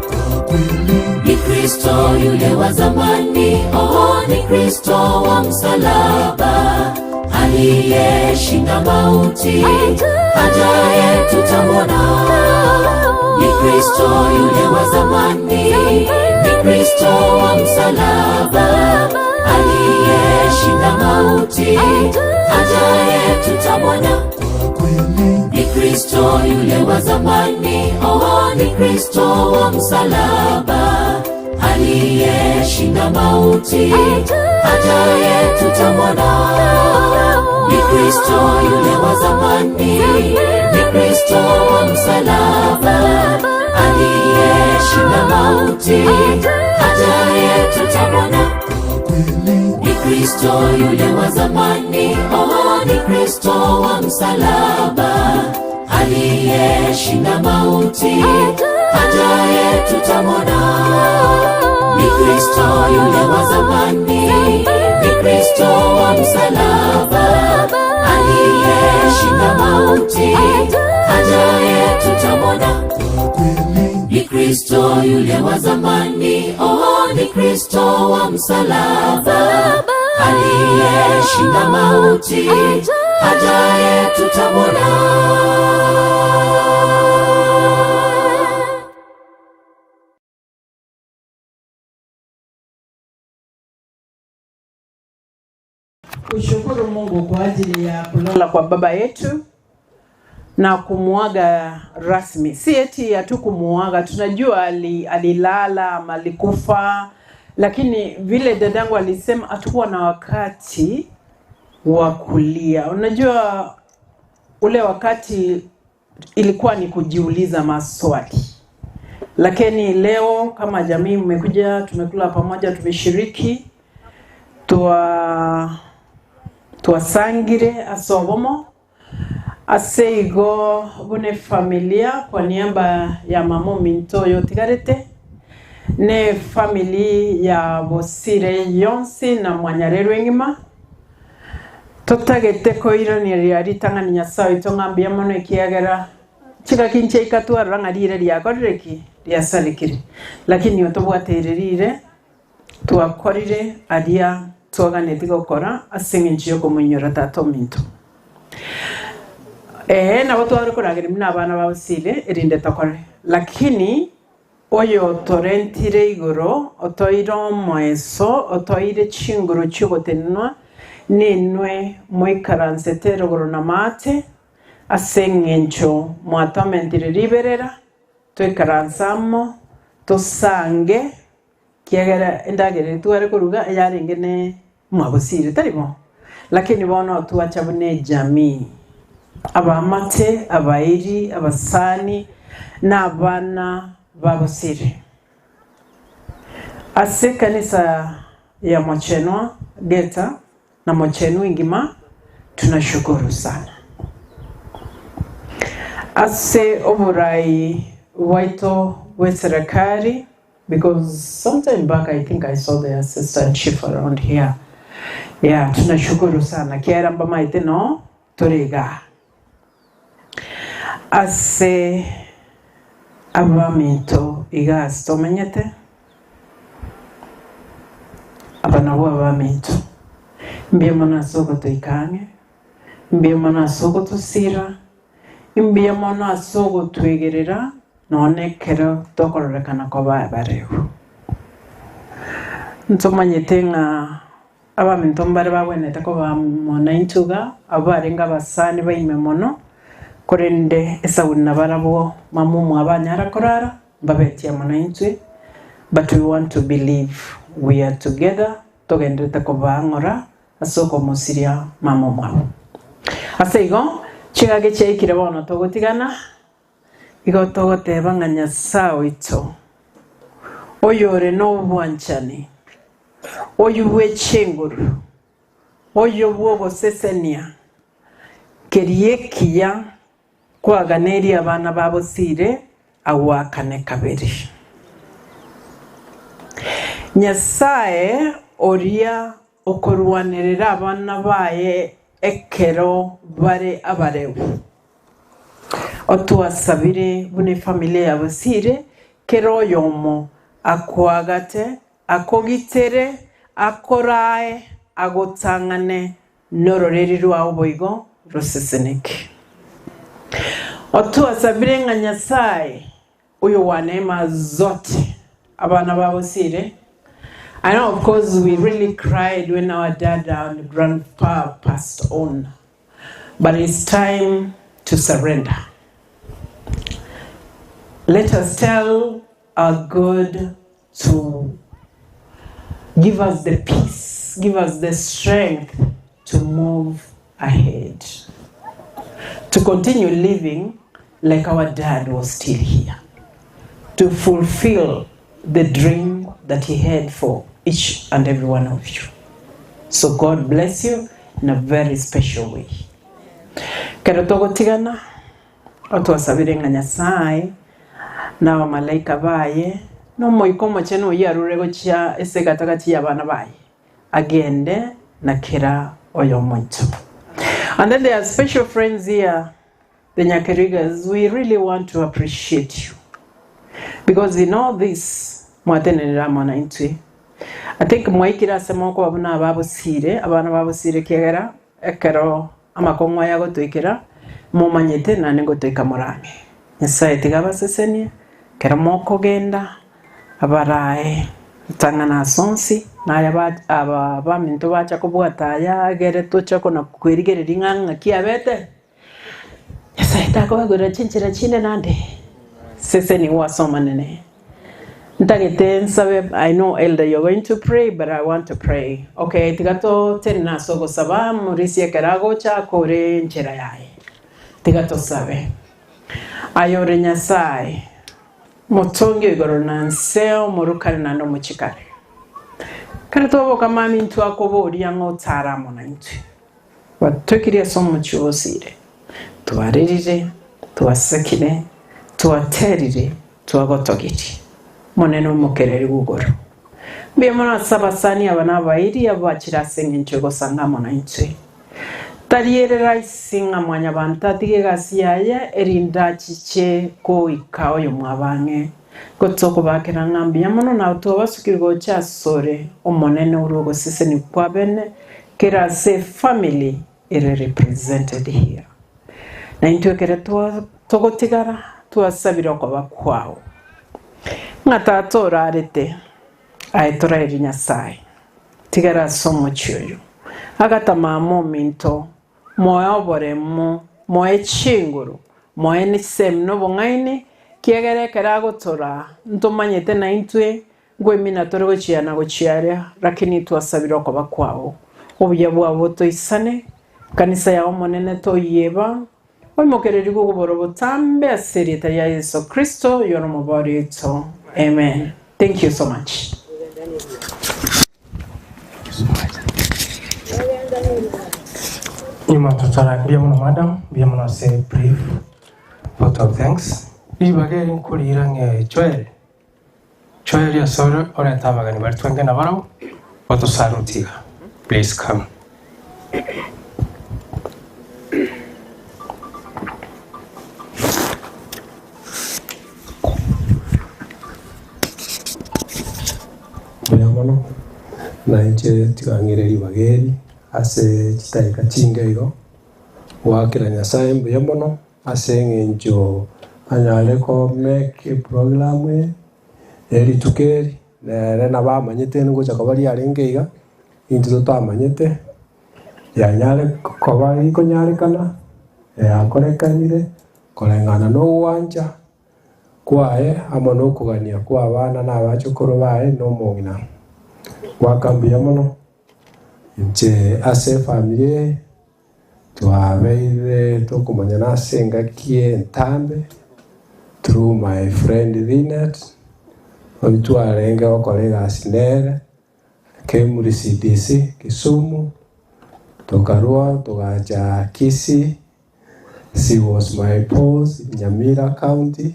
Ni Kristo yule wa zamani, oh, ni Kristo wa msalaba, aliyeshinda mauti, ajaye tutamwona. Ni Kristo yule wa zamani, ni Kristo wa msalaba, aliyeshinda mauti, ajaye tutamwona. Ni Kristo yule wa zamani, oh, ni Kristo wa msalaba, aliyeshinda mauti, ajaye tutamwona. Ni Kristo yule wa zamani, ni Kristo wa msalaba, aliyeshinda mauti, ajaye tutamwona. Ni Kristo yule wa zamani, oh, ni Kristo wa msalaba, aliyeshinda mauti, ajaye tutamwona. Ni Kristo yule wa zamani, ni Kristo wa msalaba, aliyeshinda mauti, ajaye tutamwona. Ni Kristo yule wa zamani, oh, ni Kristo wa msalaba, aliyeshinda mauti, ajaye tutamwona. Tunashukuru Mungu kwa ajili ya kulala kwa baba yetu na kumuaga rasmi. Si eti hatukumuaga, tunajua ali, alilala ama alikufa, lakini vile dadangu alisema hatukuwa na wakati wa kulia. Unajua ule wakati ilikuwa ni kujiuliza maswali, lakini leo kama jamii mmekuja, tumekula pamoja, tumeshiriki twa twasangire asobomo ase igo bune familia kwa niaba ya mama ominto oyo otigarete ne family ya Bosire yonsi na Mwanyarerwa engima totagete koiraneria ritang'ani Nyasaye oito ng'a mbuya mono ekiagera chingaki inche ika twarora ng'a rire riakorire ki? Riasarekire. Lakini otobwateire rire twakorire aria twaganeti gokora ase eng'encho yokomoinyora tata ominto. Ee, nabo tware korageria buna abana ba Bosire erinde tokore, lakini Oyotorentire igoro, otoire omoeso, otoire chinguru chi'ogotenenwa, ninwe moikaransete rogoro namaate, ase engencho mwatomentire riberera, toikaranse amo, tosange, ekiagera endagera eria tware koruga eyarenge ne mwabosire, tari bo? Lakini bono twacha buna ejamii, abaamate, abairi, abasani, na abana babosire. Ase ekanisa ya Mochenwa Geta na Mochenwa engima tunashukuru sana. Ase oborai bwaito bw'eserekari Because sometime back I think I saw the assistant chief around here. Yeah, tunashukuru sana kiagera mbamaete no tore igaa ase abaminto iga ase tomenyete aba nabwo abaminto mbuya mono ase ogotoika ang'e mbuya mono ase ogotosira mbuya mono ase ogotwegerera Nonya ekero tokororekana koba abareu. Ntomanyete ng'a abaminto mbare bagwenerete koba amo naintwe iga, abwo barenge abasani baime mono, korende esauri nabarabwo mama omwabo anyara korara, mbabetie amo naintwe, but we want to believe we are together, togenderete kobang'ora ase okomosiria mama omwabo. Ase igo, chingaki chiaikire bono togotigana. Igo togoteba ng'a Nyasae oito, oyore nobwanchani, oyio bwe chinguru, oyio bw'ogosesenia keria ekiya kwaganeirie abana ba bosire agoakane kabere. Nyasae oria okorwanerera abana baye ekero bare abareu. Otwasabire buna efamilia ya Bosire kera oyomo akoagate, akogitere, akorae, agotang'ane nororeri rwao boigo roseseneke. Otwasabire ng'a Nyasae oyo wa neema zote abana ba Bosire I know of course we really cried when our dad and grandpa passed on but it's time to surrender. Let us tell our God to give us the peace, give us the strength to move ahead, to continue living like our dad was still here, to fulfill the dream that he had for each and every one of you. So God bless you in a very special way. Kero togotigana otwasabire ng'a Nyasaye na abamalaika baye na Omoika Omochenu oyio arure gochia ase egatagati y'abana baye agende na kera oyomo oito. And then there are special friends here The Nyakerigas, we really want to appreciate you because in all this mwatenenire amo naintwe. I think mwaikire ase mokoba buna ababosire, abana babosire ekiagera ekero amakong'u aya agotoikera momanyete naende ngotoika more ang'e. Nyasaye tiga abasesenie ekero mokogenda abarae. Tang'ana ase onsi, na aya ba aba baminto bacha kobwata aya egere toche kona kwerigereria ng'a ng'aki abete. Nyasae takobagwera chinchera chinde naende, sesenigwa ase Omonene. Ntagete nsabe, I know elder you're going to pray but I want to pray. Okay, tiga totenene ase ogosaba, Morisia ekero agocha akore enchera yaye. Tiga tosabe. Aye ore Nyasae, Motongi o igoro na nse, omorukare naende omochikare. Ekero twaboka mambia intwe akoboria ng'a otare amo naintwe. Gwatokirie ase omochie obosire, twarerire, twasekire, twaterire, twagotogirie. Omonene omokereri bw'igoro. Mbuya mono ase abasani aba na abairi abwo bachire ase engencho y'ogosanga amo naintwe. Tari ere rahisi ng'a mwanyabanto atige egasi yaye erinde achiche goika oyomwabo ang'e. Gotokobakera ng'a mbuya mono na twabasukire gocha asore Omonene orwe ogosesenia kwabene kera ase efamily ere represented here. Na intwe ekere togotigara twasabire okoba kwao ng'a tata orarete aye toraerie Nyasaye tigara ase omochie oyo agata mama ominto moe oboremu moe chinguru moe nesemi na obong'aini kiagera ekero agotora ntomanyete naintwe Nkoimina tore gochia na gochia aria, lakini twasabire okoba kwao. Obuya bwao botoisane, Ekanisa yao Omonene toyieba, oimokererigwe oboboro botambe ase erieta ria Yeso Kristo, oyore Omobori oito. Amen. Thank you so much. Nyuma totara mbuya mono madam, mbuya mono ase brief vote of thanks. Ribaga eri nkorira ng'e Joel Joel asore orete abageni baria twenge nabarabwo batosaruti iga. Please come. Mbuya mono, na inche tiga ng'ire ribaga eri ase chidakika chinke igo, goakera Nyasaye mbuya mono Ase engencho anyare komeka eprogramu eye ye rituko eri, nere nabo amanyete ngocha koba riarenge iga, intwe totamanyete, yanyare koba rikonyarekana, yakorekanire koreng'ana na ogwancha kwaye amo na okogania kwa abana na abachokoro baye na omong'ina. Goaka mbuya mono inche ase efamiri eye. Twabeire tokomanyana ase engaki entambe through my friend Linet, oyio twarenge gokora egasi nere Kemri CDC Kisumu, tokarua togacha Kisii, she was my boss in Nyamira County,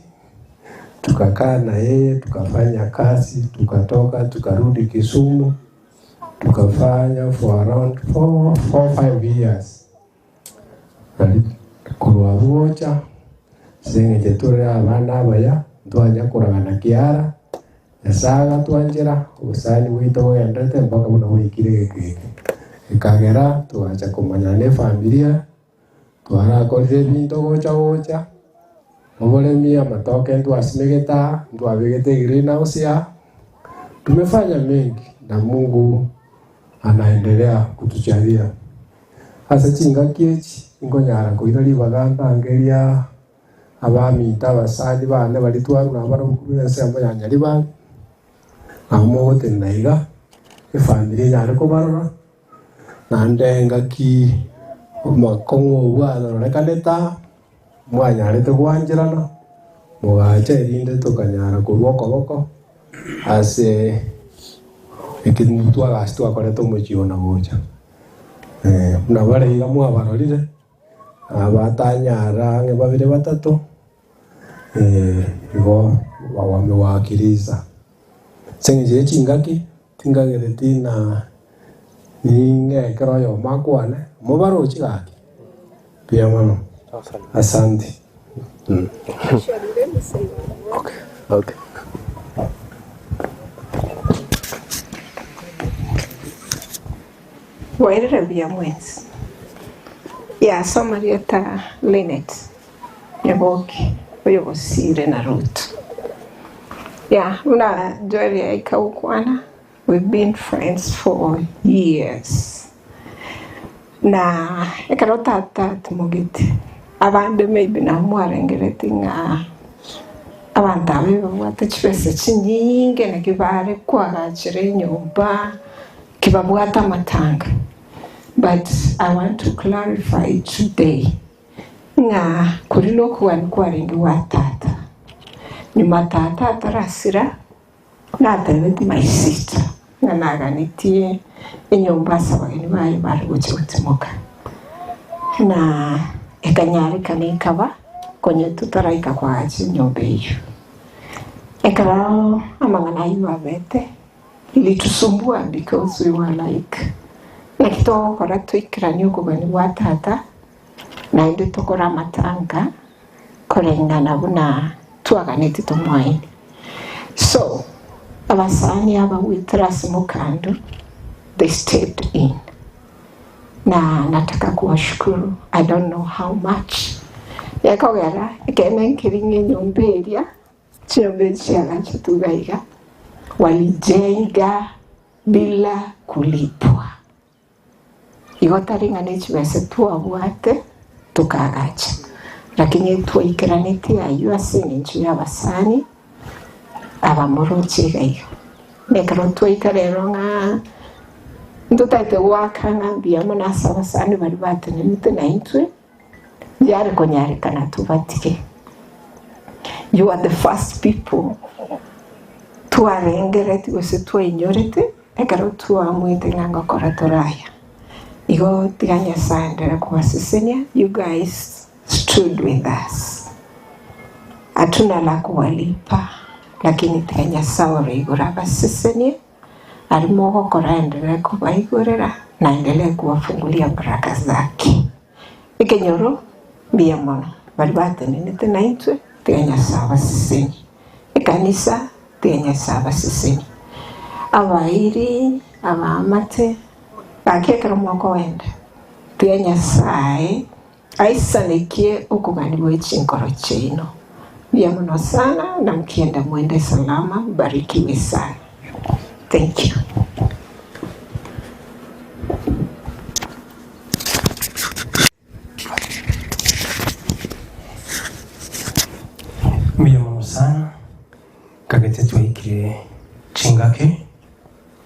tukakaa na yeye tukafanya kazi, tukatoka tukarudi Kisumu. Tukafanya for around 4, 5 years. Nari korwa abwo gocha, ase eng'encho tore abana abaya, ntwanya koragana kiara, Nyasae agatwanchera, obosani bwaito bogenderete mpaka buna bwaikire egeka eke. Ekagera togacha komanyana na efamilia, twarakorire ebinto gocha gocha, oboremi, amatoke ntwasimegete aa, ntwabegete egreenhouse aa, tumefanya mengi na Mungu anaendelea kutujalia. Ase chingaki echi inkonyara koira ribaga ntangeria abaminto abasani bane baria twarure abarabwo korwa ensemo ya Nyaribari, nabo mogotenena iga, efamiri enyare kobarora. Naende engaki omakong'u obwo arorekanete aa, mwanyarete gwancherana, mogacha erinde tokanyara korua okoboko ase ekemunto twagasi twakorete omochie oyo na gocha. Buna bare iga mwabarorire, abatanyara ang'e babere batato, igo wamewakiliza. Ase eng'encho ye chingaki, tinkagereti ng'a ning'e ekero oyomo akwane, mobaroche gaki? Mbuya mono, asante. Bwairire buya mwensi. Yasoma amarieta Linet. Nyaboke oyogosiire na Rutu. Ya, buna Joel yaika gokwana. We've been friends for years. Na ekero tata atimogete, abande maybe nabo mwarengereti ng'a abanto aba ebabwate chibesa chinyinge naki bare koagachera enyomba, ki babwate amatanga. But I want to clarify today ng'a koria nokogania kwarenge gwa tata. Nyuma tata atarasira, Natebetie my sister ng'a naganetie enyomba ase abageni baye bare gochia gotimoka, na ekanyarekana ekaba konya totaraika koagacha enyomba eyio. Ekero amang'ana ayio abete, ilitusumbua because we were like, naki togokora toikeranie okogania gwa tata, naende tokore amatanga koreng'ana buna twaganetie tomoaini. So, abasani aba goetera ase mokando, they stepped in. Na nataka kuwashukuru, I don't know how much. Gekogera, ekeene nkeri ng'a enyomba eria, chinyomba echi chiagachetwe iga iga, walijenga bila kulipwa. Igo tari ng'a nechibesa twabwate tokaagacha, lakini twaikeranetie ayio ase engencho y'abasani abamoroche iga iga. Na ekero twaika rero ng'a ntotagete goaka ng'a mbuya mono ase abasani baria batenenete naintwe, yare konyarekana tobatige. You are the first people twarengeretie gose twainyorete Ekero twamoete ng'a ngokora tore aya, igo tiga Nyasae aenderere kobasesenia, you guys stood with us. Hatuna la kuwalipa, lakini tiga Nyasae ore igoro abasesenie, aria mogokora aenderere kobaigorera na aendelee kuwafungulia baraka zake. Ekenyoro, mbuya mono, baria batenenete naintwe, tiga Nyasae abasesenie. Ekanisa, tiga Nyasae abasesenie. Abairi, abaamate, gaki ekero mokoenda, tiga Nyasae aisanekie okogania gwe chinkoro chiaino. Mbuya mono sana, na mkienda mwende salama, mbarikiwe sana. Thank you. Mbuya mono sana, kagete twaikire chingaki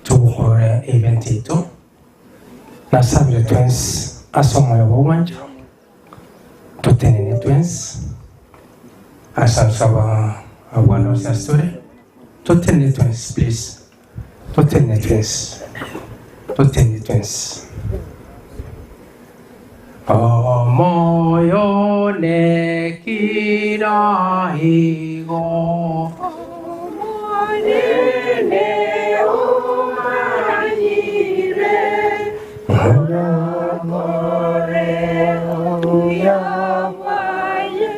togokora event yaito, nasabire twensi ase omoyo bw'obwancha totenene twensi ase nsaba abwo ase ase tore totenene twensi please. Totenene twensi, totenene twensi. Omoyo nekira igo. Omonene omanyire oyokore obuya bwaye.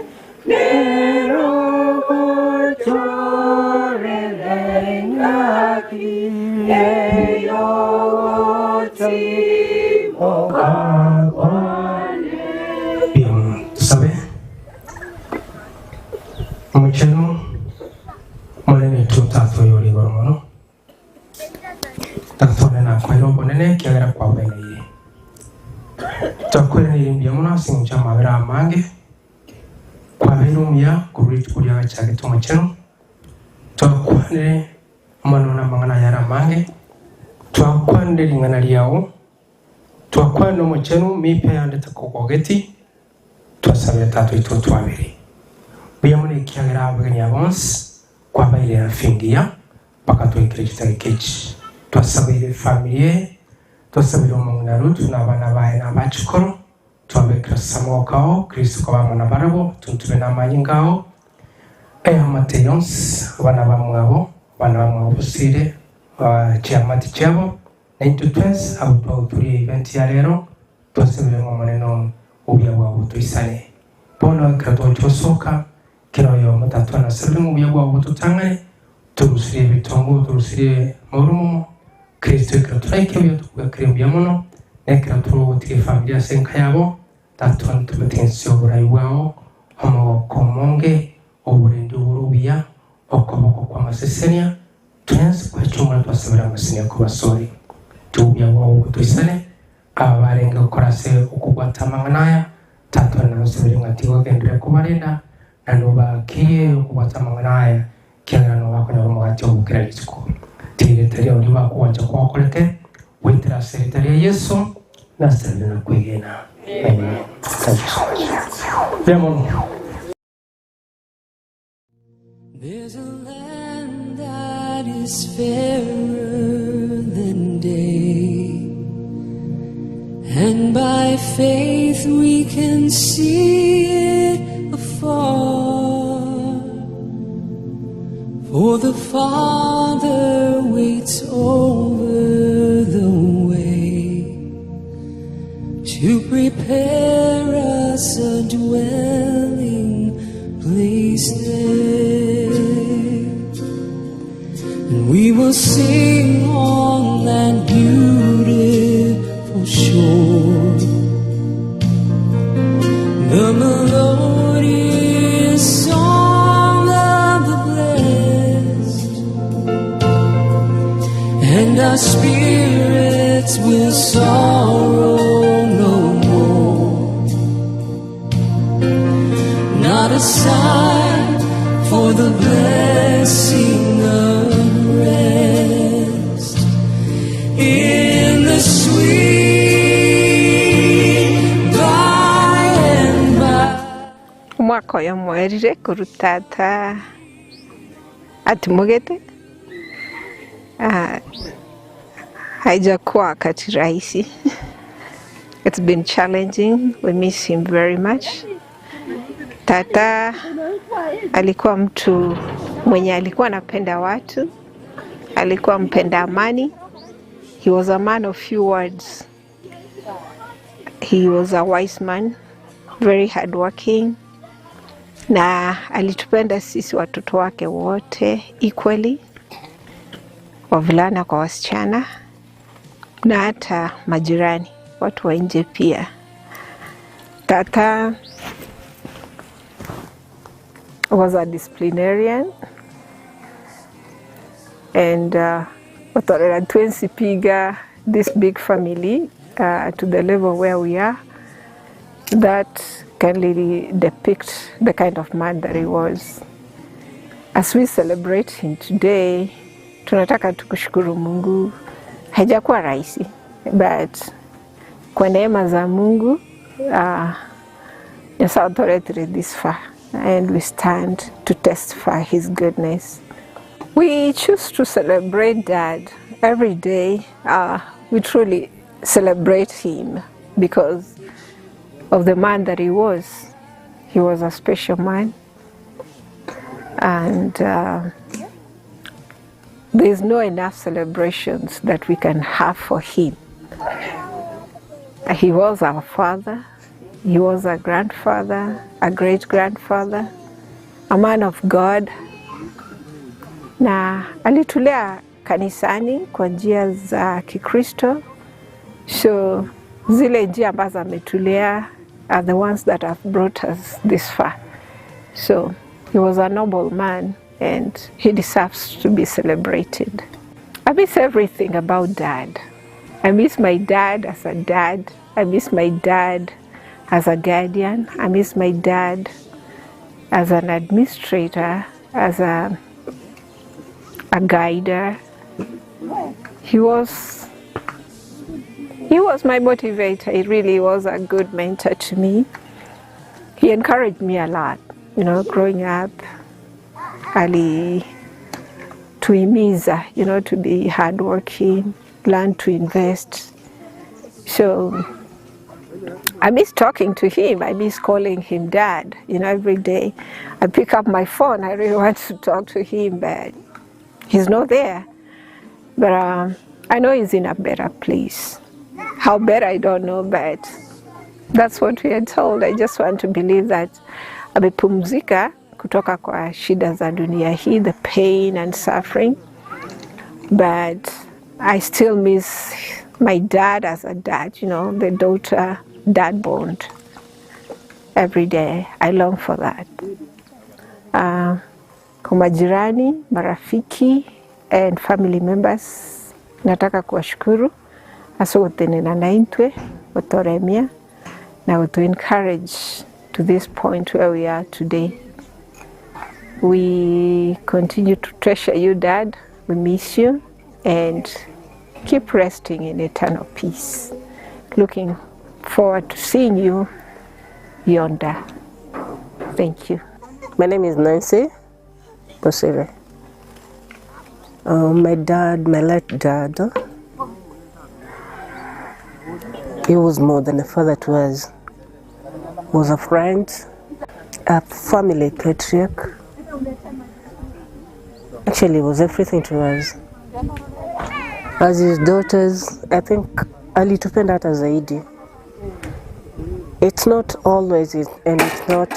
Nero gochorera engaki ey'ogotimoka kwane. Tusabe. Omochenu Omonene oito Tata oyore igoro mono, Tata one nakoeire obonene ekiagera kwabweneire. Twakoiraneire mbuya mono ase engencho y'amabera amange Kwabeire omuya korwa rituko riagachagete omochenu, twakwanire amang'ana namang'ana ayare amange, twakwanire ring'ana riao, twakwanire omochenu, mipe yande takogogeti, twasabire Tata oito otwabere. Mbuya mono ekiagera abageni aba bonsi kwabaire afya engiya mpaka twaikire chidakika echi. Twasabeire efamiri eye, twasabeire omong'ina Ruth na abana baye na abachukuru, Twabekire ase amaboko ao, Kristo koba amo nabarabwo, tontube namanyinga ao, eamate yonsi, abana bamwabo, abana bamwabo bosire, chiamate chiabo, na intwe twensi abwo twagoturia event ya rero, twasabire ng'a Omonene obuya bwao botoisane. Bono ekero twagochia gosoka, kera oyomo Tata nasabire ng'a obuya bwao bototang'ane, torusirie ebitongo, torusirie morumomo, Kristo ekero toraike buya tokobwekire mbuya mono, na ekero torogotiga efamiri ase enka yabo, Tata ntobete inse y'oborai bwao, omogoko omonge, oborendi obore obuya, okoboko kw'amasesenia, twensi kwechumora twasabire. Nkobasabera amasini akobasore. Tiga obuya bwao botoisane, aba barenge gokora ase okobwata amang'ana aya, Tata one nansabire ng'a tiga ogenderere kobarenda, naende obakirie okobwata amang'ana aya, ekiagera nabo bakonyora omogati obo kera rituko. Tiga erieta riao ribe akogwancha kwao koreke, goetera ase erieta ria Yeso, nasabire na kwegena. Amen. Thank you so much. Mbuya mono. There's a land that is fairer than day, and by faith we can see it afar. For the Father waits over the way to prepare us a dwelling place there. And we will sing on that beautiful shore. The melodious song of the blessed, and our spirits will sorrow no more. Not a sigh for the blessing of rest in the sweet by and by. Omwaka oyo omoerire korwa tata atimogete, haijakuwa wakati rahisi. It's been challenging, we miss him very much. Tata alikuwa mtu mwenye alikuwa anapenda watu, alikuwa mpenda amani. He was a man of few words. He was a wise man, very hardworking, na alitupenda sisi watoto wake wote equally, wavulana kwa wasichana na hata majirani, watu wa nje pia. Tata was a disciplinarian and otorera twensipiga this big family to the level where we are that can really depict the kind of man that he was. As we celebrate him today, tunataka tukushukuru Mungu. Haijakuwa rahisi, but kwa neema za Mungu Nyasaye otoretire this far and we stand to testify his goodness. We choose to celebrate Dad every day. We truly celebrate him because of the man that he was. He was a special man. And there's no enough celebrations that we can have for him. He was our father, he was a grandfather, a great grandfather, a man of God, na alitulea kanisani kwa njia za Kikristo. So zile njia ambazo ametulea are the ones that have brought us this far. So he was a noble man and he deserves to be celebrated. I miss everything about Dad. I miss my dad as a dad. I miss my dad as a guardian. I miss my dad as an administrator, as a guider. He was my motivator. He really was a good mentor to me. He encouraged me a lot, growing up. Alituhimiza, to be hardworking, learn to invest. So I miss talking to him. I miss calling him dad, every day. I pick up my phone. I really want to talk to him, but he's not there. But I know he's in a better place. How better, I don't know, but that's what we are told. I just want to believe that amepumzika kutoka kwa shida za dunia hii, the pain and suffering. But I still miss my dad as a dad, the daughter dad bond. Every day I long for that. Kwa majirani, marafiki, and family members, nataka kuwashukuru ase ogotenena naintwe, gotoremia na goto encourage to this point where we are today. We continue to treasure you dad, we miss you and keep resting in eternal peace. Looking forward to seeing you yonder. Thank you. My name is Nancy Bosire. My dad, my late dad, he was more than a father to us. Was a friend, a family patriarch. Actually, he was everything to us. As his daughters, I think alitupenda hata zaidi. It's not always, and it's not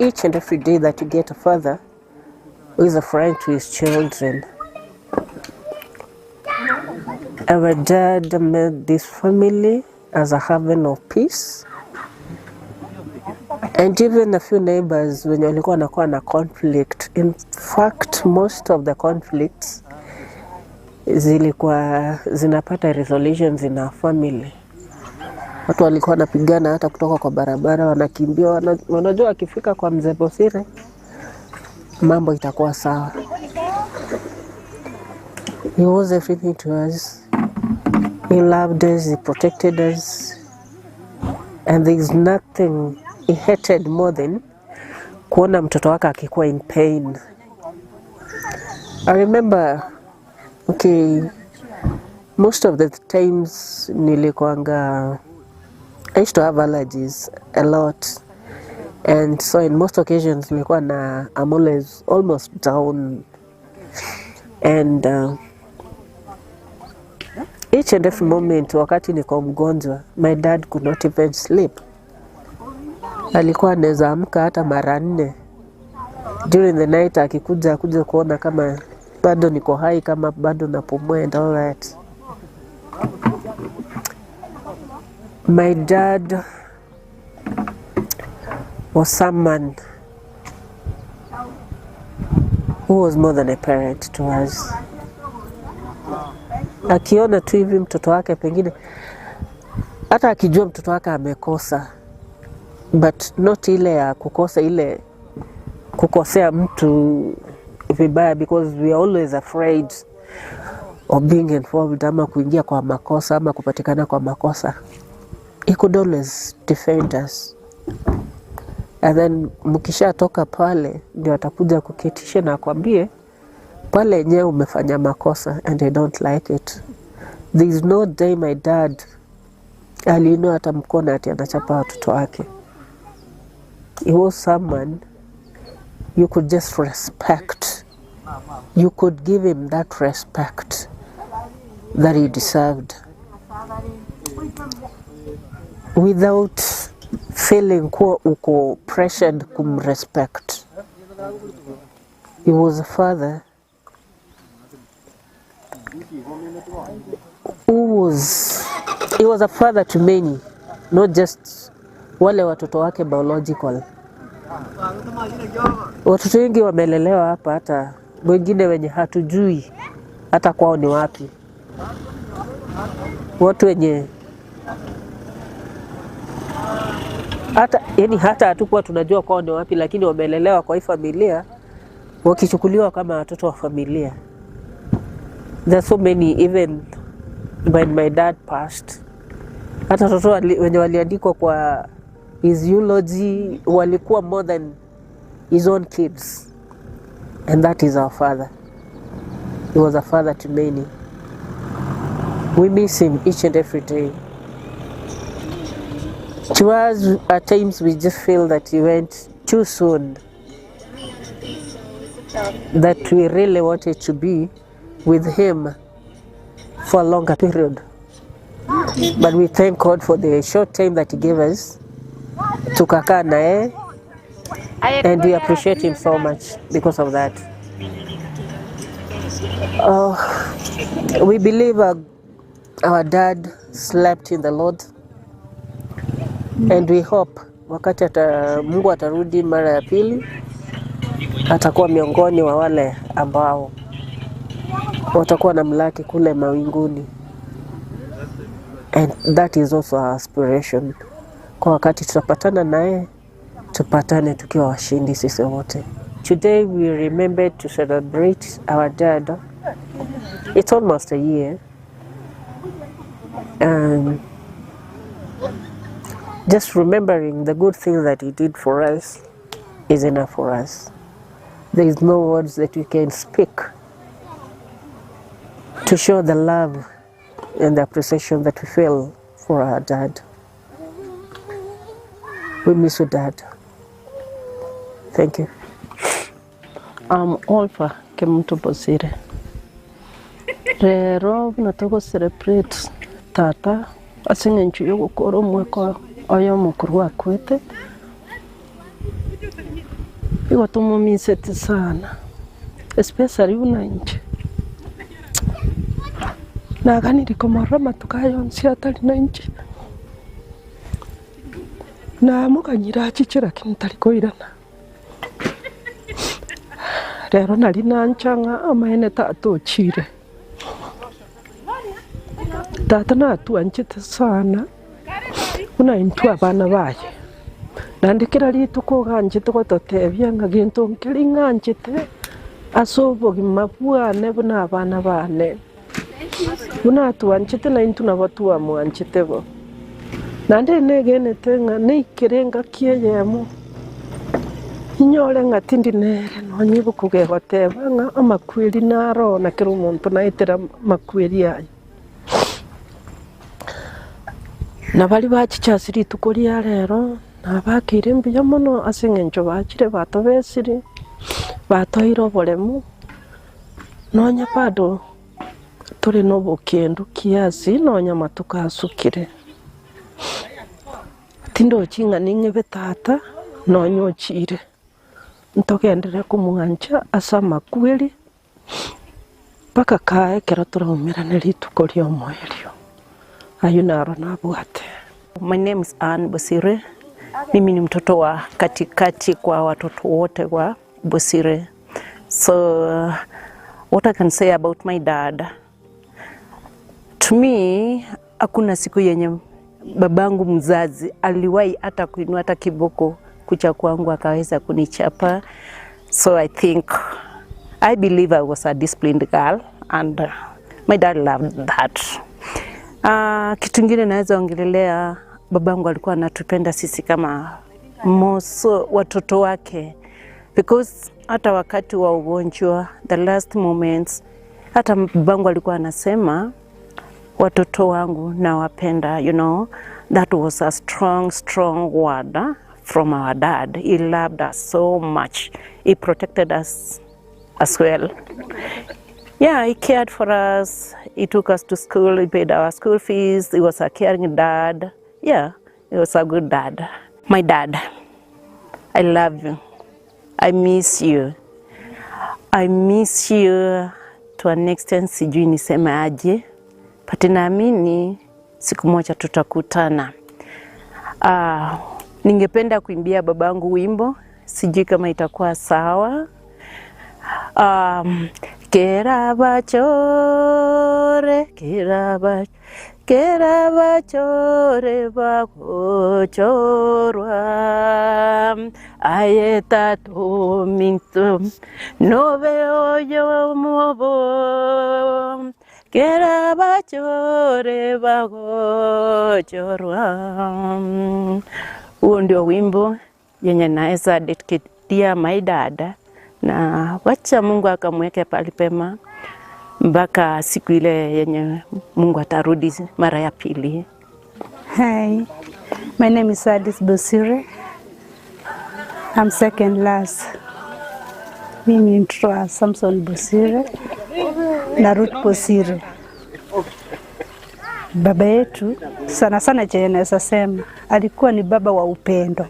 each and every day that you get a father who is a friend to his children. Our dad made this family as a haven of peace. And even a few neighbors wenye walikuwa wanakuwa na conflict. In fact, most of the conflicts zilikuwa zinapata resolutions in our family. Watu walikuwa wanapigana hata kutoka kwa barabara, wanakimbia, wanajua wakifika kwa mzee Bosire mambo itakuwa sawa. He was everything to us. He loved us, he protected us. And there is nothing he hated more than kuona mtoto wake akikuwa in pain. I remember, okay, most of the times nilikuanga, I used to have allergies a lot. And so in most occasions nilikuwa na, I'm always almost down. And each and every moment wakati niko mgonjwa, my dad could not even sleep. Alikuwa anaweza amka hata mara nne during the night, akikuja akuja kuona kama bado niko hai, kama bado napumua and all that. My dad was someone who was more than a parent to us. Akiona tu hivi mtoto wake pengine hata akijua mtoto wake amekosa, but not ile ya kukosa ile kukosea mtu vibaya, because we are always afraid of being involved ama kuingia kwa makosa ama kupatikana kwa makosa. He could always defend us and then mkishatoka pale ndio atakuja kuketisha na akwambie pale yenyewe umefanya makosa and I don't like it. There is no day my dad aliinua hata mkono ati anachapa watoto wake. He was someone you could just respect. You could give him that respect that he deserved without feeling kuwa uko pressured kumrespect. He was a father who was he was a father to many, not just wale watoto wake biological. Watoto wengi wamelelewa hapa, hata wengine wenye hatujui hata kwao ni wapi, watu wenye hata yani hata hatukuwa tunajua kwao ni wapi, lakini wamelelewa kwa hii familia wakichukuliwa kama watoto wa familia. There are so many even when my dad passed, hata watoto wenye waliandikwa kwa his eulogy walikuwa more than his own kids, and that is our father. He was a father to many. We miss him each and every day. To us, at times we just feel that he went too soon, that we really wanted to be with him for a longer period. But we thank God for the short time that he gave us tukakaa naye, and we appreciate him so much because of that. We believe our dad slept in the Lord, and we hope wakati Mungu atarudi mara ya pili atakuwa miongoni wa wale ambao Watakuwa na mlaki kule mawinguni, and that is also our aspiration. Kwa wakati tutapatana naye, tupatane tukiwa washindi sisi wote. Today we remember to celebrate our dad. It's almost a year. Just remembering the good thing that he did for us is enough for us. There is no words that we can speak to show the love and the appreciation that we feel for our dad. We miss you, Dad. Thank you. I'm Olfa Kemunto Bosire. Rero buna togo celebrate tata ase eng'encho ya ogokora omwaka oye omokoro akwete, igo tomomiseti sana especially buna inche, naganirie komorora amatuko aya onsi atari na inche, namoganyire achiche lakini tari koirana. Rero nari nancha ng'a amaene tata ochire. Tata natwanchete sana buna intwe abana baye, naende kera rituko oganchete gototebia ng'a gento nkeri ng'anchete ase obogima bwane buna abana bane. Buna atwanchete naintwe nabo twamwanchete bo. Naende negenete ng'a neikere engaki eyemo, inyore ng'a tindi nere nonye ibuku gegoteba ng'a amakweri naro na kera omonto naetera amakweri aye. Na baria bachiche ase rituko ria rero, nabakeire mbuya mono ase eng'encho bachire batobesire, batoeire oboremu, nonya bado tore nobokendu kiasi nonya amatuko asukire. Tindochi ng'a ning'ebe tata nonya ochire, ntogenderere komwancha ase amakweri mpaka kae ekero toraumerane rituko ri'omoerio. Ayio naro nabwate. My name is Ann Bosire. Mimi ni mtoto wa katikati kwa watoto wote wa Bosire. So what I can say about my dad, to me hakuna siku yenye babangu mzazi aliwahi hata kuinua hata kiboko kucha kwangu akaweza kunichapa. So I think I believe I was a disciplined girl and my dad loved that. Kitu ingine naweza ongelelea, babangu alikuwa anatupenda sisi kama moso watoto wake because hata wakati wa ugonjwa the last moments, hata babangu alikuwa anasema watoto wangu nawapenda, you know that was a strong strong word from our dad. He loved us so much. He protected us as well. Yeah, he cared for us. He took us to school. He paid our school fees. He was a caring dad. Yeah, he was a good dad. My dad, I love you. I miss you. I miss you to an extent sijui niseme aje, but naamini siku moja tutakutana. Ningependa kuimbia babangu wimbo, sijui kama itakuwa sawa. Kerabachore, keraba, kerabachore bagochorwa, aye tatu minto, no veo yo mobo, kerabachore bagochorwa. Huo ndio wimbo yenye naweza dedicatea my dad, na wacha Mungu akamweke pali pema mpaka siku ile yenye Mungu atarudi mara ya pili. Hi, my name is Alice Bosire. I'm second last. Mimi ni mtoto wa Samson Bosire na Ruth Bosire. Baba yetu sana sana, chenye naweza sema alikuwa ni baba wa upendo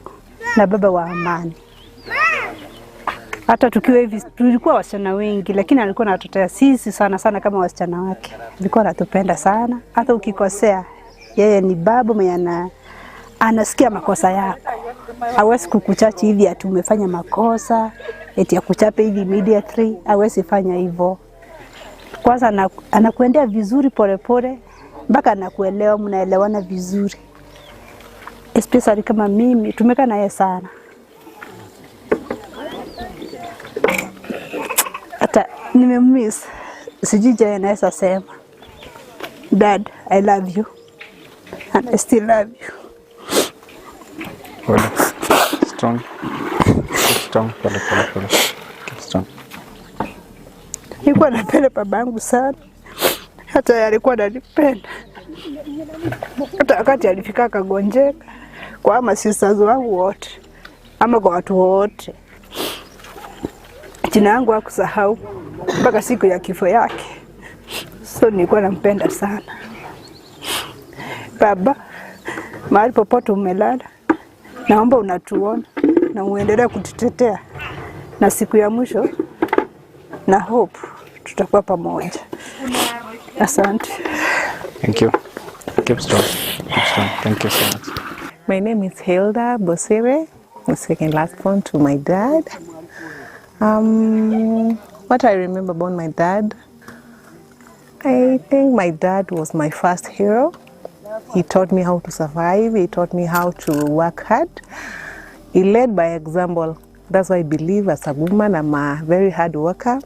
na baba wa amani. Hata tukiwa hivi tulikuwa wasichana wengi, lakini alikuwa anatutetea sisi sana sana kama wasichana wake. Alikuwa anatupenda sana, hata ukikosea, yeye ni babu mwenye anasikia makosa yako. Hawezi kukuchachi hivi ati umefanya makosa eti akuchape hivi immediately, hawezi fanya hivyo. Kwanza anakuendea vizuri polepole mpaka anakuelewa, mnaelewana vizuri. Especially kama mimi tumekaa naye sana, hata nimemiss, sijui je naweza sema Dad, I love you and I still love you. Pole. Strong. Keep strong. Pole pole pole. Keep strong. Nilikuwa napenda babangu sana, hata yeye alikuwa ananipenda. Hata wakati alifika akagonjeka, kwa masisters wangu wote ama kwa watu wote, jina yangu hakusahau mpaka siku ya kifo yake. So nilikuwa nampenda sana baba. Mahali popote umelala, naomba unatuona na uendelee kututetea, na siku ya mwisho na hope tutakuwa pamoja. Asante. Thank you. Keep strong. Keep strong. Thank you so much. My name is Hilda Bosire, the second last born to my dad. What I remember about my dad, I think my dad was my first hero. He taught me how to survive, he taught me how to work hard. He led by example. That's why I believe as a woman, I'm a very hard worker.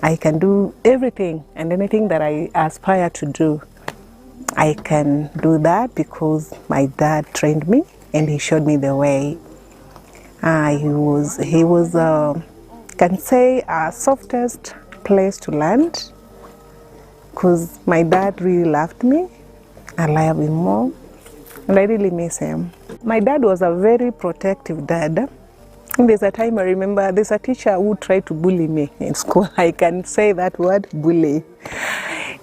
I can do everything and anything that I aspire to do. I can do that because my dad trained me and he showed me the way. He was, he was can say, our softest place to land because my dad really loved me. I love him more and I really miss him. My dad was a very protective dad. And there's a time I remember there's a teacher who tried to bully me in school. I can say that word, bully.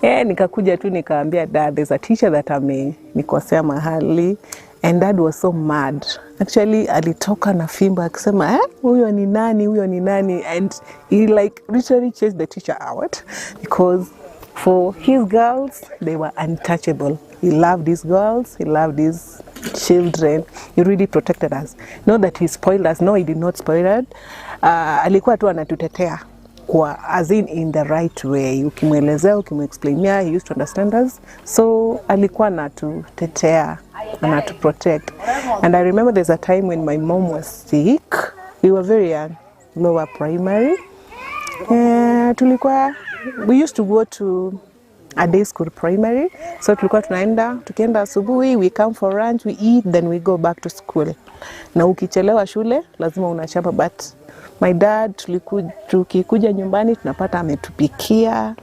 Yeah, nikakuja tu nikaambia dad there's a teacher that amenikosea mahali and dad was so mad. Actually alitoka na fimbo akisema eh, huyo ni nani, huyo ni nani, and he like literally chased the teacher out because for his girls they were untouchable. He loved his girls, he loved his children. He really protected us. Not that he spoiled us, no, he did not spoil us. Alikuwa tu anatutetea kwa as in the right way. Ukimwelezea, ukimexplainia, he used to understand us. So alikuwa anatutetea, anatuprotect. And I remember there's a time when my mom was sick. We were very young, lower primary. Tulikuwa, we used to go to a day school primary. So tulikuwa tunaenda, tukienda asubuhi, we come for lunch, we eat, then we go back to school. Na ukichelewa shule, lazima unachapa, but my dad tukikuja nyumbani tunapata ametupikia,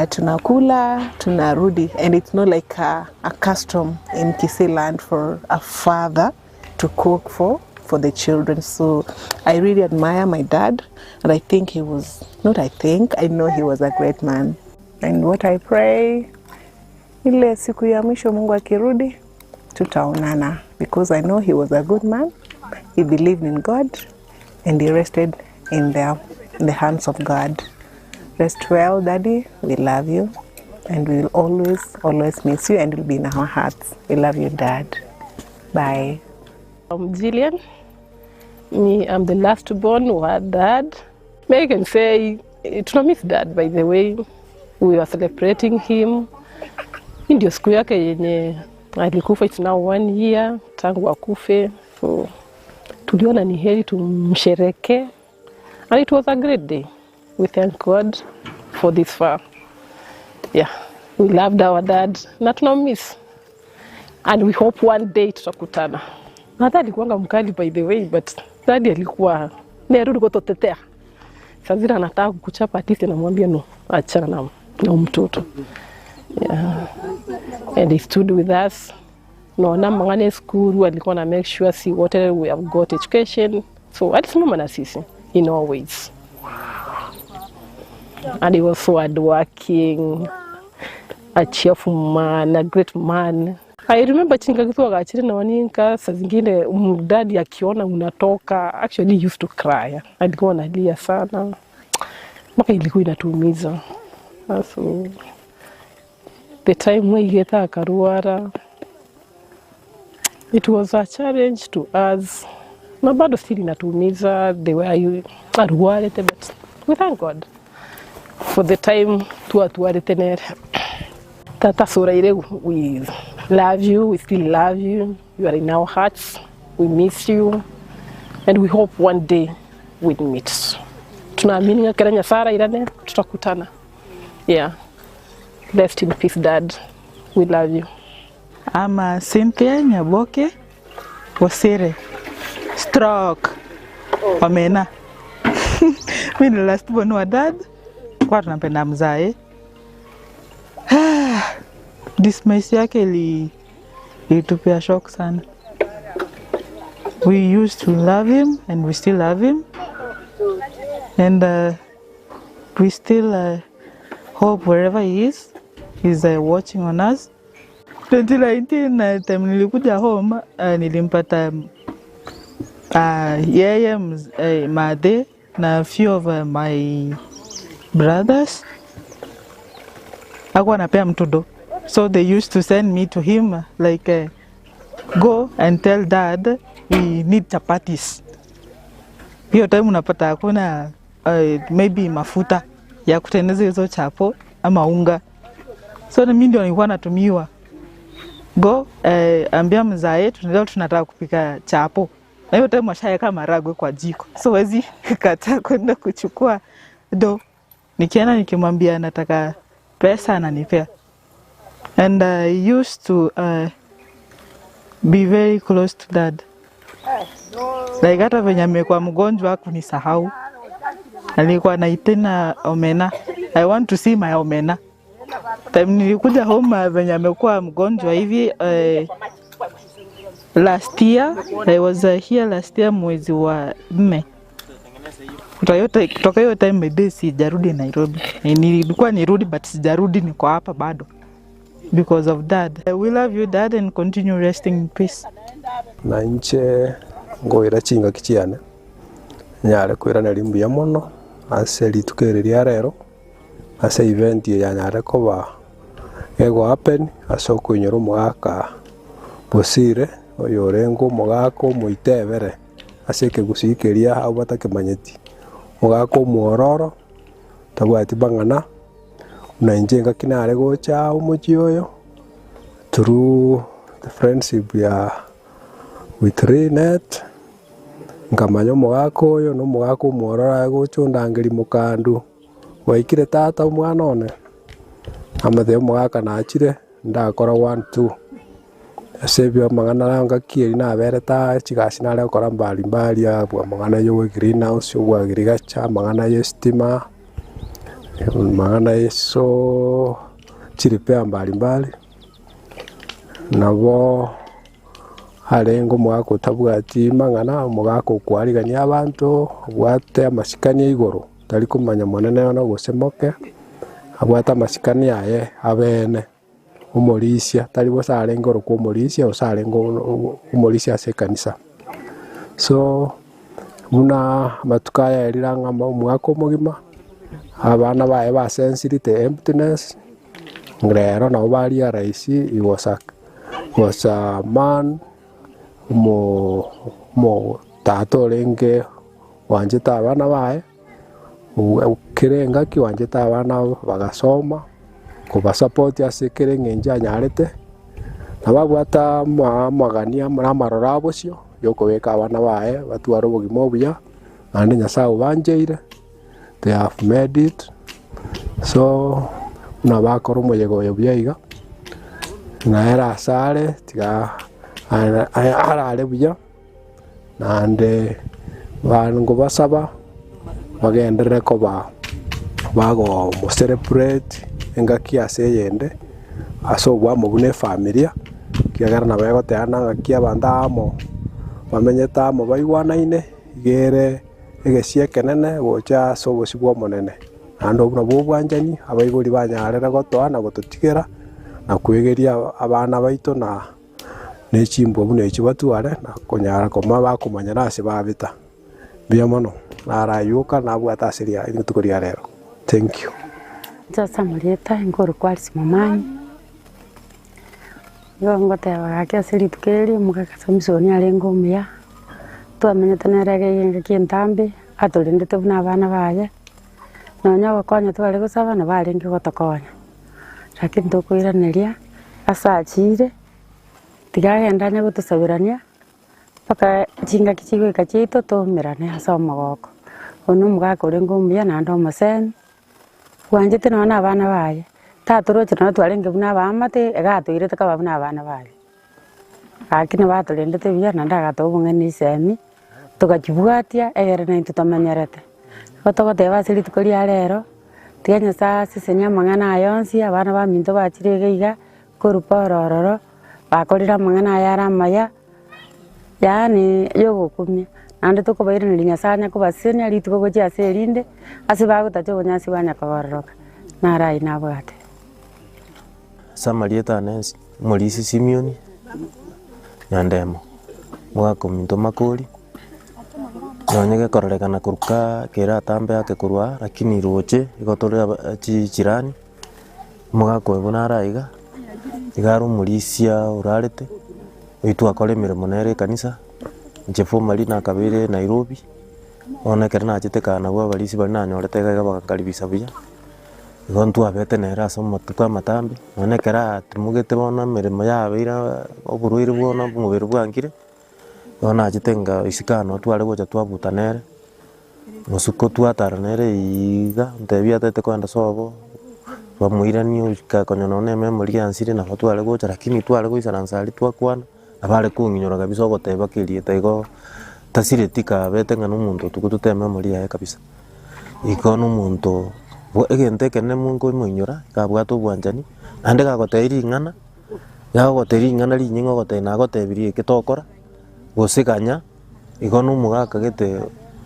tunakula, tunarudi. And it's not like a custom in Kisii land for a father to cook for the children. So I really admire my dad, and I think he was, not I think, I know he was a great man. And what I pray, ile siku ya mwisho Mungu akirudi, tutaonana, because I know he was a good man. He believed in God and he rested in the hands of God. Rest well, Daddy. We love you and we will always, always miss you, and will be in our hearts. We love you, Dad. Bye. I'm Jillian. Me, I'm the last born wa dad. I can say, tuna miss Dad, by the way. We were celebrating him. Hii ndio siku yake yenye alikufa. It's now 1 year tangu akufe. So tuliona ni heri tumshereke. And it was a great day. We thank God for this far. Yeah, we loved our dad na tuna miss. And we hope one day tutakutana. Na dad alikuwanga mkali by the way, but dad alikuwa nerudi kututetea. Saa zile anataka kukuchapa, at least anamwambia no, achana na mtoto. Yeah. And he stood with us. Naona mangane school alikuwa na make sure si wote we have got education. So alisimama na sisi in all ways. And he was so hardworking, a cheerful man, a great man. I remember chinga kitu wakachiri na waninka, saa zingine daddy akiona unatoka, actually he used to cry. Alikuwa analia sana. Mpaka ilikuwa inatuumiza. So the time we get akaruara, it was a challenge to us. Na bado still inatuumiza the way you aruarete, but we thank God. for the time twatwarete nere. Tata Soraire we love you, we still love you, you are in our hearts, we miss you and we hope one day we'll meet. Tunaamini ng'a kera Nyasaye arairane tutakutana. Yeah. Rest in peace dad. We love you. Ama Cynthia Nyaboke Bosire stroke omena mi ni last born wa dad kwa tunapenda mzae Dismiss yake ili ilitupea shock sana. We used to love him and we still love him and we still hope wherever he is he's watching on us. 2019 time nilikuja home nilimpata yeye madhe na few of my brothers. Hakuwa anapea mtu do, so they used to send me to him like go and tell dad we need chapatis. Hiyo time unapata hakuna maybe mafuta ya kutengeneza hizo chapo ama unga, so na mimi ndio nilikuwa natumiwa go ambia mzae leo tunataka kupika chapo, na hiyo time washaweka maragwe kwa jiko, so wezi kataa kwenda kuchukua do. Nikienda nikimwambia nataka pesa ananipea, and I used to be very close to dad like hata venye amekuwa mgonjwa hakunisahau, alikuwa naitena omena, I want to see my omena. Time nilikuja home venye amekuwa mgonjwa hivi last year I was here last year mwezi wa nne. Kutoka hiyo time maybe sijarudi Nairobi. Nilikuwa nirudi but sijarudi, niko hapa bado because of dad. We love you dad and continue resting in peace. Na inche ngoira chingaki chiane nyare kwirana mbuya mono ase rituko eri ria rero ase event eye yanyare koba ego happen ase okoinyora omogaka Bosire oyo orenge omogaka omoitebere ase ekegusii keria abwo batakemanyeti omogaka omwororo tabwati mang'ana buna inche engaki nare gocha omochie oyo through the friendship ya with Linet nkamanya omogaka oyo na omogaka omwororo aye gocha ondangeria mokandu gwaikire tata omwana one amate omogaka nachire ndakora one two ase ebio amang'ana aya ngaki eria naberete aa chigasi nare gokora mbali mbali abwo amang'ana ya greenhouse obwa agriculture amang'ana ya estima amang'ana ya eso chirepair mbali mbali nabo arenge omogaka otabwati mang'ana omogaka okwarigania abanto obwate amasikani ya igoro tari komanya monene ono gose moke abwate amasikani aye abene omorisia tari bosa arenge orokwa omorisia gose arenge omorisia ase ekanisa. So buna amatuko aya erire ang'a omwaka omogima abana baye basensiri the emptiness rero nabo barealize he was a man omo omo tata orenge wanchete abana baye kera engaki wanchete abana bagasoma kobasupport ase kera eng'encho anyarete nabo abwate amagania na amaroro abosio ya okobeka abana baye batware obogima obuya naende Nyasaye obancheire they have made it so buna bakora omoyega oyo buya iga naere ase are tiga arare buya naende ngobasaba bagenderere koba bago celebrate engaki ase eyende ase obwamo buna efamilia kiagera nabo egoteana ng'aki abanto amo bamenyete amo baigwanaine igere egesie ekenene gocha ase obosi bwa omonene naende obwo nabwo obwanchani abaibori banyarire gotoa na gototigera na kwegeria abana baito na na chimbwa buna echi batware na konyara koma bakomanyana ase babeta mbuya mono narayuka nabwate ase ria rituko ria rero thank you. Sasa murieta nkoro kwa Momanyi igo ngoteba gaki ase rituko eri omogaka Samson arenge omuya twamenyete nere egenge kia entambe atorendete buna abana baye. Nonya ogokonya tware gosaba nabo arenge gotokonya, lakini tokoiraneria ase achire, tiga agende anye gotosaberania mpaka chingaki chigoika chiaito toumerane ase omogoko. Oyo na omogaka orenge omuya naende omosemi, bwanchete nonya na abana baye, tatoroche nonya twarenge buna abaamate, iga atoirete kaba buna abana baye. Gaki nabo atorendete buya naende agatoa obong'aini esemi, togachibwatia egere naintwe tomenyerete. Igo togoteba ase rituko ria rero, tiga Nyasaye asesenie amang'ana aya onsi, abana baminto bachire iga iga, korwa Paul ororo, bakorire amang'ana aya are amaya, yaani ya ogokumia. Naende tokobairaneria Nyasaye anya kobasesenia rituko gochia ase erinde, ase bagotacha obonyansi bwanya kogororoka, naro ayio nabwate. Ase amarieta ane ensi, Omorisia Simioni, Nyandemo, omogaka ominto Makori, nonye gekororekana korwa kaa kere atambe ake korwa aa, lakini roche igo tore aba chichirani, omogaka oyo buna are aiga, iga are omorisia orarete, oywo twakora emeremo nere ekanisa, inche formerly nakabeire Nairobi, bono ekero nachete kaa nabwo abarisia baria nanyorete iga iga bagankaribisa buya. Igo ntwabete nere ase amatuko amatambe, nonya ekero atimogete bono emeremo yabeire oborwaire bono omobere bwangire, bono nachete nga isiko aa noo tware gocha twabuta nere, mosuko twatara nere iiga, ontebia atagete kogenda sobo, bamoiranie goika konya nonya na ememory yansire nabo tware gocha lakini tware goisaransa aria twakwana, nabo are kong'inyora kabisa ogoteba ki erieta igo, tasireti kabete ng'a na omonto otugutete ememory yaye kabisa. Igo nomonto bwa egento ekenene monkomoinyora, iga abwate obwanchani, naende gagotebia ring'ana, gagotebia ring'ana rinyinga ogotebia nagotebirie eke tokora, gose ganya, igo na omogaka gete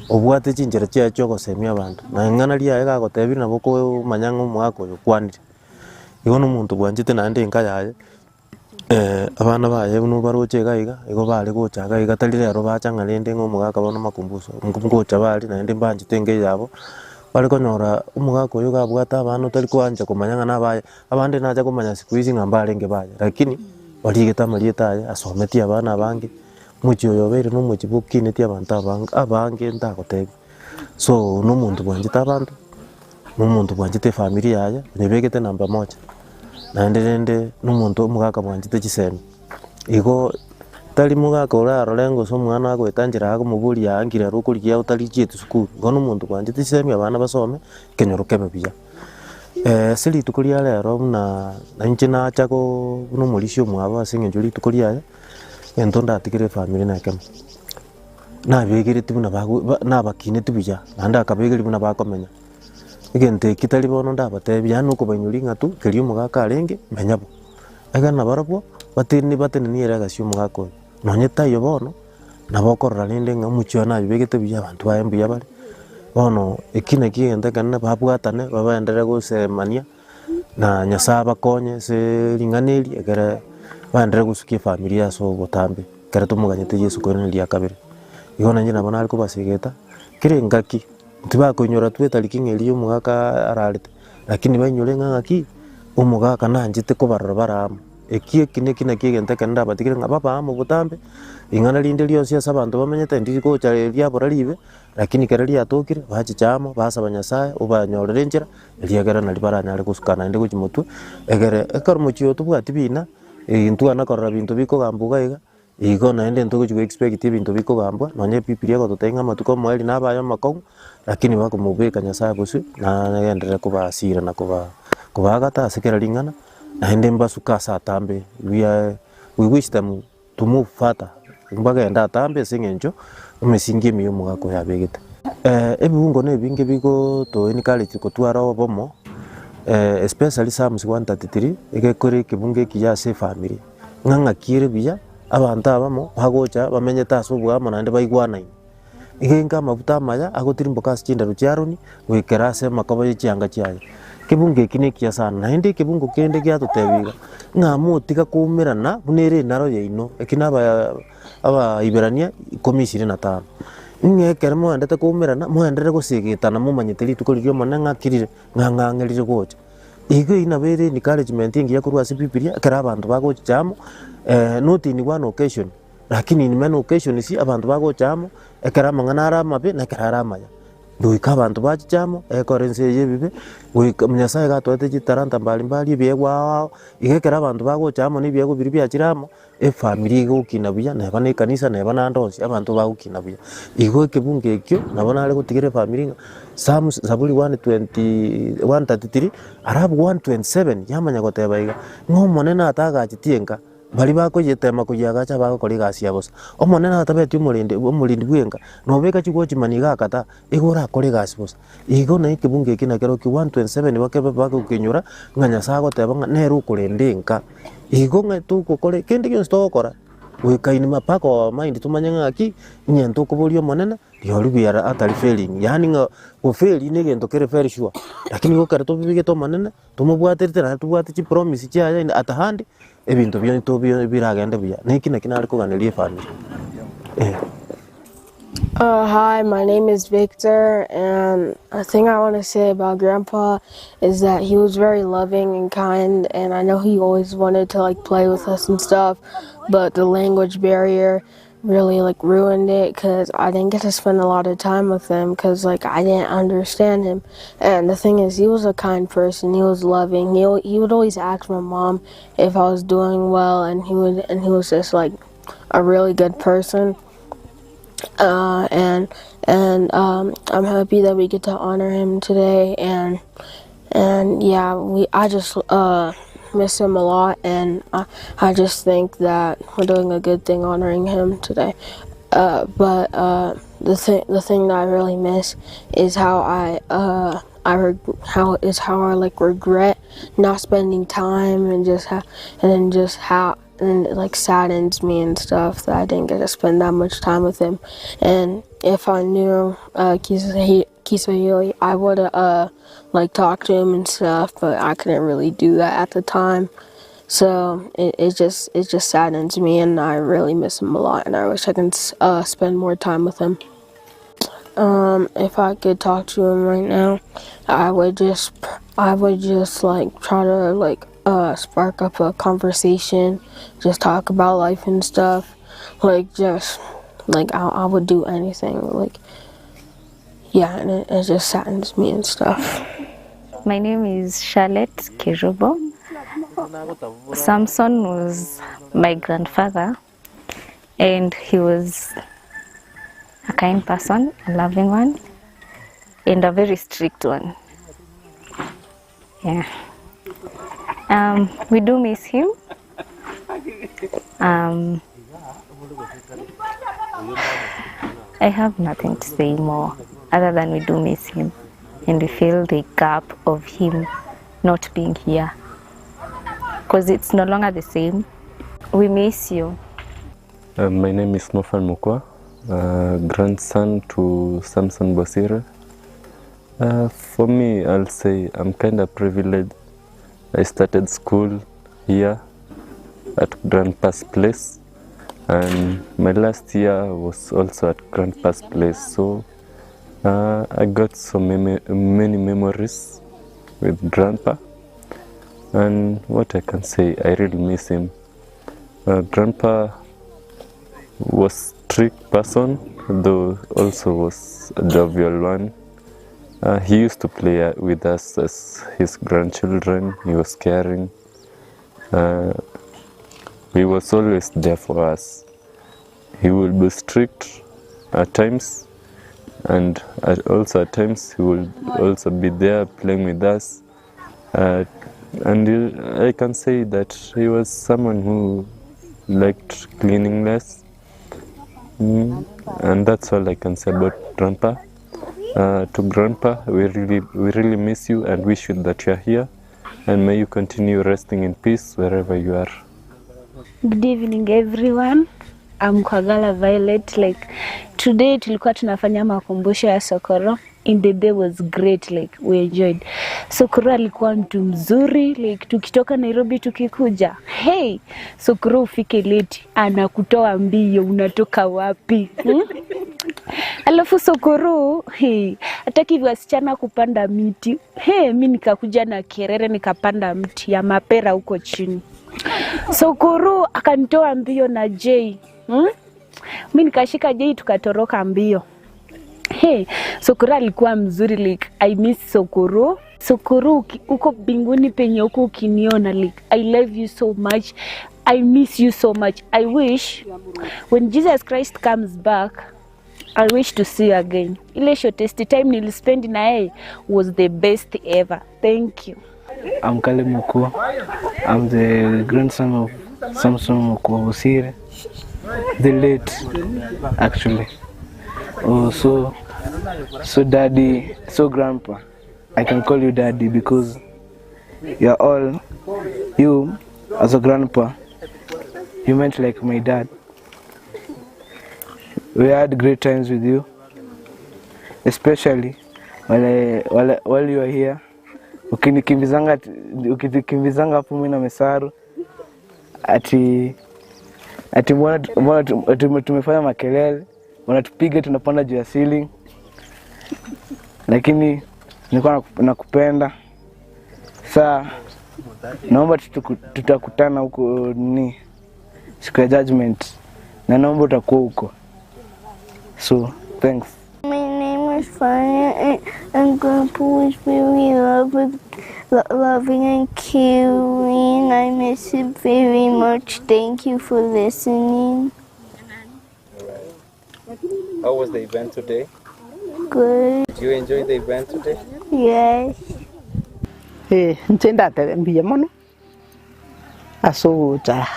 obwate chinchera chiaye chia ogosemia abanto. Na ing'ana riaye gagotebirie nabo okomanya ng'a omogaka oyo okwanire. Igo na omonto bwanchete naende enka yaye. Abana baye buna obaroche iga iga, igo bare gocha iga iga tari rero bacha ng'a rende ng'a omogaka bono makumbuso, ngocha bare naende mbanchete enka eye yabo, bare konyora omogaka oyo iga abwate abana otari koancha komanya ng'a nabaye, abande nacha komanya siku hizi ng'a mbarenge baye, lakini barigete amarieta aye, asometie abana abange, omochie oyo obeire na omochie bokinetie abanto abange abange ntagotebia. So na omonto bwanchete abanto, na omonto bwanchete efamiri yaye, onyebegete namba moja. Naende rende na omonto omogaka bwanchete chisemi, igo tari mogaka orarore gose omwana agoeta nchera akomoboria aa nki rero okorigia otarichieti sukuru, igo na omonto bwanchete chisemi abana basome, ekenyoro kebe buya. Ase rituko ria rero buna nainche nacha koo buna omorisia omwabo ase eng'encho rituko riaye, egento ndatigere efamiri na ekemo, nabegereti buna bago ba nabakineti buya, naende akabegeria buna bakomenya. Egento eki tari bono ndabatebie, yaani okobainyoria ng'a tu, keria omogaka arenge, menya bo. Ekero nabarabwo, batene batenenie ere egasi ya omogaka oyo. Nonye taiyo bono, nabo okorora rende ng'a omochie oye nayobegete buya, abanto baye mbuya bare, bono eki nakio egento ekenene babwatane, babaenderere gosemania, na Nyasaye abakonye ase ring'ana eri, ekere baenderere gosukia efamiri ase obotambe, ekero tomoganyete Yeso koirana riria kabere. Igo nainche nabo nare kobasegeta, kera engaki. Tibakoinyora tu etariki ng'a eria omogaka ararete, lakini bainyore ng'a ng'aki, omogaka nanchete kobarora bare amo. Eki eki neki naki egento ekero ndabatigere ng'a babe amo botambe, ring'ana rinde rionsi ase abanto bamenyete ndiri gocha riabora ribe, lakini ekero riatokire, bachicha amo, basaba Nyasaye, obanyorere enchera, erio ekero naria baranyare gosuka naende gochia motwe, egere ekero omochie oyo tobwati bina, intwana korora binto bikogambwa iga iga. Igo naende ntogochi go expect ebinto bikogambwa, nonye ebibilia egototebia ng'a amatuko omoerio nabe aye amakong'u, lakini bakomobeka Nyasaye bosio, nagenderere kobasira na koba kobaagata ase kera ring'ana, naende mbasuke ase atambe, we are we wish them to move further, mbagende atambe ase eng'encho emesingi emiya omogaka oyo abegete. Ebiungo na ebinge bigoto encourage kotwara obomo, especially Psalms 133, egekore ekebungo ekiya ase efamiri. Ng'a ng'aki ere buya, abanto abamo bagocha bamenyete ase oboamo naende baigwanaine. Iga inka amafuta amaya agotirimboka ase chindaro chia Aroni goikera ase amakobo ye chianga chiaye. Kebungo eki nekiya sana, naende ekebungo kende giatotebia iga, ng'a motiga koumerana buna ere enaro yaino, eki na aba Abaiberania ikomi ishirini na tano. Ng'a ekero moendete koumerana, moenderere gosegetana momanyete rituko riria Omonene ng'aki rire, ng'a ng'ang'e rire gocha. Igo eyio nabo ere encouragement engiya korwa ase Bibilia, ekero abanto bagochicha amo, not in one occasion, lakini in many occasions abanto bagocha amo, ekero amang'ana are amabe na ekero are amaya. Goika abanto bachiche amo, ekore ense eye ebibe, goika Nyasaye iga atoete chitalanta mbari mbari ebiegwa ao ao, iga ekero abanto bagocha amo na ebiegwa biria biachire amo, efamiri egokina buya, neba na ekanisa, neba na ande onsi, abanto bagokina buya. Igo ekebungo ekio, nabo nare gotigera efamiri ng'a Psalms Zaburi 120 133, alafu 127 yamanya goteba iga, ng'a Omonene atagachetie enka. Baria bakoyetema koyiagacha bagokora egasi ya bosa. Omonene atabeti omorende omorindi bw'enka, nobeka chigochimani iga akata, igo orakore egasi bosa. Igo na ekebungo eke nakerokio 127 bakebe bagokenyora, ng'a Nyasae agoteba ng'a nere okorenda enka. Igo ng'a togokora kende gionsi togokora, goika in my back of our mind tomanye ng'aki, onye ntokoboria Omonene, Rirorio we are utterly failing, yaani ng'a gofeli na egento kere very sure, lakini igo ekero tobibegete Omonene, Tomobwaterete naende tobwate chipromise chiaye at hand, ebinto biaito biragende buya. Neki naki nare koganeria efamiri eh. Hi, my name is Victor, and a thing I want to say about Grandpa is that he was very loving and kind, and I know he always wanted to like play with us and stuff, but the language barrier really like ruined it because I didn't get to spend a lot of time with him because like I didn't understand him. And the thing is, he was a kind person. He was loving. He he would always ask my mom if I was doing well, and he would and he was just like a really good person. Uh, and and um, I'm happy that we get to honor him today. And and yeah, we I just uh, miss him a lot, and I, I just think that we're doing a good thing honoring him today. Uh, but uh, the thing the thing that I really miss is how I uh, I reg- how is how I like regret not spending time and just ha- and then just how and it like saddens me and stuff that I didn't get to spend that much time with him. And if I knew uh, Kiswahili, I would have uh, like talked to him and stuff, but I couldn't really do that at the time. So it, it just it just saddens me, and I really miss him a lot, and I wish I could uh, spend more time with him. Um, if I could talk to him right now, I would just I would just like try to like uh, spark up a conversation, just talk about life and stuff. Like just like I, I would do anything. Like yeah, and it, it just saddens me and stuff. My name is Charlotte Kerubo. Samson was my grandfather, and he was a kind person, a loving one, and a very strict one. Yeah. We do miss him. I have nothing to say more other than we do miss him and we feel the gap of him not being here because it's no longer the same. We miss you. My name is Mofan Mukwa, grandson to Samson Bosire. For me, I'll say I'm kind of privileged. I started school here at Grandpa's place, and my last year was also at Grandpa's place. So I got so many, many memories with Grandpa. And what I can say, I really miss him. Grandpa was strict person, though also was a jovial one. He used to play with us as his grandchildren. He was caring. He was always there for us. He would be strict at times, and also at times he would also be there playing with us. And I can say that he was someone who liked cleanliness. And that's all I can say about Grandpa. To Grandpa, we really miss you and wish you that you are here, and may you continue resting in peace wherever you are. Good evening everyone. I'm Kwagala Violet. Like today tulikuwa tunafanya makumbusho ya Sokoro and the day was great like we enjoyed. Sokoro alikuwa mtu mzuri like tukitoka Nairobi tukikuja, hey, Sokoro ufike late anakutoa mbio, unatoka wapi? Alafu Sokoro hey, hataki wasichana kupanda miti. Hey, mi nikakuja na kerere nikapanda mti ya mapera huko chini. Sokoro akanitoa mbio na J. Mi nikashika J tukatoroka mbio. Hey, Sokoro alikuwa mzuri like I miss Sokoro. Sokoro uki- uko mbinguni penye huko ukiniona like I love you so much. I miss you so much. I wish when Jesus Christ comes back I wish to see you again. Ile shortest time nilispend na yeye was the best ever. Thank you. I'm Caleb Mokua. I'm the grandson of Samson Mokua Bosire, the late, actually. Oh, so, so daddy, so grandpa. I can call you daddy because you're all, you as a grandpa, you meant like my dad. We had great times with you, especially while, I, while, while you were here. Ukinikimbizanga ukinikimbizanga hapo mimi na Mesaru ati ati mbona mbona tume- tumefanya makelele, wanatupiga tunapanda juu ya ceiling, lakini nilikuwa naku- nakupenda. Saa naomba tutuku- tutakutana huko ni siku ya judgment, na naomba utakuwa huko, so thanks. My name is Fire, and, and Grandpa was very loving, loving and caring. I miss him very much. Thank you for listening. How was the event today? Good. Did you enjoy the event today? Yes. Eh, inche ndatebe mbuya mono ase ogocha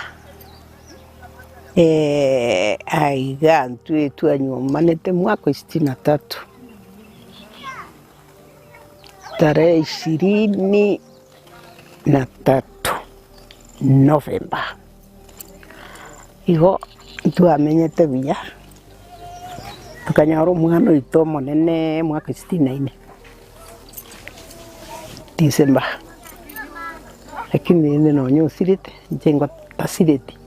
eh, aiga ntwe twanywomanete mwaka wa sitini na tatu tarehe ishirini na tatu November igo ntwamenyete buya tokanyora omwana oito omonene mwaka sitini na ine December lakini rende nonya osirete inche ngotasireti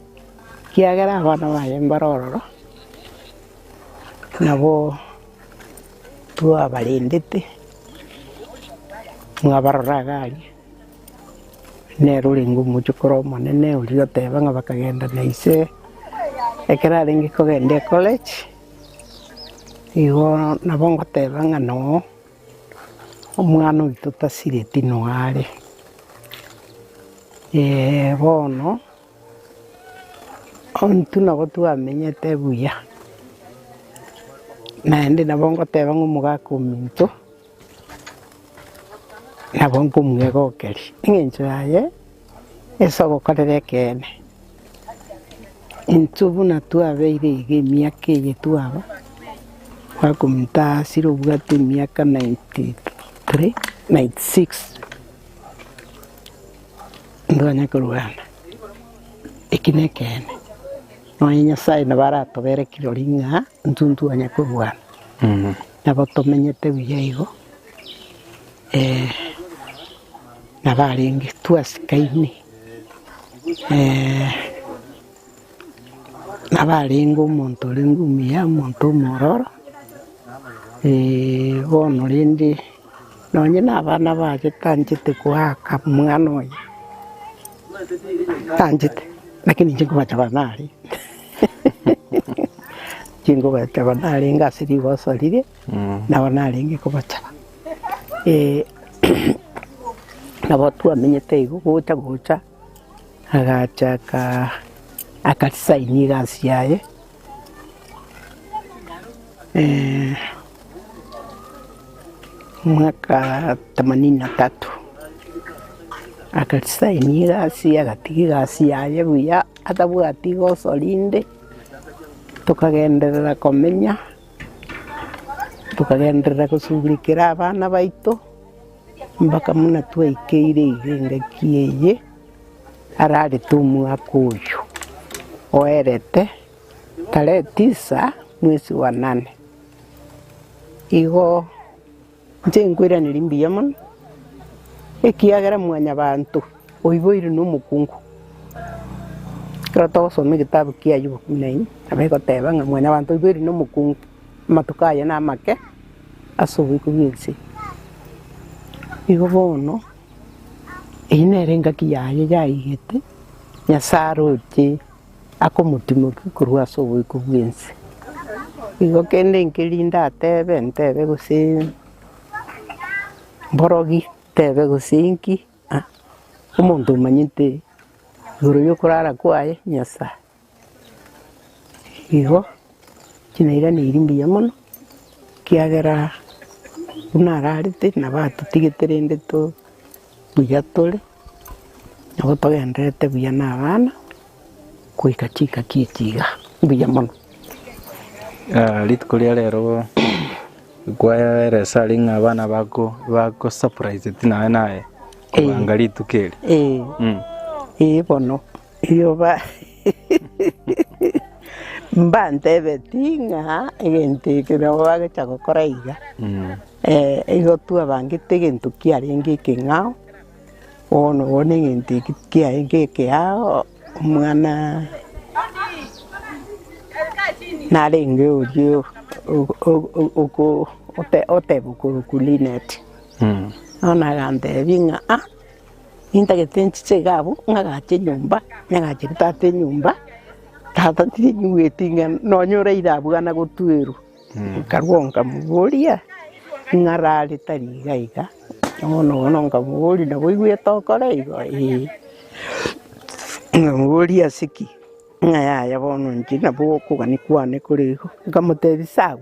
kiagera abana baye mbare ororo nabo twabarendete mwabarora iga aria nere orenge omochokoro omonene oria oteba ng'a bakagenda na ise ekero arenge kogenda ecollege igo nabo ngoteba ng'a noo omwana oito tasireti noo are bono intwe nabo twamenyete buya naende nabo ngoteba ng'a omogaka ominto nabo nkomwegokeria eng'encho yaye ase ogokorera ekeene. Intwe buna twabeire iga emiaka eye twaba, omogaka ominto asire obwate emiaka 93, 96 ntwanya korwana, eki nekeene. Nonya Nyasaye nabo aratobere kirori ng'a intwe ntwanya korwana, nabo tomenyete buya igo, nabo arenge twasikaine, nabo arenge omonto orenge omuya, omonto omwororo, bono rende nonye na abana baye tanchete koaka omwana oye, tanchete, lakini inche nkobachaba nare inche nkobachaba narenge ase rigoso riria, nabo narenge kobachaba. Nabo twamenyete igo gocha gocha, agachaka akaresign egasi yaye, mwaka themanini na tatu, akaresign egasi agatiga egasi yaye buya atabwati igoso rinde, tokagenderera komenya, tokagenderera gosugulikera abana baito, mpaka buna twaikeire iga engaki eye, ararete omwaka oyo oerete tarehe tisa mwezi wa nane. Igo inche nkoiraneria mbuya mono, ekiagera mwanyabanto oiboirwe na omokungu. Ekero togosoma egetabu kia Ayubu kumi na inye, nabo egoteba ng'a mwanyabanto oiboirwe na omokungu, amatuko aye namake ase oboiko bw'ense. Igo bono, eyio nere engaki yaye yaigete, Nyasaye aroche akomotimokia korwa ase oboiko bw'ense. Igo kende nkeri ndatebe ntebe gose mborogi, ntebe gose inki, ah, omonto omanyete igoro ya okorara kwaye Nyasaye. Igo chinairaneirie mbuya mono, ekiagera buna ararete nabo atotigete rende to buya tore, nabo togendererete buya na abana. Goika chingaki echi iga, mbuya mono. Rituko ria rero kwaeresa aria ng'a abana bako bako surprise ti naye naye kobanga rituko eri. Ee, ee bono rioba mbantebeti ng'a egento eke nabo bagocha gokora iga, igo twabangete egento kiarenge ekeng'ao. Bono bono egento eki kiaye ekeao, omwana narenge oria oteba okorokwa Linet. Bono agantebia ng'a ah, nintagete nchiche iga abwo, ng'agache enyomba, nyagachere tata enyomba, tata tinyigweti ng'a nonye oraire abwo gana gotwerwa. Nkarua nkamoboria, ng'a arare tari iga iga, bono bono nkamoboria nabo oigwete okore igo? Ee. Nkamoboria ase ki? Ng'a yaya bono inche nabo okogania kwane kore igo. Nkamotebia sawa,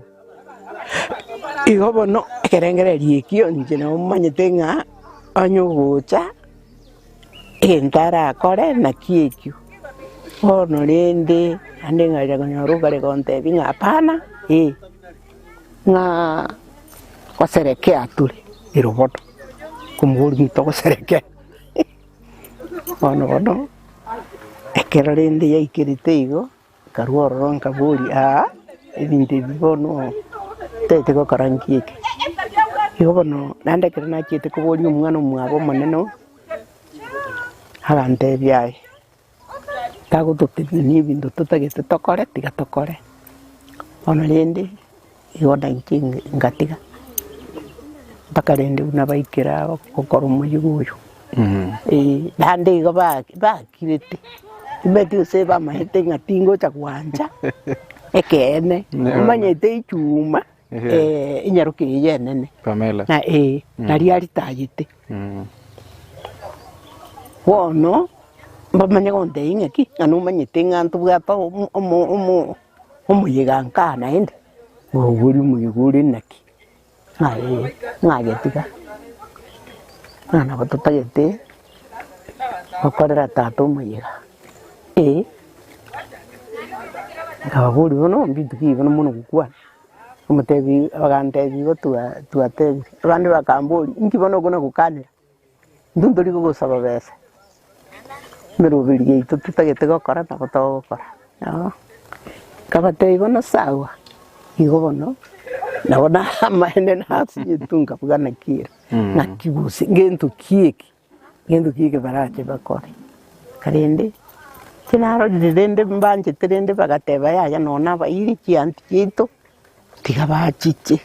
igo bono ekerengererio ekio inche nabo manyete ng'a onye ogocha. Egento arakore naki ekio. Bono rende naende ng'acha konyora okare gontebia ng'a hapana eh, ng'a goserekea tore ero bono, nkomoboria ng'a togoserekea bono bono, ekero rende yaikerete igo, nkarwa ororo nkaboria aa, ebinto ebi bono ntagete gokora nki eke? Igo bono naende ekero nachiete koboria omwana omwabo omonene oyo, Agantebia aye, tagototenenia ebinto totagete tokore, tiga tokore. Bono rende, igo nainche ngatiga, mpaka rende buna baikera gokora omoyega oyo. Eh, naende igo bakirete, timanyeti gose bamanyete ng'a tingocha gwancha ekeene, omanyete echuma. Enyaroka eye enene, Pamela. na ee, nario aritayete. Bono mbamanye gontebia ng'aki, ng'a nomanyete ng'a ntobwate omo- omo- omo- omoyega nkaa naende, oboria omoyega ore naki, ng'a ee, ng'agetiga, ng'a nabo totagete gokorera tata omoyega, ee. Nkababoria bono mbinto ki bono mono gokwana, omotebi bagantebia igo twa twatebire, abande bakamboria inki bono okona gokanera, intwe ntori gogosaba besa, emeroberi yaito totagete gokora nabo togokora, nabo nkabatebia bono sawa, igo bono nabo namaene nasinyetwe nkabuga naki ere, naki gose ngento ki eke. Gento ki eke barache bakore? Korende tinarorire rende mbanchete rende bagateba yaya nonya abairi chianti chiaito tiga bachiche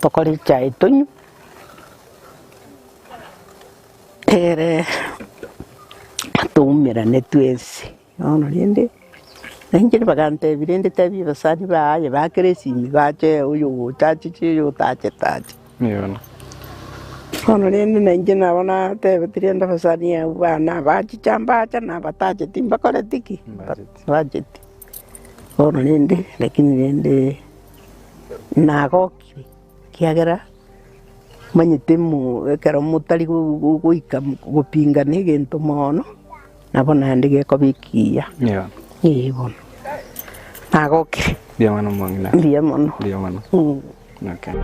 tokore echae tonywe ere toumerane twensi. Bono rende nainche bagantebia rende tebia abasani baye bakere esimi bache oyo ogocha achiche oyo otachete ache. Bono rende nainche nabo natebeti rende abasani abwo bane abachicha mbacha na abatacheti mbakoreti ki? Mbacheti. Bono rende lakini rende nagokire ekiagera manyete mo ekero motari goika gopingana egento mono. Nabo naende gekoba ekiya. Yeah. Ee bono. Nagokire. Mbuya mono omong'ina. Mbuya mono. Mbuya mono. Mm. Okay.